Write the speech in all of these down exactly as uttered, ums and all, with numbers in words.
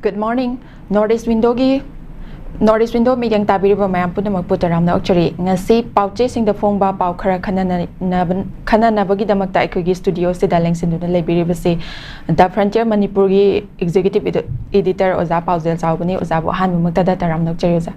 Good morning. North East Windowꯒꯤ, North East Window ꯃꯤꯠꯌꯦꯡ ꯇꯥꯕꯤꯔꯤꯕ ꯃꯌꯥꯝ ꯄꯨꯝꯅꯃꯛꯄꯨ ꯇꯔꯥꯝꯅ ꯑꯣꯛꯆꯔꯤ꯫ ꯉꯁꯤ ꯄꯥꯎꯆꯦꯁꯤꯡꯗ ꯐꯣꯡꯕ ꯄꯥꯎ ꯈꯔ ꯈꯟꯅꯅ-, ꯈꯟꯅꯅꯕꯒꯤꯗꯃꯛꯇ ꯑꯩꯈꯣꯏꯒꯤ studioꯁꯤꯗ ꯂꯦꯡꯁꯤꯟꯗꯨꯅ ꯂꯩꯕꯤꯔꯤꯕꯁꯤ The Frontier ꯃꯅꯤꯄꯨꯔꯒꯤ executive edu-, editor ꯑꯣꯖꯥ ꯄꯥꯎꯖꯦꯜ ꯆꯥꯎꯕꯅꯤ꯫ ꯑꯣꯖꯥꯕꯨ ꯑꯍꯥꯟꯕꯃꯛꯇꯗ ꯇꯔꯥꯝꯅ ꯑꯣꯛꯆꯔꯤ ꯑꯣꯖꯥ꯫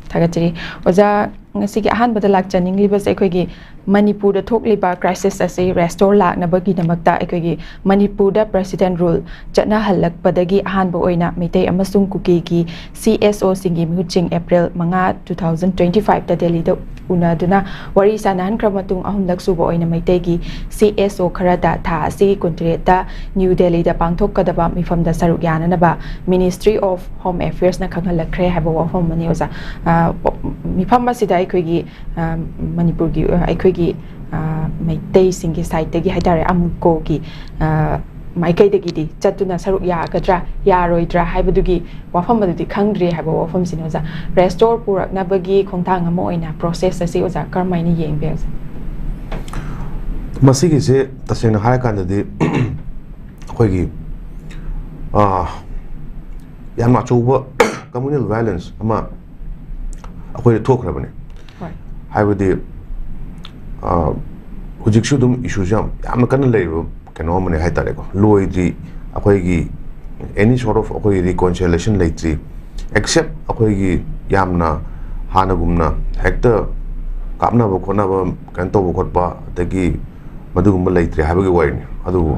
ꯊꯥꯒꯠꯆꯔꯤ꯫ ꯑꯣꯖꯥ, ꯉꯁꯤꯒꯤ ꯑꯍꯥꯟꯕꯗ ꯂꯥꯛꯆꯅꯤꯡꯂꯤꯕꯁꯦ ꯑꯩꯈꯣꯏꯒꯤ ꯃꯅꯤꯄꯨꯔꯗ ꯊꯣꯛꯂꯤꯕ crisis ꯑꯁꯤ restore ꯂꯥꯛꯅꯕꯒꯤꯗꯃꯛꯇ ꯑꯩꯈꯣꯏꯒꯤ ꯃꯅꯤꯄꯨꯔꯗ President Rule ꯆꯠꯅꯍꯜꯂꯛꯄꯗꯒꯤ ꯑꯍꯥꯟꯕ ꯑꯣꯏꯅ ꯃꯩꯇꯩ ꯑꯃꯁꯨꯡ ꯀꯨꯀꯤꯒꯤ CSOꯁꯤꯡꯒꯤ ꯃꯤꯍꯨꯠꯁꯤꯡ April ꯃꯉꯥ, two thousand twenty fiveꯇ ꯗꯦꯜꯂꯤꯗ ꯎꯅꯗꯨꯅ ꯋꯥꯔꯤ ꯁꯥꯅꯍꯟꯈ꯭ꯔ ꯃꯇꯨꯡ, ꯑꯍꯨꯝꯂꯛ ꯁꯨꯕ ꯑꯣꯏꯅ ꯃꯩꯇꯩꯒꯤ CSO ꯈꯔꯗ ꯊꯥ ꯑꯁꯤꯒꯤ ꯀꯨꯟꯇꯔꯦꯠꯇ ꯅ꯭ꯌꯨ ꯗꯦꯜꯂꯤꯗ ꯄꯥꯡꯊꯣꯛꯀꯗꯕ ꯃꯤꯐꯝꯗ ꯁꯔꯨꯛ ꯌꯥꯅꯅꯕ Ministry of Home Affairsꯅ ꯈꯪꯍꯜꯂꯛꯈ꯭ꯔꯦ ꯍꯥꯏꯕ ꯋꯥꯐꯝ ꯑꯃꯅꯤ ꯑꯣꯖꯥ꯫ ꯑ, ꯃꯤꯐꯝ ꯑꯁꯤꯗ ꯑꯩꯈꯣꯏꯒꯤ, ꯑ, ꯃꯅꯤꯄꯨꯔꯒꯤ, ꯑ, ꯑꯩꯈꯣꯏꯒꯤ, ꯑ, ꯃꯩꯇꯩꯁꯤꯡꯒꯤ sideꯇꯒꯤ ꯍꯥꯏꯇꯥꯔꯦ, ꯑꯃꯨꯀꯣꯒꯤ, ꯑ, ꯃꯥꯏꯀꯩꯗꯒꯤꯗꯤ ꯆꯠꯇꯨꯅ ꯁꯔꯨꯛ ꯌꯥꯒꯗ꯭ꯔꯥ, ꯌꯥꯔꯣꯏꯗ꯭ꯔꯥ ꯍꯥꯏꯕꯗꯨꯒꯤ ꯋꯥꯐꯝ ꯑꯗꯨꯗꯤ ꯈꯪꯗ꯭ꯔꯤ ꯍꯥꯏꯕ ꯋꯥꯐꯝꯁꯤꯅꯤ ꯑꯣꯖꯥ꯫ Restore ꯄꯨꯔꯛꯅꯕꯒꯤ ꯈꯣꯡꯊꯥꯡ ꯑꯃ ꯑꯣꯏꯅ process ꯑꯁꯤ ꯑꯣꯖꯥ ꯀꯔꯝꯍꯥꯏꯅ ꯌꯦꯡꯕꯤ ꯑꯣꯖꯥ? ꯃꯁꯤꯒꯤꯁꯦ ꯇꯁꯦꯡꯅ ꯍꯥꯏꯔꯀꯥꯟꯗꯗꯤ ꯑꯩꯈꯣꯏꯒꯤ, ꯑꯥ, ꯌꯥꯝꯅ ꯑꯆꯧꯕ communal violence ꯑꯃ ꯑꯩꯈꯣꯏꯗ ꯊꯣꯛꯈ꯭ꯔꯕꯅꯤ꯫ ꯍꯣꯏ꯫ ꯍꯥꯏꯕꯗꯤ, ꯑꯥ, ꯍꯧꯖꯤꯛꯁꯨ ꯑꯗꯨꯝ issueꯁꯦ ꯌꯥꯝ, ꯌꯥꯝꯅ ꯀꯟꯅ ꯂꯩꯔꯤꯕ ꯀꯩꯅꯣ ꯑꯃꯅꯦ ꯍꯥꯏꯇꯥꯔꯦꯀꯣ꯫ ꯂꯣꯏꯗ꯭ꯔꯤ ꯑꯩꯈꯣꯏꯒꯤ any sort of ꯑꯩꯈꯣꯏꯒꯤ reconciliation ꯂꯩꯇ꯭ꯔꯤ, except ꯑꯩꯈꯣꯏꯒꯤ ꯌꯥꯝꯅ ꯍꯥꯟꯅꯒꯨꯝꯅ ꯍꯦꯛꯇ ꯀꯥꯞꯅꯕ ꯈꯣꯠꯅꯕ, ꯀꯩꯅꯣ ꯇꯧꯕ ꯈꯣꯠꯄ, ꯑꯗꯒꯤ ꯃꯗꯨꯒꯨꯝꯕ ꯂꯩꯇ꯭ꯔꯦ ꯍꯥꯏꯕꯒꯤ ꯋꯥꯔꯤꯅꯤ꯫ ꯑꯗꯨꯕꯨ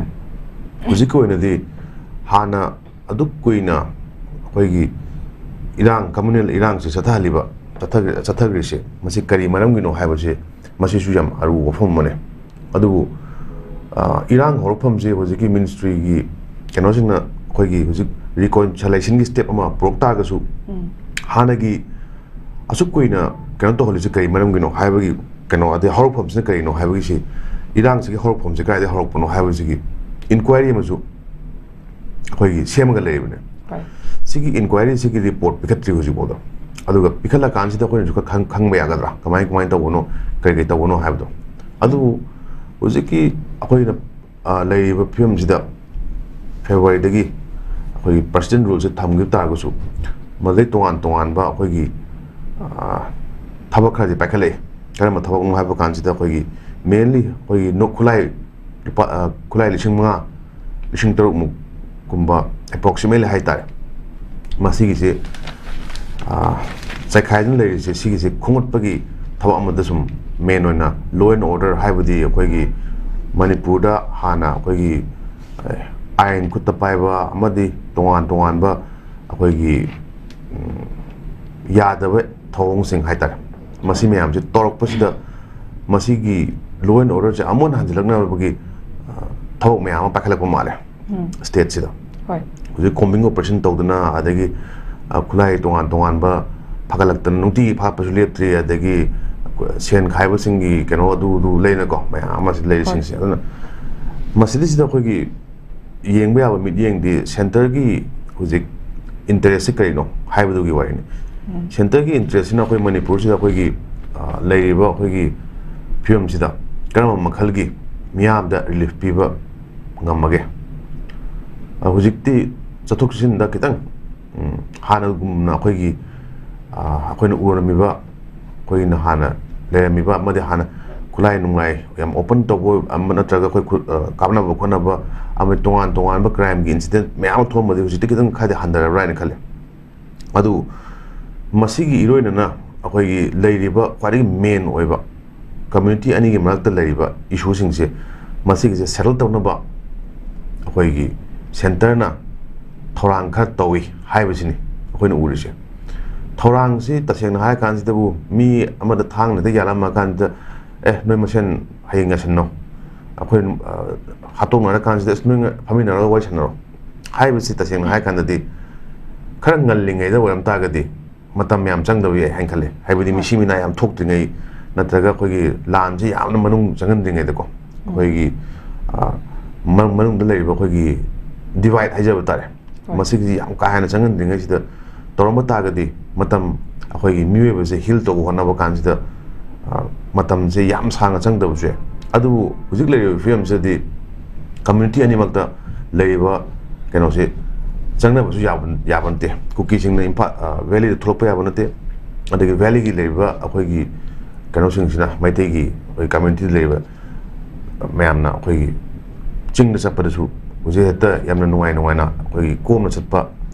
ꯍꯧꯖꯤꯛꯀꯤ ꯑꯣꯏꯅꯗꯤ ꯍꯥꯟꯅ ꯑꯗꯨꯛ ꯀꯨꯏꯅ ꯑꯩꯈꯣꯏꯒꯤ ꯏꯔꯥꯡ, communal ꯏꯔꯥꯡꯁꯦ ꯆꯠꯊꯍꯜꯂꯤꯕ, ꯆꯠꯊ-, ꯆꯠꯊꯈ꯭ꯔꯤꯁꯦ, ꯃꯁꯤ ꯀꯔꯤ ꯃꯔꯝꯒꯤꯅꯣ ꯍꯥꯏꯕꯁꯦ, ꯃꯁꯤꯁꯨ ꯌꯥꯝ ꯑꯔꯨꯕ ꯋꯥꯐꯝ ꯑꯃꯅꯦ꯫ ꯑꯗꯨꯕꯨ, ꯑ, ꯏꯔꯥꯡ ꯍꯧꯔꯛꯐꯝꯁꯦ ꯍꯧꯖꯤꯛꯀꯤ ministryꯒꯤ ꯀꯩꯅꯣꯁꯤꯡꯅ ꯑꯩꯈꯣꯏꯒꯤ ꯍꯧꯖꯤꯛ reconciliationꯒꯤ step ꯑꯃ ꯄꯨꯔꯛ ꯇꯥꯔꯒꯁꯨ, ꯎꯝ꯫ ꯍꯥꯟꯅꯒꯤ ꯑꯁꯨꯛ ꯀꯨꯏꯅ ꯀꯩꯅꯣ ꯇꯧꯍꯜꯂꯤꯁꯦ ꯀꯔꯤ ꯃꯔꯝꯒꯤꯅꯣ ꯍꯥꯏꯕꯒꯤ ꯀꯩꯅꯣ, ꯑꯗꯩ ꯍꯧꯔꯛꯐꯝꯁꯤꯅ ꯀꯔꯤꯅꯣ ꯍꯥꯏꯕꯒꯤꯁꯤ, ꯏꯔꯥꯡꯁꯤꯒꯤ ꯍꯧꯔꯛꯐꯝꯁꯤ ꯀꯗꯥꯏꯗꯒꯤ ꯍꯧꯔꯛꯄꯅꯣ ꯍꯥꯏꯕꯁꯤꯒꯤ inquiry ꯑꯃꯁꯨ ꯑꯩꯈꯣꯏꯒꯤ ꯁꯦꯝꯃꯒ ꯂꯩꯔꯤꯕꯅꯦ꯫ ꯍꯣꯏ꯫ ꯁꯤꯒꯤ inquiryꯁꯤꯒꯤ report ꯄꯤꯈꯠꯇ꯭ꯔꯤ ꯍꯧꯖꯤꯛꯐꯥꯎꯗ꯫ ꯑꯗꯨꯒ ꯄꯤꯈꯠꯂꯀꯥꯟꯁꯤꯗ ꯑꯩꯈꯣꯏꯅꯁꯨ ꯈꯔ ꯈꯪ-, ꯈꯪꯕ ꯌꯥꯒꯗ꯭ꯔꯥ? ꯀꯃꯥꯏ, ꯀꯃꯥꯏꯅ ꯇꯧꯕꯅꯣ, ꯀꯔꯤ ꯀꯔꯤ ꯇꯧꯕꯅꯣ ꯍꯥꯏꯕꯗꯣ꯫ ꯑꯗꯨꯕꯨ ꯍꯧꯖꯤꯛꯀꯤ ꯑꯩꯈꯣꯏꯅ, ꯑ, ꯂꯩꯔꯤꯕ ꯐꯤꯕꯝꯁꯤꯗ Februaryꯗꯒꯤ ꯑꯩꯈꯣꯏꯒꯤ ꯄ꯭ꯔꯁꯤꯗꯦꯟ ꯔꯨꯜꯁꯦ ꯊꯝꯈꯤꯕ ꯇꯥꯔꯒꯁꯨ, ꯃꯗꯩ ꯇꯣꯉꯥꯟ ꯇꯣꯉꯥꯟꯕ ꯑꯩꯈꯣꯏꯒꯤ, ꯑ, ꯊꯕꯛ ꯈꯔꯗꯤ ꯄꯥꯏꯈꯠꯂꯛꯏ꯫ ꯀꯔꯝꯕ ꯊꯕꯛꯅꯣ ꯍꯥꯏꯕ ꯀꯥꯟꯁꯤꯗ, ꯑꯩꯈꯣꯏꯒꯤ mainly ꯑꯩꯈꯣꯏꯒꯤ ꯅꯣ-, ꯈꯨꯠꯂꯥꯏ ꯂꯨꯄꯥ, ꯑ, ꯈꯨꯠꯂꯥꯏ ꯂꯤꯁꯤꯡ ꯃꯉꯥ, ꯂꯤꯁꯤꯡ ꯇꯔꯨꯛ ꯃꯨꯛ ꯀꯨꯝꯕ approximately ꯍꯥꯏꯇꯥꯔꯦ꯫ ꯃꯁꯤꯒꯤꯁꯦ, ꯑ, ꯆꯥꯏꯈꯥꯏꯗꯨꯅ ꯂꯩꯔꯤꯁꯦ, ꯁꯤꯒꯤꯁꯦ ꯈꯣꯝꯒꯠꯄꯒꯤ ꯊꯕꯛ ꯑꯃꯗ ꯁꯨꯝ main ꯑꯣꯏꯅ law and order ꯍꯥꯏꯕꯗꯤ ꯑꯩꯈꯣꯏꯒꯤ ꯃꯅꯤꯄꯨꯔꯗ ꯍꯥꯟꯅ ꯑꯩꯈꯣꯏꯒꯤ, ꯑ, ꯑꯥꯏꯟ ꯈꯨꯠꯇ ꯄꯥꯏꯕ ꯑꯃꯗꯤ ꯇꯣꯉꯥꯟ ꯇꯣꯉꯥꯟꯕ ꯑꯩꯈꯣꯏꯒꯤ, ꯎꯝ, ꯌꯥꯗꯕ ꯊꯧꯑꯣꯡꯁꯤꯡ ꯍꯥꯏꯇꯥꯔꯦ, ꯃꯁꯤ ꯃꯌꯥꯝꯁꯦ ꯇꯧꯔꯛꯄꯁꯤꯗ ꯃꯁꯤꯒꯤ law and orderꯁꯦ ꯑꯃꯨꯛ ꯍꯟꯅ ꯍꯟꯖꯤꯜꯂꯛꯅꯕꯒꯤ, ꯑ, ꯊꯕꯛ ꯃꯌꯥꯝ ꯑꯃ ꯄꯥꯏꯈꯠꯂꯛꯄ ꯃꯥꯜꯂꯦ꯫ ꯎꯝ꯫ Stateꯁꯤꯗ꯫ ꯍꯣꯏ꯫ ꯍꯧꯖꯤꯛ combing operation ꯇꯧꯗꯅ, ꯑꯗꯒꯤ, ꯑ, ꯈꯨꯠꯂꯥꯏ ꯇꯣꯉꯥꯟ ꯇꯣꯉꯥꯟꯕ ꯐꯒꯠꯂꯛꯇꯅ, ꯅꯨꯡꯇꯤꯒꯤ ꯐꯥꯠꯄꯁꯨ ꯂꯦꯞꯇ꯭ꯔꯤ, ꯑꯗꯒꯤ ꯁꯦꯟ ꯈꯥꯏꯕꯁꯤꯡꯒꯤ ꯀꯩꯅꯣ ꯑꯗꯨ ꯑꯗꯨ ꯂꯩꯅꯀꯣ, ꯃꯌꯥꯝ ꯑꯃꯁꯤ ꯂꯩꯔꯤꯁꯤꯡꯁꯦ꯫ ꯍꯣꯏ꯫ ꯑꯗꯨꯅ ꯃꯁꯤꯗꯩꯁꯤꯗ ꯑꯩꯈꯣꯏꯒꯤ ꯌꯦꯡꯕ ꯌꯥꯕ ꯃꯤꯠꯌꯦꯡꯗꯤ centreꯒꯤ ꯍꯧꯖꯤꯛ interestꯁꯤ ꯀꯔꯤꯅꯣ ꯍꯥꯏꯕꯗꯨꯒꯤ ꯋꯥꯔꯤꯅꯤ꯫ ꯎꯝ꯫ Centreꯒꯤ interestꯁꯤꯅ ꯑꯩꯈꯣꯏ ꯃꯅꯤꯄꯨꯔꯁꯤꯗ ꯑꯩꯈꯣꯏꯒꯤ, ꯑ, ꯂꯩꯔꯤꯕ ꯑꯩꯈꯣꯏꯒꯤ ꯐꯤꯕꯝꯁꯤꯗ ꯀꯔꯝꯕ ꯃꯈꯜꯒꯤ ꯃꯤꯌꯥꯝꯗ relief ꯄꯤꯕ ꯉꯝꯃꯒꯦ? ꯑ, ꯍꯧꯖꯤꯛꯇꯤ ꯆꯠꯊꯣꯛ ꯆꯠꯁꯤꯟꯗ ꯈꯤꯇꯪ, ꯎꯝ, ꯍꯥꯟꯅꯒꯨꯝꯅ ꯑꯩꯈꯣꯏꯒꯤ, ꯑ, ꯑꯩꯈꯣꯏꯅ ꯎꯔꯝꯃꯤꯕ, ꯑꯩꯈꯣꯏꯅ ꯍꯥꯟꯅ ꯂꯩꯔꯝꯃꯤꯕ ꯑꯃꯗꯤ ꯍꯥꯟꯅ ꯈꯨꯠꯂꯥꯏ ꯅꯨꯡꯂꯥꯏ ꯌꯥꯝ open ꯇꯧꯕ ꯑꯃ ꯅꯠꯇ꯭ꯔꯒ ꯑꯩꯈꯣꯏ ꯈꯨꯠ, ꯑ, ꯀꯥꯞꯅꯕ ꯈꯣꯠꯅꯕ ꯑꯃ ꯇꯣꯉꯥꯟ ꯇꯣꯉꯥꯟꯕ crimeꯒꯤ incident ꯃꯌꯥꯝ ꯑꯃ ꯊꯣꯛꯑꯝꯕꯗꯒꯤ ꯍꯧꯖꯤꯛꯇꯤ ꯈꯤꯇꯪ ꯈꯔꯗꯤ ꯍꯟꯊꯔꯕ꯭ꯔꯥ ꯍꯥꯏꯅ ꯈꯜꯂꯤ꯫ ꯑꯗꯨ ꯃꯁꯤꯒꯤ ꯏꯔꯣꯏꯅꯅ ꯑꯩꯈꯣꯏꯒꯤ ꯂꯩꯔꯤꯕ ꯈ꯭ꯋꯥꯏꯗꯒꯤ main ꯑꯣꯏꯕ community ꯑꯅꯤꯒꯤ ꯃꯔꯛꯇ ꯂꯩꯔꯤꯕ issueꯁꯤꯡꯁꯦ, ꯃꯁꯤꯒꯤꯁꯦ settle ꯇꯧꯅꯕ ꯑꯩꯈꯣꯏꯒꯤ centreꯅ ꯊꯧꯔꯥꯡ ꯈꯔ ꯇꯧꯏ ꯍꯥꯏꯕꯁꯤꯅꯤ ꯑꯩꯈꯣꯏꯅ ꯎꯔꯤꯁꯦ꯫ ꯊꯧꯔꯥꯡꯁꯤ ꯇꯁꯦꯡꯅ ꯍꯥꯏꯔ ꯀꯥꯟꯁꯤꯗꯕꯨ ꯃꯤ ꯑꯃꯗ ꯊꯥꯡꯅꯗ ꯌꯥꯜꯂꯝꯃ ꯀꯥꯟꯁꯤꯗ, "ꯑꯦ, ꯅꯣꯏ ꯃꯁꯦꯟ ꯍꯌꯦꯡ ꯌꯥꯁꯤꯟꯅꯧ, ꯑꯩꯈꯣꯏ, ꯑ, ꯍꯥꯠꯇꯣꯛꯅꯔ ꯀꯥꯟꯁꯤꯗ ꯑꯁ ꯅꯣꯏ ꯐꯝꯃꯤꯟꯅꯔꯒ ꯋꯥꯔꯤ ꯁꯥꯟꯅꯔꯣ" ꯍꯥꯏꯕꯁꯤ ꯇꯁꯦꯡꯅ ꯍꯥꯏꯔ ꯀꯥꯟꯗꯗꯤ ꯈꯔ ꯉꯜꯂꯤꯉꯩꯗ ꯑꯣꯏꯔꯝ ꯇꯥꯔꯒꯗꯤ ꯃꯇꯝ ꯌꯥꯝ ꯆꯪꯗꯕ ꯌꯥꯏ ꯍꯥꯏꯅ ꯈꯜꯂꯦ꯫ ꯍꯥꯏꯕꯗꯤ ꯍꯣꯏ꯫ ꯃꯤꯁꯤ ꯃꯤꯅꯥ ꯌꯥꯝ ꯊꯣꯛꯇ꯭ꯔꯤꯉꯩ ꯅꯠꯇ꯭ꯔꯒ ꯑꯩꯈꯣꯏꯒꯤ ꯂꯥꯟꯁꯤ ꯌꯥꯝꯅ ꯃꯅꯨꯡ ꯆꯪꯍꯟꯗ꯭ꯔꯤꯉꯩꯗꯀꯣ, ꯎꯝ꯫ ꯑꯩꯈꯣꯏꯒꯤ, ꯑ, ꯃ-, ꯃꯅꯨꯡꯗ ꯂꯩꯔꯤꯕ ꯑꯩꯈꯣꯏꯒꯤ divide ꯍꯥꯏꯖꯕ ꯇꯥꯔꯦ, ꯍꯣꯏ꯫ ꯃꯁꯤꯒꯤꯁꯤ ꯌꯥꯝ ꯀꯥ ꯍꯦꯟꯅ ꯆꯪꯍꯟꯗ꯭ꯔꯤꯉꯩꯁꯤꯗ ꯇꯧꯔꯝꯕ ꯇꯥꯔꯒꯗꯤ ꯃꯇꯝ, ꯑꯩꯈꯣꯏꯒꯤ ꯃꯤꯑꯣꯏꯕꯁꯦ heal ꯇꯧꯕ ꯍꯣꯠꯅꯕ ꯀꯥꯟꯁꯤꯗ, ꯑ, ꯃꯇꯝꯁꯦ ꯌꯥꯝ ꯁꯥꯡꯅ ꯆꯪꯗꯕꯁꯨ ꯌꯥꯏ꯫ ꯑꯗꯨꯕꯨ ꯍꯧꯖꯤꯛ ꯂꯩꯔꯤꯕ ꯐꯤꯕꯝꯁꯤꯗꯗꯤ community ꯑꯅꯤꯃꯛꯇ ꯂꯩꯔꯤꯕ ꯀꯩꯅꯣꯁꯦ, ꯆꯪꯅꯕꯁꯨ ꯌꯥꯕ ꯌꯥꯕ ꯅꯠꯇꯦ꯫ ꯀꯨꯀꯤꯁꯤꯡꯅ ꯏꯝꯐꯥꯜ ꯚꯦꯂꯤꯗ ꯊꯣꯛꯂꯛꯄ ꯌꯥꯕ ꯅꯠꯇꯦ꯫ ꯑꯗꯒꯤ ꯚꯦꯂꯤꯒꯤ ꯂꯩꯔꯤꯕ ꯑꯩꯈꯣꯏꯒꯤ ꯀꯩꯅꯣꯁꯤꯡꯁꯤꯅ, ꯃꯩꯇꯩꯒꯤ ꯑꯩꯈꯣꯏ ꯀꯝꯃ꯭ꯌꯨꯅꯤꯇꯤꯗ ꯂꯩꯔꯤꯕ ꯃꯌꯥꯝꯅ ꯑꯩꯈꯣꯏꯒꯤ ꯆꯤꯡꯗ ꯆꯠꯄꯗꯁꯨ ꯍꯧꯖꯤꯛ ꯍꯦꯛꯇ ꯌꯥꯝꯅ ꯅꯨꯡꯉꯥꯏ ꯅꯨꯡꯉꯥꯏꯅ ꯑꯩꯈꯣꯏꯒꯤ ꯀꯣꯝꯅ ꯆꯠꯄ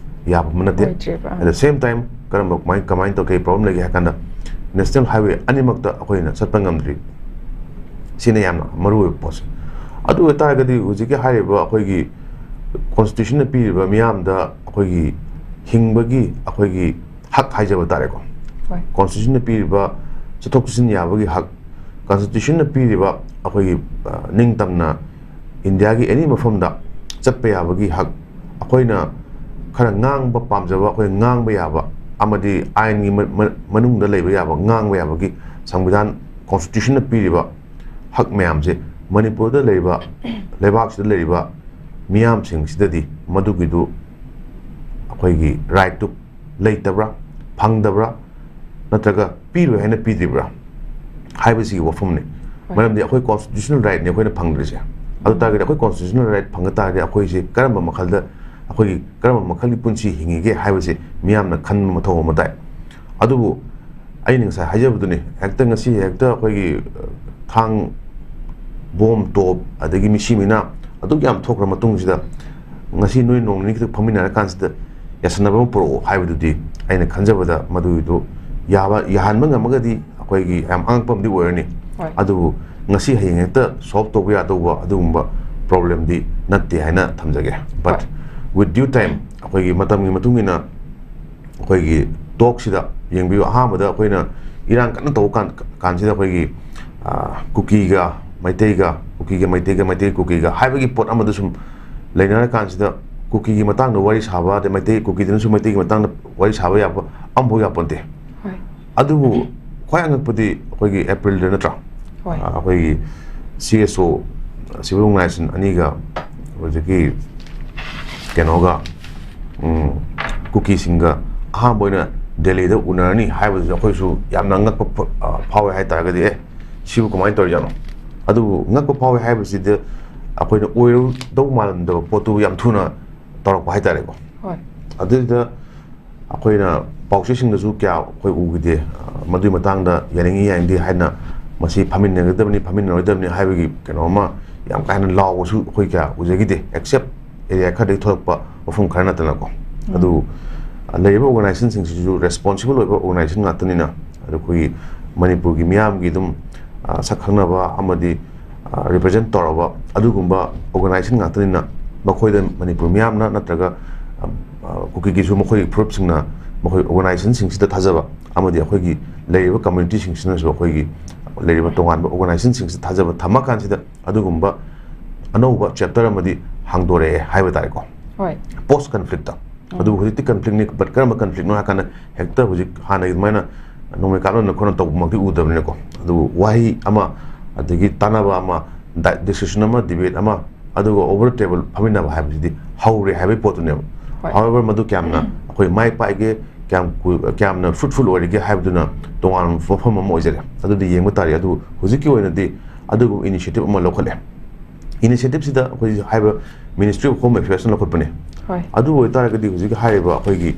ꯌꯥꯕ ꯑꯃ ꯅꯠꯇꯦ꯫ ꯑꯣꯏꯗ꯭ꯔꯤꯕ꯫ At the same time, ꯀꯔꯝꯕ, ꯀꯃꯥꯏ ꯀꯃꯥꯏꯅ ꯇꯧ, ꯀꯩ ꯄ꯭ꯔꯣꯕ꯭ꯂꯦꯝ ꯂꯩꯒꯦ ꯍꯥꯏ ꯀꯥꯟꯗ, ꯅꯦꯁꯅꯦꯜ ꯍꯥꯏꯋꯦ ꯑꯅꯤꯃꯛꯇ ꯑꯩꯈꯣꯏꯅ ꯆꯠꯄ ꯉꯝꯗ꯭ꯔꯤ꯫ ꯁꯤꯅ ꯌꯥꯝꯅ ꯃꯔꯨ ꯑꯣꯏꯕ ꯄꯣꯠꯁꯦ꯫ ꯑꯗꯨ ꯑꯣꯏꯇꯥꯔꯒꯗꯤ ꯍꯧꯖꯤꯛꯀꯤ ꯍꯥꯏꯔꯤꯕ ꯑꯩꯈꯣꯏꯒꯤ ꯀꯣꯟꯁꯇꯤꯇ꯭ꯌꯨꯁꯟꯅ ꯄꯤꯔꯤꯕ ꯃꯤꯌꯥꯝꯗ ꯑꯩꯈꯣꯏꯒꯤ ꯍꯤꯡꯕꯒꯤ ꯑꯩꯈꯣꯏꯒꯤ ꯍꯛ ꯍꯥꯏꯖꯕ ꯇꯥꯔꯦꯀꯣ꯫ ꯍꯣꯏ꯫ ꯀꯣꯟꯁꯇꯤꯇ꯭ꯌꯨꯁꯟꯅ ꯄꯤꯔꯤꯕ ꯆꯠꯊꯣꯛ ꯆꯠꯁꯤꯟ ꯌꯥꯕꯒꯤ ꯍꯛ, ꯀꯣꯟꯁꯇꯤꯇ꯭ꯌꯨꯁꯟꯅ ꯄꯤꯔꯤꯕ ꯑꯩꯈꯣꯏꯒꯤ, ꯑ, ꯅꯤꯡꯇꯝꯅ ꯏꯟꯗꯤꯌꯥꯒꯤ ꯑꯦꯅꯤ ꯃꯐꯝꯗ ꯆꯠꯄ ꯌꯥꯕꯒꯤ ꯍꯛ, ꯑꯩꯈꯣꯏꯅ ꯈꯔ ꯉꯥꯡꯕ ꯄꯥꯝꯖꯕ, ꯑꯩꯈꯣꯏ ꯉꯥꯡꯕ ꯌꯥꯕ ꯑꯃꯗꯤ ꯑꯥꯏꯟꯒꯤ ꯃ-, ꯃ-, ꯃꯅꯨꯡꯗ ꯂꯩꯕ ꯌꯥꯕ, ꯉꯥꯡꯕ ꯌꯥꯕꯒꯤ ꯁꯪꯕꯤꯙꯥꯟ, ꯀꯣꯟꯁꯇꯤꯇ꯭ꯌꯨꯁꯟꯅ ꯄꯤꯔꯤꯕ ꯍꯛ ꯃꯌꯥꯝꯁꯦ ꯃꯅꯤꯄꯨꯔꯗ ꯂꯩꯔꯤꯕ, ꯂꯩꯕꯥꯛꯁꯤꯗ ꯂꯩꯔꯤꯕ ꯃꯤꯌꯥꯝꯁꯤꯡꯁꯤꯗꯗꯤ ꯃꯗꯨꯒꯤꯗꯨ ꯑꯩꯈꯣꯏꯒꯤ ꯔꯥꯏꯠꯇꯨ ꯂꯩꯇꯕ꯭ꯔꯥ, ꯐꯪꯗꯕ꯭ꯔꯥ, ꯅꯠꯇ꯭ꯔꯒ ꯄꯤꯔꯣꯏ ꯍꯥꯏꯅ ꯄꯤꯗ꯭ꯔꯤꯕ꯭ꯔꯥ ꯍꯥꯏꯕꯁꯤꯒꯤ ꯋꯥꯐꯝꯅꯤ꯫ ꯍꯣꯏ꯫ ꯃꯔꯝꯗꯤ ꯑꯩꯈꯣꯏ ꯀꯣꯟꯁꯇꯤꯇ꯭ꯌꯨꯁꯅꯦꯜ ꯔꯥꯏꯠꯅꯤ ꯑꯩꯈꯣꯏꯅ ꯐꯪꯗ꯭ꯔꯤꯁꯦ꯫ ꯑꯗꯨ ꯇꯥꯔꯒꯗꯤ ꯑꯩꯈꯣꯏ ꯀꯣꯟꯁꯇꯤꯇ꯭ꯌꯨꯁꯅꯦꯜ ꯔꯥꯏꯠ ꯐꯪꯕ ꯇꯥꯔꯒꯗꯤ ꯑꯩꯈꯣꯏꯁꯦ ꯀꯔꯝꯕ ꯃꯈꯜꯗ, ꯑꯩꯈꯣꯏꯒꯤ ꯀꯔꯝꯕ ꯃꯈꯜꯒꯤ ꯄꯨꯟꯁꯤ ꯍꯤꯡꯉꯤꯒꯦ ꯍꯥꯏꯕꯁꯤ ꯃꯤꯌꯥꯝꯅ ꯈꯟꯕ ꯃꯊꯧ ꯑꯃ ꯇꯥꯏ꯫ ꯑꯗꯨꯕꯨ ꯑꯩꯅ ꯉꯁꯥꯏ ꯍꯥꯏꯖꯕꯗꯨꯅꯤ, ꯍꯦꯛꯇ ꯉꯁꯤ ꯍꯦꯛꯇ ꯑꯩꯈꯣꯏꯒꯤ, ꯑ, ꯊꯥꯡ, ꯕꯣꯝ, ꯇꯣꯞ, ꯑꯗꯒꯤ ꯃꯤꯁꯤ ꯃꯤꯅꯥ ꯑꯗꯨꯛ ꯌꯥꯝ ꯊꯣꯛꯈ꯭ꯔ ꯃꯇꯨꯡꯁꯤꯗ ꯉꯁꯤ ꯅꯣꯏ ꯅꯣꯡ ꯅꯤꯅꯤ ꯈꯛꯇ ꯐꯝꯃꯤꯟꯅꯔ ꯀꯥꯟꯁꯤꯗ ꯌꯥꯁꯟꯅꯕ ꯑꯃ ꯄꯨꯔꯛꯑꯣ ꯍꯥꯏꯕꯗꯨꯗꯤ ꯑꯩꯅ ꯈꯟꯖꯕꯗ ꯃꯗꯨꯒꯤꯗꯨ ꯌꯥꯕ, ꯌꯥꯍꯟꯕ ꯉꯝꯃꯒꯗꯤ ꯑꯩꯈꯣꯏꯒꯤ ꯌꯥꯝ ꯑꯉꯛꯄ ꯑꯃꯗꯤ ꯑꯣꯏꯔꯅꯤ꯫ ꯍꯣꯏ꯫ ꯑꯗꯨꯕꯨ ꯉꯁꯤ ꯍꯌꯦꯡ ꯍꯦꯛꯇ ꯁꯣꯜꯕ ꯇꯧꯕ ꯌꯥꯗꯧꯕ ꯑꯗꯨꯒꯨꯝꯕ ꯄ꯭ꯔꯣꯕ꯭ꯂꯦꯝꯗꯤ ꯅꯠꯇꯦ ꯍꯥꯏꯅ ꯊꯝꯖꯒꯦ꯫ But ꯍꯣꯏ꯫ With due time, ꯑꯩꯈꯣꯏꯒꯤ ꯃꯇꯝꯒꯤ ꯃꯇꯨꯡ ꯏꯟꯅ ꯑꯩꯈꯣꯏꯒꯤ ꯇꯣꯛꯁꯤꯗ ꯌꯦꯡꯕꯤꯌꯨ꯫ ꯑꯍꯥꯟꯕꯗ ꯑꯩꯈꯣꯏꯅ ꯏꯔꯥꯡ ꯀꯟꯅ ꯇꯧꯕ ꯀꯥꯟ-, ꯀꯥꯟꯁꯤꯗ ꯑꯩꯈꯣꯏꯒꯤ, ꯑ, ꯀꯨꯀꯤꯒ ꯃꯩꯇꯩꯒ, ꯀꯨꯀꯤꯒ ꯃꯩꯇꯩꯒ, ꯃꯩꯇꯩ ꯀꯨꯀꯤꯒ ꯍꯥꯏꯕꯒꯤ ꯄꯣꯠ ꯑꯃꯗ ꯁꯨꯝ ꯂꯩꯅꯔꯀꯥꯟꯁꯤꯗ ꯀꯨꯀꯤꯒꯤ ꯃꯇꯥꯡꯗ ꯋꯥꯔꯤ ꯁꯥꯕ, ꯑꯗꯩ ꯃꯩꯇꯩ ꯀꯨꯀꯤꯗꯨꯅꯁꯨ ꯃꯩꯇꯩꯒꯤ ꯃꯇꯥꯡꯗ ꯋꯥꯔꯤ ꯁꯥꯕ ꯌꯥꯕ ꯑꯃꯐꯥꯎ ꯌꯥꯄꯣꯟꯇꯦ꯫ ꯍꯣꯏ꯫ ꯑꯗꯨꯕꯨ ꯈ꯭ꯋꯥꯏ ꯑꯉꯛꯄꯗꯤ ꯑꯩꯈꯣꯏꯒꯤ ꯑꯦꯄ꯭ꯔꯤꯜꯗ ꯅꯠꯇ꯭ꯔꯥ? ꯍꯣꯏ꯫ ꯑ, ꯑꯩꯈꯣꯏꯒꯤ ꯁꯤ ꯑꯦꯁ ꯑꯣ, civil organization ꯑꯅꯤꯒ ꯍꯧꯖꯤꯛꯀꯤ ꯀꯩꯅꯣꯒ, ꯎꯝ, ꯀꯨꯀꯤꯁꯤꯡꯒ ꯑꯍꯥꯟꯕ ꯑꯣꯏꯅ ꯗꯦꯜꯂꯤꯗ ꯎꯅꯔꯅꯤ ꯍꯥꯏꯕꯗꯨꯁꯨ ꯑꯩꯈꯣꯏꯁꯨ ꯌꯥꯝꯅ ꯉꯛꯄ ꯐ-, ꯑ, ꯐꯥꯎꯋꯦ ꯍꯥꯏꯇꯥꯔꯒꯗꯤ, "ꯑꯦ, ꯁꯤꯕꯨ ꯀꯃꯥꯏꯅ ꯇꯧꯔꯤꯖꯥꯠꯅꯣ?" ꯑꯗꯨꯕꯨ ꯉꯛꯄ ꯐꯥꯎꯋꯦ ꯍꯥꯏꯕꯁꯤꯗ ꯑꯩꯈꯣꯏꯅ ꯑꯣꯏꯔꯗꯧ ꯃꯥꯜꯂꯝꯗꯕ ꯄꯣꯠꯇꯨ ꯌꯥꯝ ꯊꯨꯅ ꯇꯧꯔꯛꯄ ꯍꯥꯏꯇꯥꯔꯦꯀꯣ꯫ ꯍꯣꯏ꯫ ꯑꯗꯨꯗ ꯑꯩꯈꯣꯏꯅ ꯄꯥꯎꯆꯦꯁꯤꯡꯗꯁꯨ ꯀꯌꯥ ꯑꯩꯈꯣꯏ ꯎꯈꯤꯗꯦ꯫ ꯑ, ꯃꯗꯨꯒꯤ ꯃꯇꯥꯡꯗ ꯌꯥꯅꯤꯡꯉꯤ ꯌꯥꯅꯤꯡꯗꯦ ꯍꯥꯏꯅ ꯃꯁꯤ ꯐꯝꯃꯤꯟꯅꯒꯗꯕꯅꯤ ꯐꯝꯃꯤꯟꯅꯔꯣꯏꯗꯕꯅꯤ ꯍꯥꯏꯕꯒꯤ ꯀꯩꯅꯣ ꯑꯃ ꯌꯥꯝ ꯀꯥ ꯍꯦꯟꯅ ꯂꯥꯎꯕꯁꯨ ꯑꯩꯈꯣꯏ ꯀꯌꯥ ꯎꯖꯈꯤꯗꯦ, ꯑꯦꯛꯁꯦꯞ ꯑꯦꯔꯤꯌꯥ ꯈꯔꯗꯒꯤ ꯊꯣꯛꯂꯛꯄ ꯋꯥꯐꯝ ꯈꯔ ꯅꯠꯇꯅꯀꯣ꯫ ꯑꯗꯨ, ꯑ, ꯂꯩꯔꯤꯕ ꯑꯣꯔꯒꯅꯥꯏꯖꯦꯁꯟꯁꯤꯡꯁꯤꯁꯨ ꯔꯦꯁꯄꯣꯟꯁꯤꯕꯜ ꯑꯣꯏꯕ ꯑꯣꯔꯒꯅꯥꯏꯖꯦꯁꯟ ꯉꯥꯛꯇꯅꯤꯅ, ꯑꯗꯨ ꯑꯩꯈꯣꯏꯒꯤ ꯃꯅꯤꯄꯨꯔꯒꯤ ꯃꯤꯌꯥꯝꯒꯤ ꯑꯗꯨꯝ, ꯑ, ꯁꯛ ꯈꯪꯅꯕ ꯑꯃꯗꯤ, ꯑ, ꯔꯤꯄ꯭ꯔꯖꯦꯟ ꯇꯧꯔꯕ ꯑꯗꯨꯒꯨꯝꯕ ꯑꯣꯔꯒꯅꯥꯏꯖꯦꯁꯟ ꯉꯥꯛꯇꯅꯤꯅ, ꯃꯈꯣꯏꯗ ꯃꯅꯤꯄꯨꯔ ꯃꯤꯌꯥꯝꯅ ꯅꯠꯇ꯭ꯔꯒ, ꯑ, ꯑ, ꯀꯨꯀꯤꯒꯤꯁꯨ ꯃꯈꯣꯏꯒꯤ ꯐꯨꯔꯨꯞꯁꯤꯡꯅ ꯃꯈꯣꯏ ꯑꯣꯔꯒꯅꯥꯏꯖꯦꯁꯟꯁꯤꯡꯁꯤꯗ ꯊꯥꯖꯕ ꯑꯃꯗꯤ ꯑꯩꯈꯣꯏꯒꯤ ꯂꯩꯔꯤꯕ ꯀꯝꯃ꯭ꯌꯨꯅꯤꯇꯤꯁꯤꯡꯁꯤꯅꯁꯨ ꯑꯩꯈꯣꯏꯒꯤ ꯂꯩꯔꯤꯕ ꯇꯣꯉꯥꯟꯕ ꯑꯣꯔꯒꯅꯥꯏꯖꯦꯁꯟꯁꯤꯡꯁꯤꯗ ꯊꯥꯖꯕ ꯊꯝꯃꯀꯥꯟꯁꯤꯗ ꯑꯗꯨꯒꯨꯝꯕ ꯑꯅꯧꯕ ꯆꯦꯞꯇꯔ ꯑꯃꯗꯤ ꯍꯥꯡꯗꯣꯔꯛꯑꯦ ꯍꯥꯏꯕ ꯇꯥꯔꯦꯀꯣ꯫ ꯍꯣꯏ꯫ ꯄꯣꯁ ꯀꯟꯐ꯭ꯂꯤꯛꯇ꯫ ꯑꯗꯨꯕꯨ ꯍꯧꯖꯤꯛꯇꯤ ꯀꯟꯐ꯭ꯂꯤꯛꯅꯤ, ꯕꯠ ꯀꯔꯝꯕ ꯀꯟꯐ꯭ꯂꯤꯛꯅꯣ ꯍꯥꯏ ꯀꯥꯟꯗ ꯍꯦꯛꯇ ꯍꯧꯖꯤꯛ ꯍꯥꯟꯅꯒꯤ ꯑꯗꯨꯃꯥꯏꯅ ꯅꯣꯡꯃꯩ ꯀꯥꯞꯅꯗꯅ ꯈꯣꯠꯅ ꯇꯧꯕꯃꯛꯇꯤ ꯎꯗꯕꯅꯤꯅꯀꯣ꯫ ꯑꯗꯨꯕꯨ ꯋꯥꯍꯩ ꯑꯃ, ꯑꯗꯒꯤ ꯇꯥꯟꯅꯕ ꯑꯃ, ꯗꯤꯁꯀꯁꯟ ꯑꯃ, ꯗꯤꯕꯦꯠ ꯑꯃ, ꯑꯗꯨꯒ ꯑꯣꯚꯔ ꯇꯦꯕꯜ ꯐꯝꯃꯤꯟꯅꯕ ꯍꯥꯏꯕꯁꯤꯗꯤ ꯍꯧꯔꯦ ꯍꯥꯏꯕꯒꯤ ꯄꯣꯠꯇꯨꯅꯦꯕ꯫ ꯍꯣꯏ꯫ However, ꯃꯗꯨ ꯀꯌꯥꯝꯅ ꯑꯩꯈꯣꯏ ꯃꯥꯏ ꯄꯥꯛꯏꯒꯦ, ꯀꯌꯥꯝ ꯀꯨ-, ꯀꯌꯥꯝꯅ ꯐ꯭ꯔꯨꯠꯐꯨꯜ ꯑꯣꯏꯔꯤꯒꯦ ꯍꯥꯏꯕꯗꯨꯅ ꯇꯣꯉꯥꯟꯕ ꯋꯥꯐꯝ ꯑꯃ ꯑꯣꯏꯖꯔꯦ꯫ ꯑꯗꯨꯗꯤ ꯌꯦꯡꯕ ꯇꯥꯔꯦ꯫ ꯑꯗꯨꯕꯨ ꯍꯧꯖꯤꯛꯀꯤ ꯑꯣꯏꯅꯗꯤ ꯑꯗꯨꯒꯨꯝꯕ ꯏꯅꯤꯁꯤꯌꯦꯇꯤꯚ ꯑꯃ ꯂꯧꯈꯠꯂꯦ꯫ ꯏꯅꯤꯁꯤꯌꯦꯇꯤꯚꯁꯤꯗ ꯑꯩꯈꯣꯏ ꯍꯥꯏꯕ Ministry of Home Affairsꯅ ꯂꯧꯈꯠꯄꯅꯦ꯫ ꯍꯣꯏ꯫ ꯑꯗꯨ ꯑꯣꯏꯇꯥꯔꯒꯗꯤ ꯍꯧꯖꯤꯛ ꯍꯥꯏꯔꯤꯕ ꯑꯩꯈꯣꯏꯒꯤ,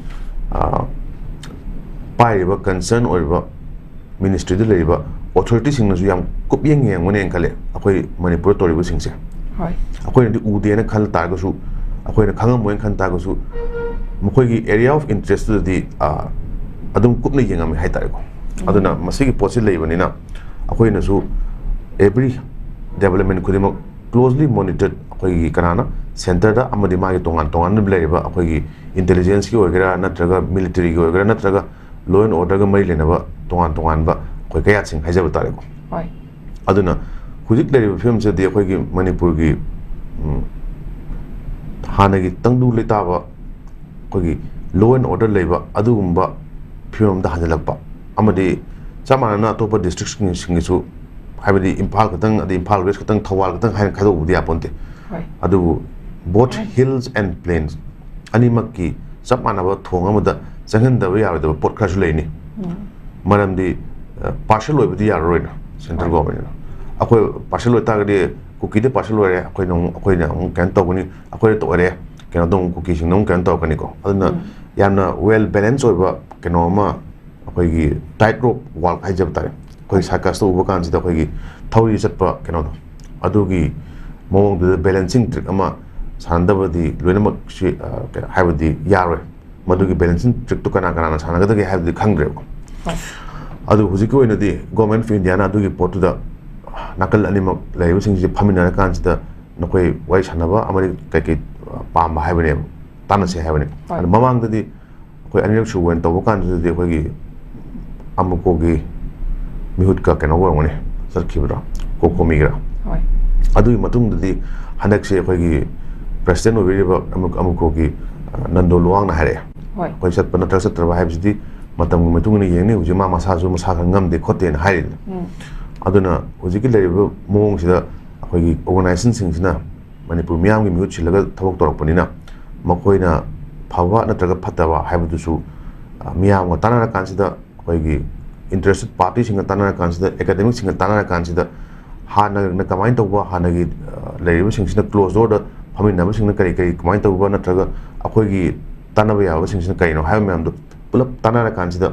ꯑ, ꯄꯥꯏꯔꯤꯕ ꯀꯟꯁꯔꯟ ꯑꯣꯏꯔꯤꯕ ꯃꯤꯅꯤꯁꯇ꯭ꯔꯤꯗ ꯂꯩꯔꯤꯕ ꯑꯣꯊꯣꯔꯤꯇꯤꯁꯤꯡꯅꯁꯨ ꯌꯥꯝ ꯀꯨꯞꯌꯦꯡ ꯌꯦꯡꯒꯅꯦꯅ ꯈꯜꯂꯦ, ꯑꯩꯈꯣꯏ ꯃꯅꯤꯄꯨꯔꯗ ꯇꯧꯔꯤꯕꯁꯤꯡꯁꯦ꯫ ꯍꯣꯏ꯫ ꯑꯩꯈꯣꯏꯅꯗꯤ ꯎꯗꯦꯅ ꯈꯜ ꯇꯥꯔꯒꯁꯨ, ꯑꯩꯈꯣꯏꯅ ꯈꯪꯉꯝꯃꯣꯏꯅ ꯈꯟ ꯇꯥꯔꯒꯁꯨ, ꯃꯈꯣꯏꯒꯤ ꯑꯦꯔꯤꯌꯥ ꯑꯣꯐ ꯏꯟꯇꯔꯦꯁꯇꯨꯗꯗꯤ, ꯑ, ꯑꯗꯨꯝ ꯀꯨꯞꯅ ꯌꯦꯡꯉꯝꯃꯤ ꯍꯥꯏꯇꯥꯔꯦꯀꯣ꯫ ꯑꯗꯨꯅ ꯃꯁꯤꯒꯤ ꯄꯣꯠꯁꯤ ꯂꯩꯕꯅꯤꯅ ꯑꯩꯈꯣꯏꯅꯁꯨ every development ꯈꯨꯗꯤꯡꯃꯛ closely monitored, ꯑꯩꯈꯣꯏꯒꯤ ꯀꯅꯥꯅ ꯁꯦꯟꯇꯔꯗ ꯑꯃꯗꯤ ꯃꯥꯒꯤ ꯇꯣꯉꯥꯟ ꯇꯣꯉꯥꯟꯅ ꯂꯩꯔꯤꯕ ꯑꯩꯈꯣꯏꯒꯤ ꯏꯟꯇꯦꯂꯤꯖꯦꯟꯁꯀꯤ ꯑꯣꯏꯒꯦꯔꯥ ꯅꯠꯇ꯭ꯔꯒ ꯃꯤꯂꯤꯇꯔꯤꯒꯤ ꯑꯣꯏꯒꯦꯔꯥ ꯅꯠꯇ꯭ꯔꯒ law and orderꯒ ꯃꯔꯤ ꯂꯩꯅꯕ ꯇꯣꯉꯥꯟ ꯇꯣꯉꯥꯟꯕ ꯑꯩꯈꯣꯏ ꯀꯌꯥꯠꯁꯤꯡ ꯍꯥꯏꯖꯕ ꯇꯥꯔꯦꯀꯣ꯫ ꯍꯣꯏ꯫ ꯑꯗꯨꯅ ꯍꯧꯖꯤꯛ ꯂꯩꯔꯤꯕ ꯐꯤꯕꯝꯁꯤꯗꯗꯤ ꯑꯩꯈꯣꯏꯒꯤ ꯃꯅꯤꯄꯨꯔꯒꯤ, ꯎꯝ, ꯍꯥꯟꯅꯒꯤ ꯇꯪꯗꯨ ꯂꯩꯇꯥꯕ ꯑꯩꯈꯣꯏꯒꯤ law and order ꯂꯩꯕ ꯑꯗꯨꯒꯨꯝꯕ ꯐꯤꯕꯝ ꯑꯃꯗ ꯍꯟꯖꯤꯜꯂꯛꯄ ꯑꯃꯗꯤ ꯆꯞ ꯃꯥꯟꯅꯅ ꯑꯇꯣꯞꯄ ꯗꯤꯁꯇ꯭ꯔꯤꯛꯁꯤꯡꯒꯤꯁꯨ, ꯍꯥꯏꯕꯗꯤ ꯏꯝꯐꯥꯜ ꯈꯛꯇꯪ ꯑꯗꯩ ꯏꯝꯐꯥꯜ ꯋꯦꯁ ꯈꯛꯇꯪ ꯊꯧꯕꯥꯜ ꯈꯛꯇꯪ ꯍꯥꯏꯅ ꯈꯥꯏꯗꯣꯛꯎꯕꯗꯤ ꯌꯥꯄꯣꯟꯇꯦ꯫ ꯍꯣꯏ꯫ ꯑꯗꯨꯕꯨ both hills and plains ꯑꯅꯤꯃꯛꯀꯤ ꯆꯞ ꯃꯥꯟꯅꯕ ꯊꯣꯡ ꯑꯃꯗ ꯆꯪꯍꯟꯗꯕ ꯌꯥꯔꯣꯏꯗꯕ ꯄꯣꯠ ꯈꯔꯁꯨ ꯂꯩꯅꯤ꯫ ꯎꯝ꯫ ꯃꯔꯝꯗꯤ, ꯑ, ꯄꯥꯔꯁꯦꯜ ꯑꯣꯏꯕꯗꯤ ꯌꯥꯔꯔꯣꯏꯅ ꯁꯦꯟꯇ꯭ꯔꯦꯜ ꯍꯣꯏ꯫ ꯒꯣꯔꯃꯦꯟꯅ꯫ ꯑꯩꯈꯣꯏ ꯄꯥꯔꯁꯦꯜ ꯑꯣꯏꯇꯥꯔꯒꯗꯤ ꯀꯨꯀꯤꯗ ꯄꯥꯔꯁꯦꯜ ꯑꯣꯏꯔꯦ, ꯑꯩꯈꯣꯏꯅ ꯑꯃꯨꯛ, ꯑꯩꯈꯣꯏꯅ ꯑꯃꯨꯛ ꯀꯩꯅꯣ ꯇꯧꯒꯅꯤ, ꯑꯩꯈꯣꯏꯗ ꯑꯣꯏꯔꯦ, ꯀꯩꯅꯣꯗ ꯑꯃꯨꯛ ꯀꯨꯀꯤꯁꯤꯡꯅ ꯑꯃꯨꯛ ꯀꯩꯅꯣ ꯇꯧꯔꯛꯀꯅꯤꯀꯣ꯫ ꯑꯗꯨꯅ ꯎꯝ. ꯌꯥꯝꯅ well balance ꯑꯣꯏꯕ ꯀꯩꯅꯣ ꯑꯃ, ꯑꯩꯈꯣꯏꯒꯤ tight rope walk ꯍꯥꯏꯖꯕ ꯇꯥꯔꯦ꯫ ꯑꯩꯈꯣꯏ circusꯇ ꯎꯕ ꯀꯥꯟꯁꯤꯗ ꯑꯩꯈꯣꯏꯒꯤ ꯊꯧꯔꯤ ꯆꯠꯄ ꯀꯩꯅꯣꯗꯣ, ꯑꯗꯨꯒꯤ ꯃꯑꯣꯡꯗꯨꯗ balancing trick ꯑꯃ ꯁꯥꯟꯅꯗꯕꯗꯤ ꯂꯣꯏꯅꯃꯛꯁꯤ, ꯑ, ꯀꯩꯅꯣ ꯍꯥꯏꯕꯗꯤ ꯌꯥꯔꯣꯏ꯫ ꯃꯗꯨꯒꯤ balancing trickꯇꯣ ꯀꯅꯥ ꯀꯅꯥꯅ ꯁꯥꯟꯅꯒꯗꯒꯦ ꯍꯥꯏꯕꯗꯤ ꯈꯪꯗ꯭ꯔꯦꯕ꯫ ꯍꯣꯏ. ꯑꯗꯨ ꯍꯧꯖꯤꯛꯀꯤ ꯑꯣꯏꯅꯗꯤ Government of Indiaꯅ ꯑꯗꯨꯒꯤ ꯄꯣꯠꯇꯨꯗ ꯅꯥꯀꯜ ꯑꯅꯤꯃꯛ ꯂꯩꯔꯤꯕꯁꯤꯡꯁꯤ ꯐꯝꯃꯤꯟꯅꯔꯀꯥꯟꯁꯤꯗ ꯅꯈꯣꯏ ꯋꯥꯔꯤ ꯁꯥꯟꯅꯕ ꯑꯃꯗꯤ ꯀꯩꯀꯩ ꯄꯥꯝꯕ ꯍꯥꯏꯕꯅꯦꯕ, ꯇꯥꯟꯅꯁꯦ ꯍꯥꯏꯕꯅꯦ꯫ ꯍꯣꯏ. ꯑꯗꯣ ꯃꯃꯥꯡꯗꯗꯤ ꯑꯩꯈꯣꯏ ꯑꯅꯤꯔꯛ ꯁꯨꯕ ꯑꯣꯏꯅ ꯇꯧꯕ ꯀꯥꯟꯗꯨꯗꯗꯤ ꯑꯩꯈꯣꯏꯒꯤ ꯑꯃꯨꯀꯣꯒꯤ ꯃꯤꯍꯨꯠꯀ ꯀꯩꯅꯣ ꯑꯣꯏꯔꯝꯒꯅꯤ, ꯆꯠꯈꯤꯕꯗꯣ, ꯀꯣꯀꯣꯃꯤꯒꯔ꯫ ꯍꯣꯏ. ꯑꯗꯨꯒꯤ ꯃꯇꯨꯡꯗꯗꯤ ꯍꯟꯗꯛꯁꯦ ꯑꯩꯈꯣꯏꯒꯤ President ꯑꯣꯏꯕꯤꯔꯤꯕ ꯑꯃꯨꯛ, ꯑꯃꯨꯀꯣꯒꯤ, ꯑ, ꯅꯟꯗꯣ ꯂꯨꯋꯥꯡꯅ ꯍꯥꯏꯔꯛꯑꯦ꯫ ꯍꯣꯏ. ꯑꯩꯈꯣꯏ ꯆꯠꯄ ꯅꯠꯇ꯭ꯔꯒ ꯆꯠꯇ꯭ꯔꯕ ꯍꯥꯏꯕꯁꯤꯗꯤ ꯃꯇꯝꯒꯤ ꯃꯇꯨꯡ ꯏꯟꯅ ꯌꯦꯡꯅꯤ꯫ ꯍꯧꯖꯤꯛ ꯃꯥ ꯃꯁꯥꯁꯨ ꯃꯁꯥ ꯈꯔ ꯉꯝꯗꯦ ꯈꯣꯠꯇꯦꯅ ꯍꯥꯏꯔꯤꯗꯅ꯫ ꯎꯝ. ꯑꯗꯨꯅ ꯍꯧꯖꯤꯛꯀꯤ ꯂꯩꯔꯤꯕ ꯃꯑꯣꯡꯁꯤꯗ ꯑꯩꯈꯣꯏꯒꯤ organizationꯁꯤꯡꯁꯤꯅ ꯃꯅꯤꯄꯨꯔ ꯃꯤꯌꯥꯝꯒꯤ ꯃꯤꯍꯨꯠ ꯁꯤꯜꯂꯒ ꯊꯕꯛ ꯇꯧꯔꯛꯄꯅꯤꯅ ꯃꯈꯣꯏꯅ ꯐꯕ ꯅꯠꯇ꯭ꯔꯒ ꯐꯠꯇꯕ ꯍꯥꯏꯕꯗꯨꯁꯨ, ꯑ, ꯃꯤꯌꯥꯝꯒ ꯇꯥꯟꯅꯔꯀꯥꯟꯁꯤꯗ, ꯑꯩꯈꯣꯏꯒꯤ interested partyꯁꯤꯡꯒ ꯇꯥꯟꯅꯔꯀꯥꯟꯁꯤꯗ, academicꯁꯤꯡꯒ ꯇꯥꯟꯅꯔꯀꯥꯟꯁꯤꯗ ꯍꯥꯟꯅꯅ ꯀꯃꯥꯏꯅ ꯇꯧꯕ, ꯍꯥꯟꯅꯒꯤ, ꯑ, ꯂꯩꯔꯤꯕꯁꯤꯡꯁꯤꯅ closed doorꯗ ꯐꯝꯃꯤꯟꯅꯕꯁꯤꯡꯅ ꯀꯔꯤ ꯀꯔꯤ ꯀꯃꯥꯏꯅ ꯇꯧꯕ ꯅꯠꯇ꯭ꯔꯒ ꯑꯩꯈꯣꯏꯒꯤ ꯇꯥꯟꯅꯕ ꯌꯥꯕꯁꯤꯡꯁꯤꯅ ꯀꯔꯤꯅꯣ ꯍꯥꯏꯕ ꯃꯌꯥꯝꯗꯣ ꯄꯨꯂꯞ ꯇꯥꯟꯅꯔꯀꯥꯟꯁꯤꯗ,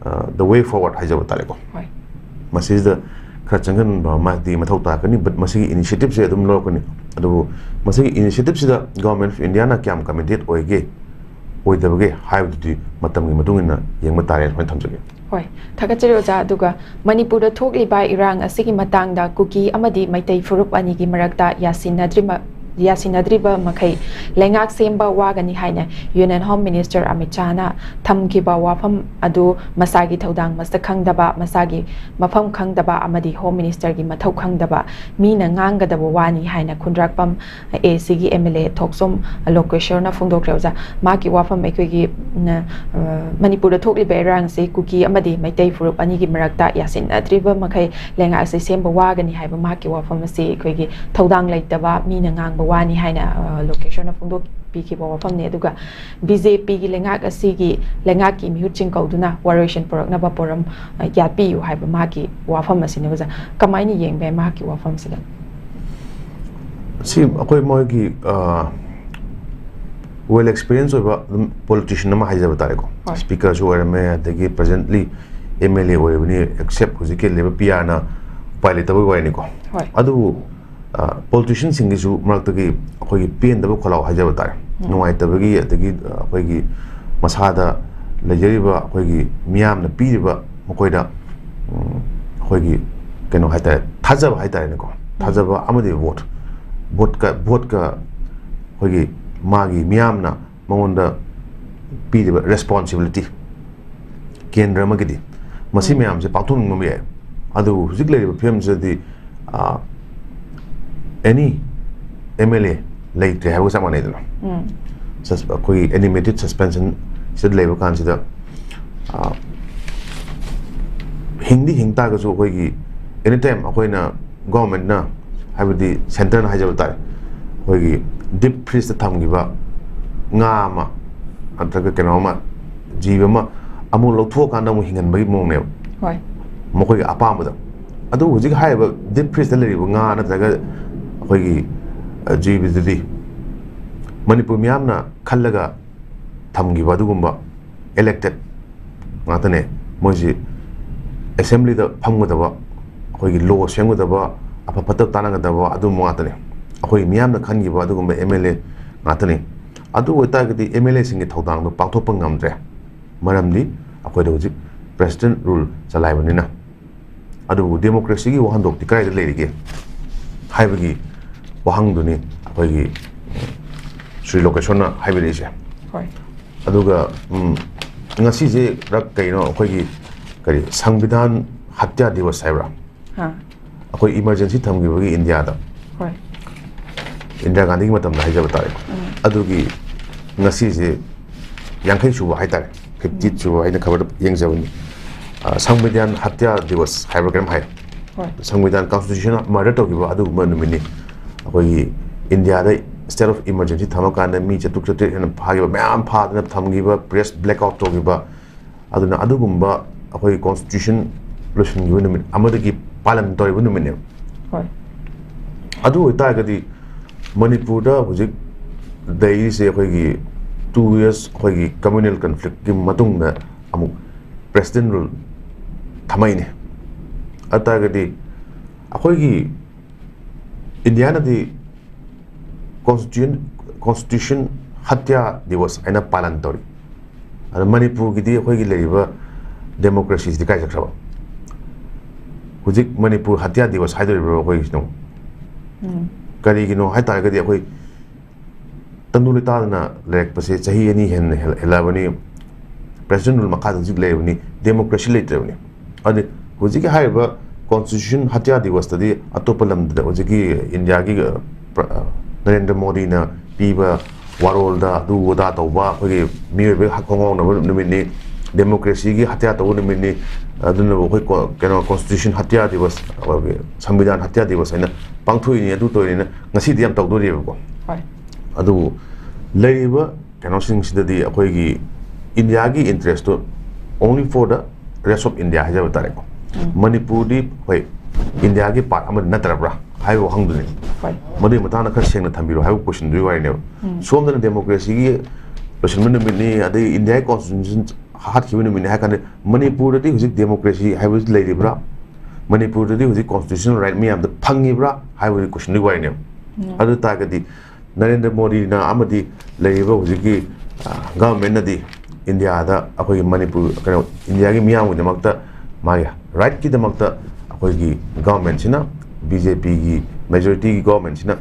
ꯑ, the way forward ꯍꯥꯏꯖꯕ ꯇꯥꯔꯦꯀꯣ꯫ ꯍꯣꯏ. ꯃꯁꯤꯁꯤꯗ ꯈꯔ ꯆꯪꯁꯤꯟꯕ ꯑꯃꯗꯤ ꯃꯊꯧ ꯇꯥꯔꯛꯀꯅꯤ, but ꯃꯁꯤꯒꯤ initiativeꯁꯦ ꯑꯗꯨꯝ ꯂꯧꯔꯛꯀꯅꯤ꯫ ꯑꯗꯨꯕꯨ ꯃꯁꯤꯒꯤ initiativeꯁꯤꯗ Government of Indiaꯅ ꯀꯌꯥꯝ committed ꯑꯣꯏꯒꯦ, ꯑꯣꯏꯗꯕꯒꯦ ꯍꯥꯏꯕꯗꯨꯗꯤ ꯃꯇꯝꯒꯤ ꯃꯇꯨꯡ ꯏꯟꯅ ꯌꯦꯡꯕ ꯇꯥꯔꯦ, ꯁꯨꯃꯥꯏꯅ ꯊꯝꯖꯒꯦ꯫ ꯍꯣꯏ, ꯊꯥꯒꯠꯆꯔꯤ ꯑꯣꯖꯥ꯫ ꯑꯗꯨꯒ ꯃꯅꯤꯄꯨꯔꯗ ꯊꯣꯛꯂꯤꯕ ꯏꯔꯥꯡ ꯑꯁꯤꯒꯤ ꯃꯇꯥꯡꯗ ꯀꯨꯀꯤ ꯑꯃꯗꯤ ꯃꯩꯇꯩ ꯐꯨꯔꯨꯞ ꯑꯅꯤꯒꯤ ꯃꯔꯛꯇ ꯌꯥꯁꯤꯟꯅꯗ꯭ꯔꯤꯕ, ꯌꯥꯁꯤꯟꯅꯗ꯭ꯔꯤꯕ ꯃꯈꯩ ꯂꯩꯉꯥꯛ ꯁꯦꯝꯕ ꯋꯥꯒꯅꯤ ꯍꯥꯏꯅ Union Home Minister ꯑꯃꯤꯠ ꯁꯥꯍꯅ ꯊꯝꯈꯤꯕ ꯋꯥꯐꯝ ꯑꯗꯨ ꯃꯁꯥꯒꯤ ꯊꯧꯗꯥꯡ ꯃꯁꯛ ꯈꯪꯗꯕ, ꯃꯁꯥꯒꯤ ꯃꯐꯝ ꯈꯪꯗꯕ ꯑꯃꯗꯤ Home Ministerꯒꯤ ꯃꯊꯧ ꯈꯪꯗꯕ ꯃꯤꯅ ꯉꯥꯡꯒꯗꯕ ꯋꯥꯅꯤ ꯍꯥꯏꯅ ꯈꯨꯟꯗ꯭ꯔꯥꯛꯄꯝ ꯑꯦ ꯁꯤꯒꯤ MLA ꯊꯣꯛꯆꯣꯝ ꯂꯣꯀꯦꯁꯣꯔꯅ ꯐꯣꯡꯗꯣꯛꯈ꯭ꯔꯦ꯫ ꯑꯣꯖꯥ, ꯃꯍꯥꯛꯀꯤ ꯋꯥꯐꯝ ꯑꯩꯈꯣꯏꯒꯤ, ꯎꯝ, ꯑ, ꯃꯅꯤꯄꯨꯔꯗ ꯊꯣꯛꯂꯤꯕ ꯏꯔꯥꯡꯁꯤ ꯀꯨꯀꯤ ꯑꯃꯗꯤ ꯃꯩꯇꯩ ꯐꯨꯔꯨꯞ ꯑꯅꯤꯒꯤ ꯃꯔꯛꯇ ꯌꯥꯁꯤꯟꯅꯗ꯭ꯔꯤꯕ ꯃꯈꯩ ꯂꯩꯉꯥꯛ ꯑꯁꯤ ꯁꯦꯝꯕ ꯋꯥꯒꯅꯤ ꯍꯥꯏꯕ ꯃꯍꯥꯛꯀꯤ ꯋꯥꯐꯝ ꯑꯁꯤ ꯑꯩꯈꯣꯏꯒꯤ ꯊꯧꯗꯥꯡ ꯂꯩꯇꯕ ꯃꯤꯅ ꯉꯥꯡꯕ ꯋꯥꯅꯤ ꯍꯥꯏꯅ, ꯑ, ꯂꯣꯀꯦꯁꯣꯔꯅ ꯐꯣꯡꯗꯣꯛꯄꯤꯈꯤꯕ ꯋꯥꯐꯝꯅꯤ꯫ ꯑꯗꯨꯒ BJPꯒꯤ ꯂꯩꯉꯥꯛ ꯑꯁꯤꯒꯤ ꯂꯩꯉꯥꯛꯀꯤ ꯃꯤꯍꯨꯠꯁꯤꯡ ꯀꯧꯗꯨꯅ ꯋꯥꯔꯣꯏꯁꯤꯟ ꯄꯨꯔꯛꯅꯕ ꯄꯣꯔꯝ, ꯑ, ꯌꯥꯠꯄꯤꯌꯨ ꯍꯥꯏꯕ ꯃꯍꯥꯛꯀꯤ ꯋꯥꯐꯝ ꯑꯁꯤꯅꯤ꯫ ꯑꯣꯖꯥ, ꯀꯃꯥꯏꯅ ꯌꯦꯡꯕ ꯌꯥꯏ ꯃꯍꯥꯛꯀꯤ ꯋꯥꯐꯝꯁꯤꯗ? ꯁꯤ ꯑꯩꯈꯣꯏ ꯃꯣꯏꯒꯤ, ꯑ, ꯋꯦꯜ ꯑꯦꯛꯁꯄꯤꯔꯤꯌꯦꯟꯁ ꯑꯣꯏꯕ ꯑꯗꯨꯝ ꯄꯣꯂꯤꯇꯤꯁꯤꯌꯟ ꯑꯃ ꯍꯥꯏꯖꯕ ꯇꯥꯔꯦꯀꯣ꯫ ꯍꯣꯏ꯫ ꯁ꯭ꯄꯤꯀꯔꯁꯨ ꯑꯣꯏꯔꯝꯃꯦ, ꯑꯗꯒꯤ ꯄ꯭ꯔꯖꯦꯟꯠꯂꯤ ꯑꯦꯝ ꯑꯦꯜ ꯑꯦ ꯑꯣꯏꯔꯤꯕꯅꯤ, ꯑꯦꯛꯁꯦꯞ ꯍꯧꯖꯤꯛꯀꯤ ꯂꯩꯕ ꯄꯤ ꯑꯥꯔꯅ ꯎꯄꯥꯏ ꯂꯩꯇꯕꯒꯤ ꯋꯥꯔꯤꯅꯤꯀꯣ꯫ ꯍꯣꯏ꯫ ꯑꯗꯨꯕꯨ ꯄꯣꯂꯤꯇꯤꯁꯤꯌꯟꯁꯤꯡꯒꯤꯁꯨ ꯃꯔꯛꯇꯒꯤ ꯑꯩꯈꯣꯏꯒꯤ ꯄꯦꯟꯗꯕ ꯈꯣꯜꯂꯥꯎ ꯍꯥꯏꯖꯕ ꯇꯥꯔꯦ, ꯎꯝ꯫ ꯅꯨꯡꯉꯥꯏꯇꯕꯒꯤ, ꯑꯗꯒꯤ ꯑꯩꯈꯣꯏꯒꯤ ꯃꯁꯥꯗ ꯂꯩꯖꯔꯤꯕ ꯑꯩꯈꯣꯏꯒꯤ ꯃꯤꯌꯥꯝꯅ ꯄꯤꯔꯤꯕ ꯃꯈꯣꯏꯗ ꯎꯝ, ꯑꯩꯈꯣꯏꯒꯤ ꯀꯩꯅꯣ ꯍꯥꯏꯇꯥꯔꯦ, ꯊꯥꯖꯕ ꯍꯥꯏꯇꯥꯔꯦꯅꯦꯀꯣ꯫ ꯊꯥꯖꯕ ꯑꯃꯗꯤ ꯚꯣꯠ, ꯚꯣꯠꯀ ꯚꯣꯠꯀ ꯑꯩꯈꯣꯏꯒꯤ ꯃꯥꯒꯤ ꯃꯤꯌꯥꯝꯅ ꯃꯉꯣꯟꯗ ꯄꯤꯔꯤꯕ ꯔꯦꯁꯄꯣꯟꯁꯤꯕꯤꯂꯤꯇꯤ, ꯀꯦꯟꯗ꯭ꯔ ꯑꯃꯒꯤꯗꯤ ꯃꯁꯤ ꯎꯝ꯫ ꯃꯌꯥꯝꯁꯦ ꯄꯥꯡꯊꯣꯛꯅꯤꯡꯕ ꯌꯥꯏ꯫ ꯑꯗꯨꯕꯨ ꯍꯧꯖꯤꯛ ꯂꯩꯔꯤꯕ ꯐꯤꯕꯝꯁꯤꯗꯗꯤ ꯑꯦꯅꯤ ꯑꯦꯝ ꯑꯦꯜ ꯑꯦ ꯂꯩꯇ꯭ꯔꯦ ꯍꯥꯏꯕꯒ ꯆꯞ ꯃꯥꯟꯅꯩꯗꯅ꯫ ꯎꯝ꯫ ꯁꯁ- ꯑꯩꯈꯣꯏꯒꯤ ꯑꯦꯅꯤꯃꯦꯇꯦꯠ ꯁꯁꯄꯦꯟꯁꯟ ꯁꯤꯗ ꯂꯩꯕ ꯀꯥꯟꯁꯤꯗ, ꯑ, ꯍꯤꯡꯗꯤ ꯍꯤꯡ ꯇꯥꯔꯒꯁꯨ ꯑꯩꯈꯣꯏꯒꯤ ꯑꯦꯅꯤ ꯇꯥꯏꯝ ꯑꯩꯈꯣꯏꯅ ꯒꯣꯔꯃꯦꯟꯅ, ꯍꯥꯏꯕꯗꯤ ꯁꯦꯟꯇꯔꯅ ꯍꯥꯏꯖꯕ ꯇꯥꯔꯦ, ꯑꯩꯈꯣꯏꯒꯤ ꯗꯤꯞ ꯐ꯭ꯔꯤꯖꯇ ꯊꯝꯈꯤꯕ ꯉꯥ ꯑꯃ ꯅꯠꯇ꯭ꯔꯒ ꯀꯩꯅꯣ ꯑꯃ, ꯖꯤꯕ ꯑꯃ ꯑꯃꯨꯛ ꯂꯧꯊꯣꯛꯑꯀꯥꯟꯗ ꯑꯃꯨꯛ ꯍꯤꯡꯍꯟꯕꯒꯤ ꯃꯑꯣꯡꯅꯦꯕ, ꯍꯣꯏ꯫ ꯃꯈꯣꯏꯒꯤ ꯑꯄꯥꯝꯕꯗ꯫ ꯑꯗꯨ ꯍꯧꯖꯤꯛ ꯍꯥꯏꯔꯤꯕ ꯗꯤꯞ ꯐ꯭ꯔꯤꯖꯇ ꯂꯩꯔꯤꯕ ꯉꯥ ꯅꯠꯇ꯭ꯔꯒ ꯑꯩꯈꯣꯏꯒꯤ, ꯑ, ꯖꯤꯕꯗꯨꯗꯤ ꯃꯅꯤꯄꯨꯔ ꯃꯤꯌꯥꯝꯅ ꯈꯜꯂꯒ ꯊꯝꯈꯤꯕ ꯑꯗꯨꯒꯨꯝꯕ ꯏꯂꯦꯛꯇꯦꯠ ꯉꯥꯛꯇꯅꯦ꯫ ꯃꯣꯏꯁꯤ ꯑꯦꯁꯦꯝꯕ꯭ꯂꯤꯗ ꯐꯝꯒꯗꯕ, ꯑꯩꯈꯣꯏꯒꯤ ꯂꯣ ꯁꯦꯝꯒꯗꯕ, ꯑꯐ ꯐꯠꯇ ꯇꯥꯟꯅꯒꯗꯕ ꯑꯗꯨꯒꯨꯝꯕ ꯉꯥꯛꯇꯅꯦ꯫ ꯑꯩꯈꯣꯏ ꯃꯤꯌꯥꯝꯅ ꯈꯟꯈꯤꯕ ꯑꯗꯨꯒꯨꯝꯕ ꯑꯦꯝ ꯑꯦꯜ ꯑꯦ ꯉꯥꯛꯇꯅꯤ꯫ ꯑꯗꯨ ꯑꯣꯏꯇꯥꯔꯒꯗꯤ ꯑꯦꯝ ꯑꯦꯜ ꯑꯦꯁꯤꯡꯒꯤ ꯊꯧꯗꯥꯡꯗꯣ ꯄꯥꯡꯊꯣꯛꯄ ꯉꯝꯗ꯭ꯔꯦ꯫ ꯃꯔꯝꯗꯤ ꯑꯩꯈꯣꯏꯗ ꯍꯧꯖꯤꯛ ꯄ꯭ꯔꯦꯁꯤꯗꯦꯟꯠ ꯔꯨꯜ ꯆꯂꯥꯏꯕꯅꯤꯅ꯫ ꯑꯗꯨꯕꯨ ꯗꯦꯃꯣꯀ꯭ꯔꯦꯁꯤꯒꯤ ꯋꯥꯍꯟꯊꯣꯛꯇꯤ ꯀꯗꯥꯏꯗ ꯂꯩꯔꯤꯒꯦ ꯍꯥꯏꯕꯒꯤ ꯋꯥꯍꯪꯗꯨꯅꯤ ꯑꯩꯈꯣꯏꯒꯤ, ꯎꯝ, ꯁ꯭ꯔꯤ ꯂꯣꯀꯦꯁꯣꯔꯅ ꯍꯥꯏꯕꯤꯔꯛꯏꯁꯦ꯫ ꯍꯣꯏ꯫ ꯑꯗꯨꯒ, ꯎꯝ, ꯉꯁꯤꯁꯦ ꯔꯛ ꯀꯩꯅꯣ ꯑꯩꯈꯣꯏꯒꯤ ꯀꯔꯤ ꯁꯪꯕꯤꯙꯥꯟ ꯍꯠꯌꯥ ꯗꯤꯋꯁ ꯍꯥꯏꯕ꯭ꯔꯥ? ꯍꯥ꯫ ꯑꯩꯈꯣꯏ ꯏꯃꯔꯖꯦꯟꯁꯤ ꯊꯝꯈꯤꯕꯒꯤ ꯏꯟꯗꯤꯌꯥꯗ꯫ ꯍꯣꯏ꯫ ꯏꯟꯗꯤꯔꯥ ꯒꯥꯟꯙꯤꯒꯤ ꯃꯇꯝꯗ ꯍꯥꯏꯖꯕ ꯇꯥꯔꯦ꯫ ꯎꯝ꯫ ꯑꯗꯨꯒꯤ ꯉꯁꯤꯁꯦ ꯌꯥꯡꯈꯩ ꯁꯨꯕ ꯍꯥꯏꯇꯥꯔꯦ, ꯐꯤꯐꯇꯤ ꯁꯨꯕ, ꯑꯩꯅ ꯈꯕꯔꯗ ꯌꯦꯡꯖꯕꯅꯤ꯫ ꯑ, ꯁꯪꯕꯤꯙꯥꯟ ꯍꯠꯌꯥ ꯗꯤꯋꯁ ꯍꯥꯏꯕ꯭ꯔꯥ ꯀꯩꯅꯣꯝ ꯍꯥꯏ꯫ ꯍꯣꯏ꯫ ꯁꯪꯕꯤꯙꯥꯟ, ꯀꯟꯁꯇꯤꯇ꯭ꯌꯨꯁꯟ ꯃꯔꯗꯔ ꯇꯧꯈꯤꯕ ꯑꯗꯨꯒꯨꯝꯕ ꯅꯨꯃꯤꯠꯅꯤ꯫ ꯑꯩꯈꯣꯏꯒꯤ ꯏꯟꯗꯤꯌꯥꯗ state of emergency ꯊꯝꯃꯀꯥꯟꯗ ꯃꯤ ꯆꯥꯇ꯭ꯔꯨꯛ ꯆꯥꯇ꯭ꯔꯦꯠ ꯍꯦꯟꯅ ꯐꯥꯈꯤꯕ, ꯃꯌꯥꯝ ꯐꯥꯗꯅ ꯊꯝꯈꯤꯕ, press blackout ꯇꯧꯈꯤꯕ, ꯑꯗꯨꯅ ꯑꯗꯨꯒꯨꯝꯕ ꯑꯩꯈꯣꯏꯒꯤ ꯀꯣꯟꯁꯇꯤꯇ꯭ꯌꯨꯁꯟ ꯂꯣꯏꯁꯤꯟꯈꯤꯕ ꯅꯨꯃꯤꯠ ꯑꯃꯗꯒꯤ ꯄꯥꯂꯟ ꯇꯧꯔꯤꯕ ꯅꯨꯃꯤꯠꯅꯦꯕ꯫ ꯍꯣꯏ꯫ ꯑꯗꯨ ꯑꯣꯏꯇꯥꯔꯒꯗꯤ ꯃꯅꯤꯄꯨꯔꯗ ꯍꯧꯖꯤꯛ ꯂꯩꯔꯤꯁꯦ ꯑꯩꯈꯣꯏꯒꯤ two years ꯑꯩꯈꯣꯏꯒꯤ communal conflict ꯀꯤ ꯃꯇꯨꯡꯗ ꯑꯃꯨꯛ president rule ꯊꯝꯃꯛꯏꯅꯦ꯫ ꯑꯗꯨ ꯇꯥꯔꯒꯗꯤ ꯑꯩꯈꯣꯏꯒꯤ ꯏꯟꯗꯤꯌꯥꯅꯗꯤ constitution constitution ꯍꯠꯌꯥ ꯗꯤꯋꯁ ꯍꯥꯏꯅ ꯄꯥꯂꯟ ꯇꯧꯔꯤ꯫ ꯑꯗ ꯃꯅꯤꯄꯨꯔꯒꯤꯗꯤ ꯑꯩꯈꯣꯏꯒꯤ ꯂꯩꯔꯤꯕ democracy ꯁꯤꯗꯤ ꯀꯥꯏ ꯆꯠꯈ꯭ꯔꯕ? ꯍꯧꯖꯤꯛ ꯃꯅꯤꯄꯨꯔ ꯍꯠꯌꯥ ꯗꯤꯋꯁ ꯍꯥꯏꯗꯣꯔꯤꯕ꯭ꯔꯣ ꯑꯩꯈꯣꯏꯒꯤꯁꯤꯅ? ꯎꯝ꯫ ꯀꯔꯤꯒꯤꯅꯣ ꯍꯥꯏ ꯇꯥꯔꯒꯗꯤ ꯑꯩꯈꯣꯏ ꯇꯪꯗꯨ ꯂꯩꯇꯥꯗꯅ ꯂꯩꯔꯛꯄꯁꯦ ꯆꯍꯤ ꯑꯅꯤ ꯍꯦꯟꯅ ꯍꯦꯜ-, ꯍꯦꯜꯂꯛꯑꯕꯅꯤ꯫ President rule ꯃꯈꯥꯗ ꯍꯧꯖꯤꯛ ꯂꯩꯔꯕꯅꯤ, democracy ꯂꯩꯇ꯭ꯔꯕꯅꯤ꯫ ꯑꯗꯨ ꯍꯧꯖꯤꯛꯀꯤ ꯍꯥꯏꯔꯤꯕ constitution ꯍꯠꯌꯥ ꯗꯤꯋꯁꯇꯗꯤ ꯑꯇꯣꯞꯄ ꯂꯝꯗ ꯍꯧꯖꯤꯛꯀꯤ ꯏꯟꯗꯤꯌꯥꯒꯤ, ꯑ, ꯄ꯭ꯔ-, ꯑ, ꯅꯔꯦꯟꯗ꯭ꯔ ꯃꯣꯗꯤꯅ ꯄꯤꯕ ꯋꯥꯔꯣꯜꯗ ꯑꯗꯨ ꯑꯗꯥ ꯇꯧꯕ, ꯑꯩꯈꯣꯏꯒꯤ ꯃꯤꯑꯣꯏꯕꯒꯤ ꯍꯛ ꯈꯣꯡꯒꯥꯎꯅꯕ ꯅꯨꯃꯤꯠꯅꯤ, democracy ꯒꯤ ꯍꯠꯌꯥ ꯇꯧꯕ ꯅꯨꯃꯤꯠꯅꯤ, ꯑꯗꯨꯅꯕꯨ ꯑꯩꯈꯣꯏ ꯀꯣ-, ꯀꯩꯅꯣ, constitution ꯍꯠꯌꯥ ꯗꯤꯋꯁ, ꯑꯩꯈꯣꯏꯒꯤ ꯁꯪꯕꯤꯙꯥꯟ ꯍꯠꯌꯥ ꯗꯤꯋꯁ ꯍꯥꯏꯅ ꯄꯥꯡꯊꯣꯛꯏꯅꯤ, ꯑꯗꯨ ꯇꯧꯔꯤꯅꯤꯅ ꯉꯁꯤꯗꯤ ꯌꯥꯝ ꯇꯧꯗꯣꯔꯤꯕꯀꯣ꯫ ꯍꯣꯏ꯫ ꯑꯗꯨꯕꯨ ꯂꯩꯔꯤꯕ ꯀꯩꯅꯣꯁꯤꯡꯁꯤꯗꯗꯤ ꯑꯩꯈꯣꯏꯒꯤ ꯏꯟꯗꯤꯌꯥꯒꯤ interest to only for the rest of India ꯍꯥꯏꯖꯕ ꯇꯥꯔꯦꯀꯣ꯫ ꯎꯝ꯫ ꯃꯅꯤꯄꯨꯔꯗꯤ ꯍꯣꯏ ꯏꯟꯗꯤꯌꯥꯒꯤ part ꯑꯃꯗꯤ ꯅꯠꯇ꯭ꯔꯕ꯭ꯔꯥ ꯍꯥꯏꯕ ꯋꯥꯍꯪꯗꯨꯅꯤ꯫ ꯍꯣꯏ꯫ ꯃꯗꯨꯒꯤ ꯃꯇꯥꯡꯗ ꯈꯔ ꯁꯦꯡꯅ ꯊꯝꯕꯤꯔꯣ ꯍꯥꯏꯕ question ꯗꯨꯒꯤ ꯋꯥꯔꯤꯅꯦꯕ꯫ ꯎꯝ꯫ ꯁꯣꯝꯗꯅ democracy ꯒꯤ ꯂꯣꯏꯁꯤꯟꯕ ꯅꯨꯃꯤꯠꯅꯤ, ꯑꯗꯩ ꯏꯟꯗꯤꯌꯥꯒꯤ constitution ꯍꯥꯠꯈꯤꯕ ꯅꯨꯃꯤꯠꯅꯤ ꯍꯥꯏ ꯀꯥꯟꯗ, ꯃꯅꯤꯄꯨꯔꯗꯗꯤ ꯍꯧꯖꯤꯛ democracy ꯍꯥꯏꯕꯁꯤ ꯂꯩꯔꯤꯕ꯭ꯔꯥ? ꯃꯅꯤꯄꯨꯔꯗꯗꯤ ꯍꯧꯖꯤꯛ constitutional right ꯃꯌꯥꯝꯗꯣ ꯐꯪꯉꯤꯕ꯭ꯔꯥ ꯍꯥꯏꯕꯒꯤ question ꯗꯨꯒꯤ ꯋꯥꯔꯤꯅꯦꯕ꯫ ꯎꯝ꯫ ꯑꯗꯨ ꯇꯥꯔꯒꯗꯤ ꯅꯔꯦꯟꯗ꯭ꯔ ꯃꯣꯗꯤꯅ ꯑꯃꯗꯤ ꯂꯩꯔꯤꯕ ꯍꯧꯖꯤꯛꯀꯤ, ꯑ, government ꯅꯗꯤ ꯏꯟꯗꯤꯌꯥꯗ ꯑꯩꯈꯣꯏꯒꯤ ꯃꯅꯤꯄꯨꯔ, ꯀꯩꯅꯣ, ꯏꯟꯗꯤꯌꯥꯒꯤ ꯃꯤꯌꯥꯝꯒꯤꯗꯃꯛꯇ ꯃꯥꯒꯤ right ꯀꯤꯗꯃꯛꯇ ꯑꯩꯈꯣꯏꯒꯤ government ꯁꯤꯅ, BJP ꯒꯤ majority ꯒꯤ government ꯁꯤꯅ,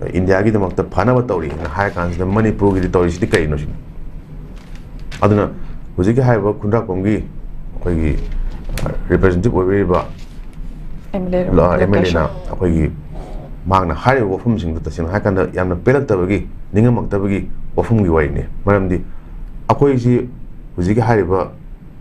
ꯑ, ꯏꯟꯗꯤꯌꯥꯒꯤꯗꯃꯛꯇ ꯐꯅꯕ ꯇꯧꯔꯤ ꯍꯥꯏꯅ ꯍꯥꯏꯔ ꯀꯥꯟꯁꯤꯗ ꯃꯅꯤꯄꯨꯔꯒꯤꯗꯤ ꯇꯧꯔꯤꯁꯤꯗꯤ ꯀꯔꯤꯅꯣ ꯁꯤꯅꯤ? ꯑꯗꯨꯅ ꯍꯧꯖꯤꯛꯀꯤ ꯍꯥꯏꯔꯤꯕ ꯈꯨꯟꯗ꯭ꯔꯥꯛꯄꯝꯒꯤ ꯑꯩꯈꯣꯏꯒꯤ, ꯑ, representative ꯑꯣꯏꯕꯤꯔꯤꯕ MLA ꯂ-, MLA ꯅ ꯂꯣꯀꯦꯁꯟ꯫ ꯑꯩꯈꯣꯏꯒꯤ ꯃꯍꯥꯛꯅ ꯍꯥꯏꯔꯤꯕ ꯋꯥꯐꯝꯁꯤꯡꯗꯨ ꯇꯁꯦꯡꯅ ꯍꯥꯏꯔꯀꯥꯟꯗ ꯌꯥꯝꯅ ꯄꯦꯜꯂꯛꯇꯕꯒꯤ, ꯅꯤꯡꯉꯝꯃꯛꯇꯕꯒꯤ ꯋꯥꯐꯝꯒꯤ ꯋꯥꯔꯤꯅꯤ꯫ ꯃꯔꯝꯗꯤ ꯑꯩꯈꯣꯏꯁꯤ ꯍꯧꯖꯤꯛꯀꯤ ꯍꯥꯏꯔꯤꯕ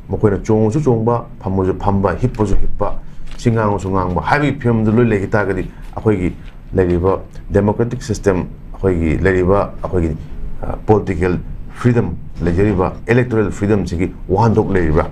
ꯃꯈꯣꯏꯅ ꯆꯣꯡꯉꯁꯨ ꯆꯣꯡꯕ, ꯐꯝꯃꯁꯨ ꯐꯝꯕ, ꯍꯤꯞꯄꯁꯨ ꯍꯤꯞꯄ, ꯁꯤ ꯉꯥꯡꯉꯁꯨ ꯉꯥꯡꯕ ꯍꯥꯏꯕꯒꯤ ꯐꯤꯕꯝꯗꯨ ꯂꯣꯏ ꯂꯩꯈꯤ ꯇꯥꯔꯒꯗꯤ ꯑꯩꯈꯣꯏꯒꯤ ꯂꯩꯔꯤꯕ democratic system, ꯑꯩꯈꯣꯏꯒꯤ ꯂꯩꯔꯤꯕ ꯑꯩꯈꯣꯏꯒꯤ, ꯑ, political freedom, ꯂꯩꯖꯔꯤꯕ electoral freedom ꯁꯤꯒꯤ ꯋꯥꯍꯟꯊꯣꯛ ꯂꯩꯔꯤꯕ꯭ꯔꯥ?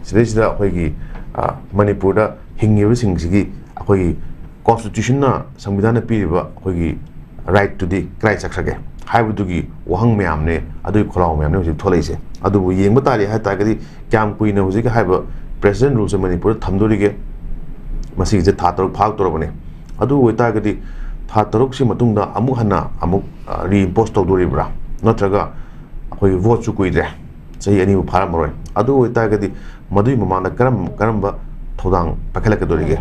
ꯁꯤꯗꯩꯁꯤꯗ ꯑꯩꯈꯣꯏꯒꯤ, ꯑ, ꯃꯅꯤꯄꯨꯔꯗ ꯍꯤꯡꯉꯤꯕꯁꯤꯡꯁꯤꯒꯤ ꯑꯩꯈꯣꯏꯒꯤ constitution ꯅ, ꯁꯪꯕꯤꯙꯥꯟꯅ ꯄꯤꯔꯤꯕ ꯑꯩꯈꯣꯏꯒꯤ right ꯇꯨꯗꯤ ꯀꯗꯥꯏ ꯆꯠꯈ꯭ꯔꯒꯦ? ꯍꯥꯏꯕꯗꯨꯒꯤ ꯋꯥꯍꯪ ꯃꯌꯥꯝꯅꯦ, ꯑꯗꯨꯒꯤ ꯈꯣꯜꯂꯥꯎ ꯃꯌꯥꯝꯅꯦ ꯍꯧꯖꯤꯛ ꯊꯣꯛꯂꯛꯏꯁꯦ꯫ ꯑꯗꯨꯕꯨ ꯌꯦꯡꯕ ꯇꯥꯔꯦ ꯍꯥꯏ ꯇꯥꯔꯒꯗꯤ, ꯀꯌꯥꯝ ꯀꯨꯏꯅ ꯍꯧꯖꯤꯛꯀꯤ ꯍꯥꯏꯔꯤꯕ president ruleꯁꯦ ꯃꯅꯤꯄꯨꯔꯗ ꯊꯝꯗꯣꯔꯤꯒꯦ? ꯃꯁꯤꯒꯤꯁꯦ ꯊꯥ ꯇꯔꯨꯛ ꯐꯥꯔꯛꯇꯧꯔꯕꯅꯦ꯫ ꯑꯗꯨ ꯑꯣꯏꯇꯥꯔꯒꯗꯤ, ꯊꯥ ꯇꯔꯨꯛꯁꯤ ꯃꯇꯨꯡꯗ ꯑꯃꯨꯛ ꯍꯟꯅ ꯑꯃꯨꯛ, ꯑ, reimpose ꯇꯧꯗꯣꯔꯤꯕ꯭ꯔꯥ? ꯅꯠꯇ꯭ꯔꯒ ꯑꯩꯈꯣꯏꯒꯤ voteꯁꯨ ꯀꯨꯏꯗ꯭ꯔꯦ, ꯆꯍꯤ ꯑꯅꯤꯕꯨ ꯐꯥꯔꯝꯃꯔꯣꯏ꯫ ꯑꯗꯨ ꯑꯣꯏꯇꯥꯔꯒꯗꯤ, ꯃꯗꯨꯒꯤ ꯃꯃꯥꯡꯗ ꯀꯔꯝ-, ꯀꯔꯝꯕ ꯊꯧꯗꯥꯡ ꯄꯥꯏꯈꯠꯂꯛꯀꯗꯣꯔꯤꯒꯦ?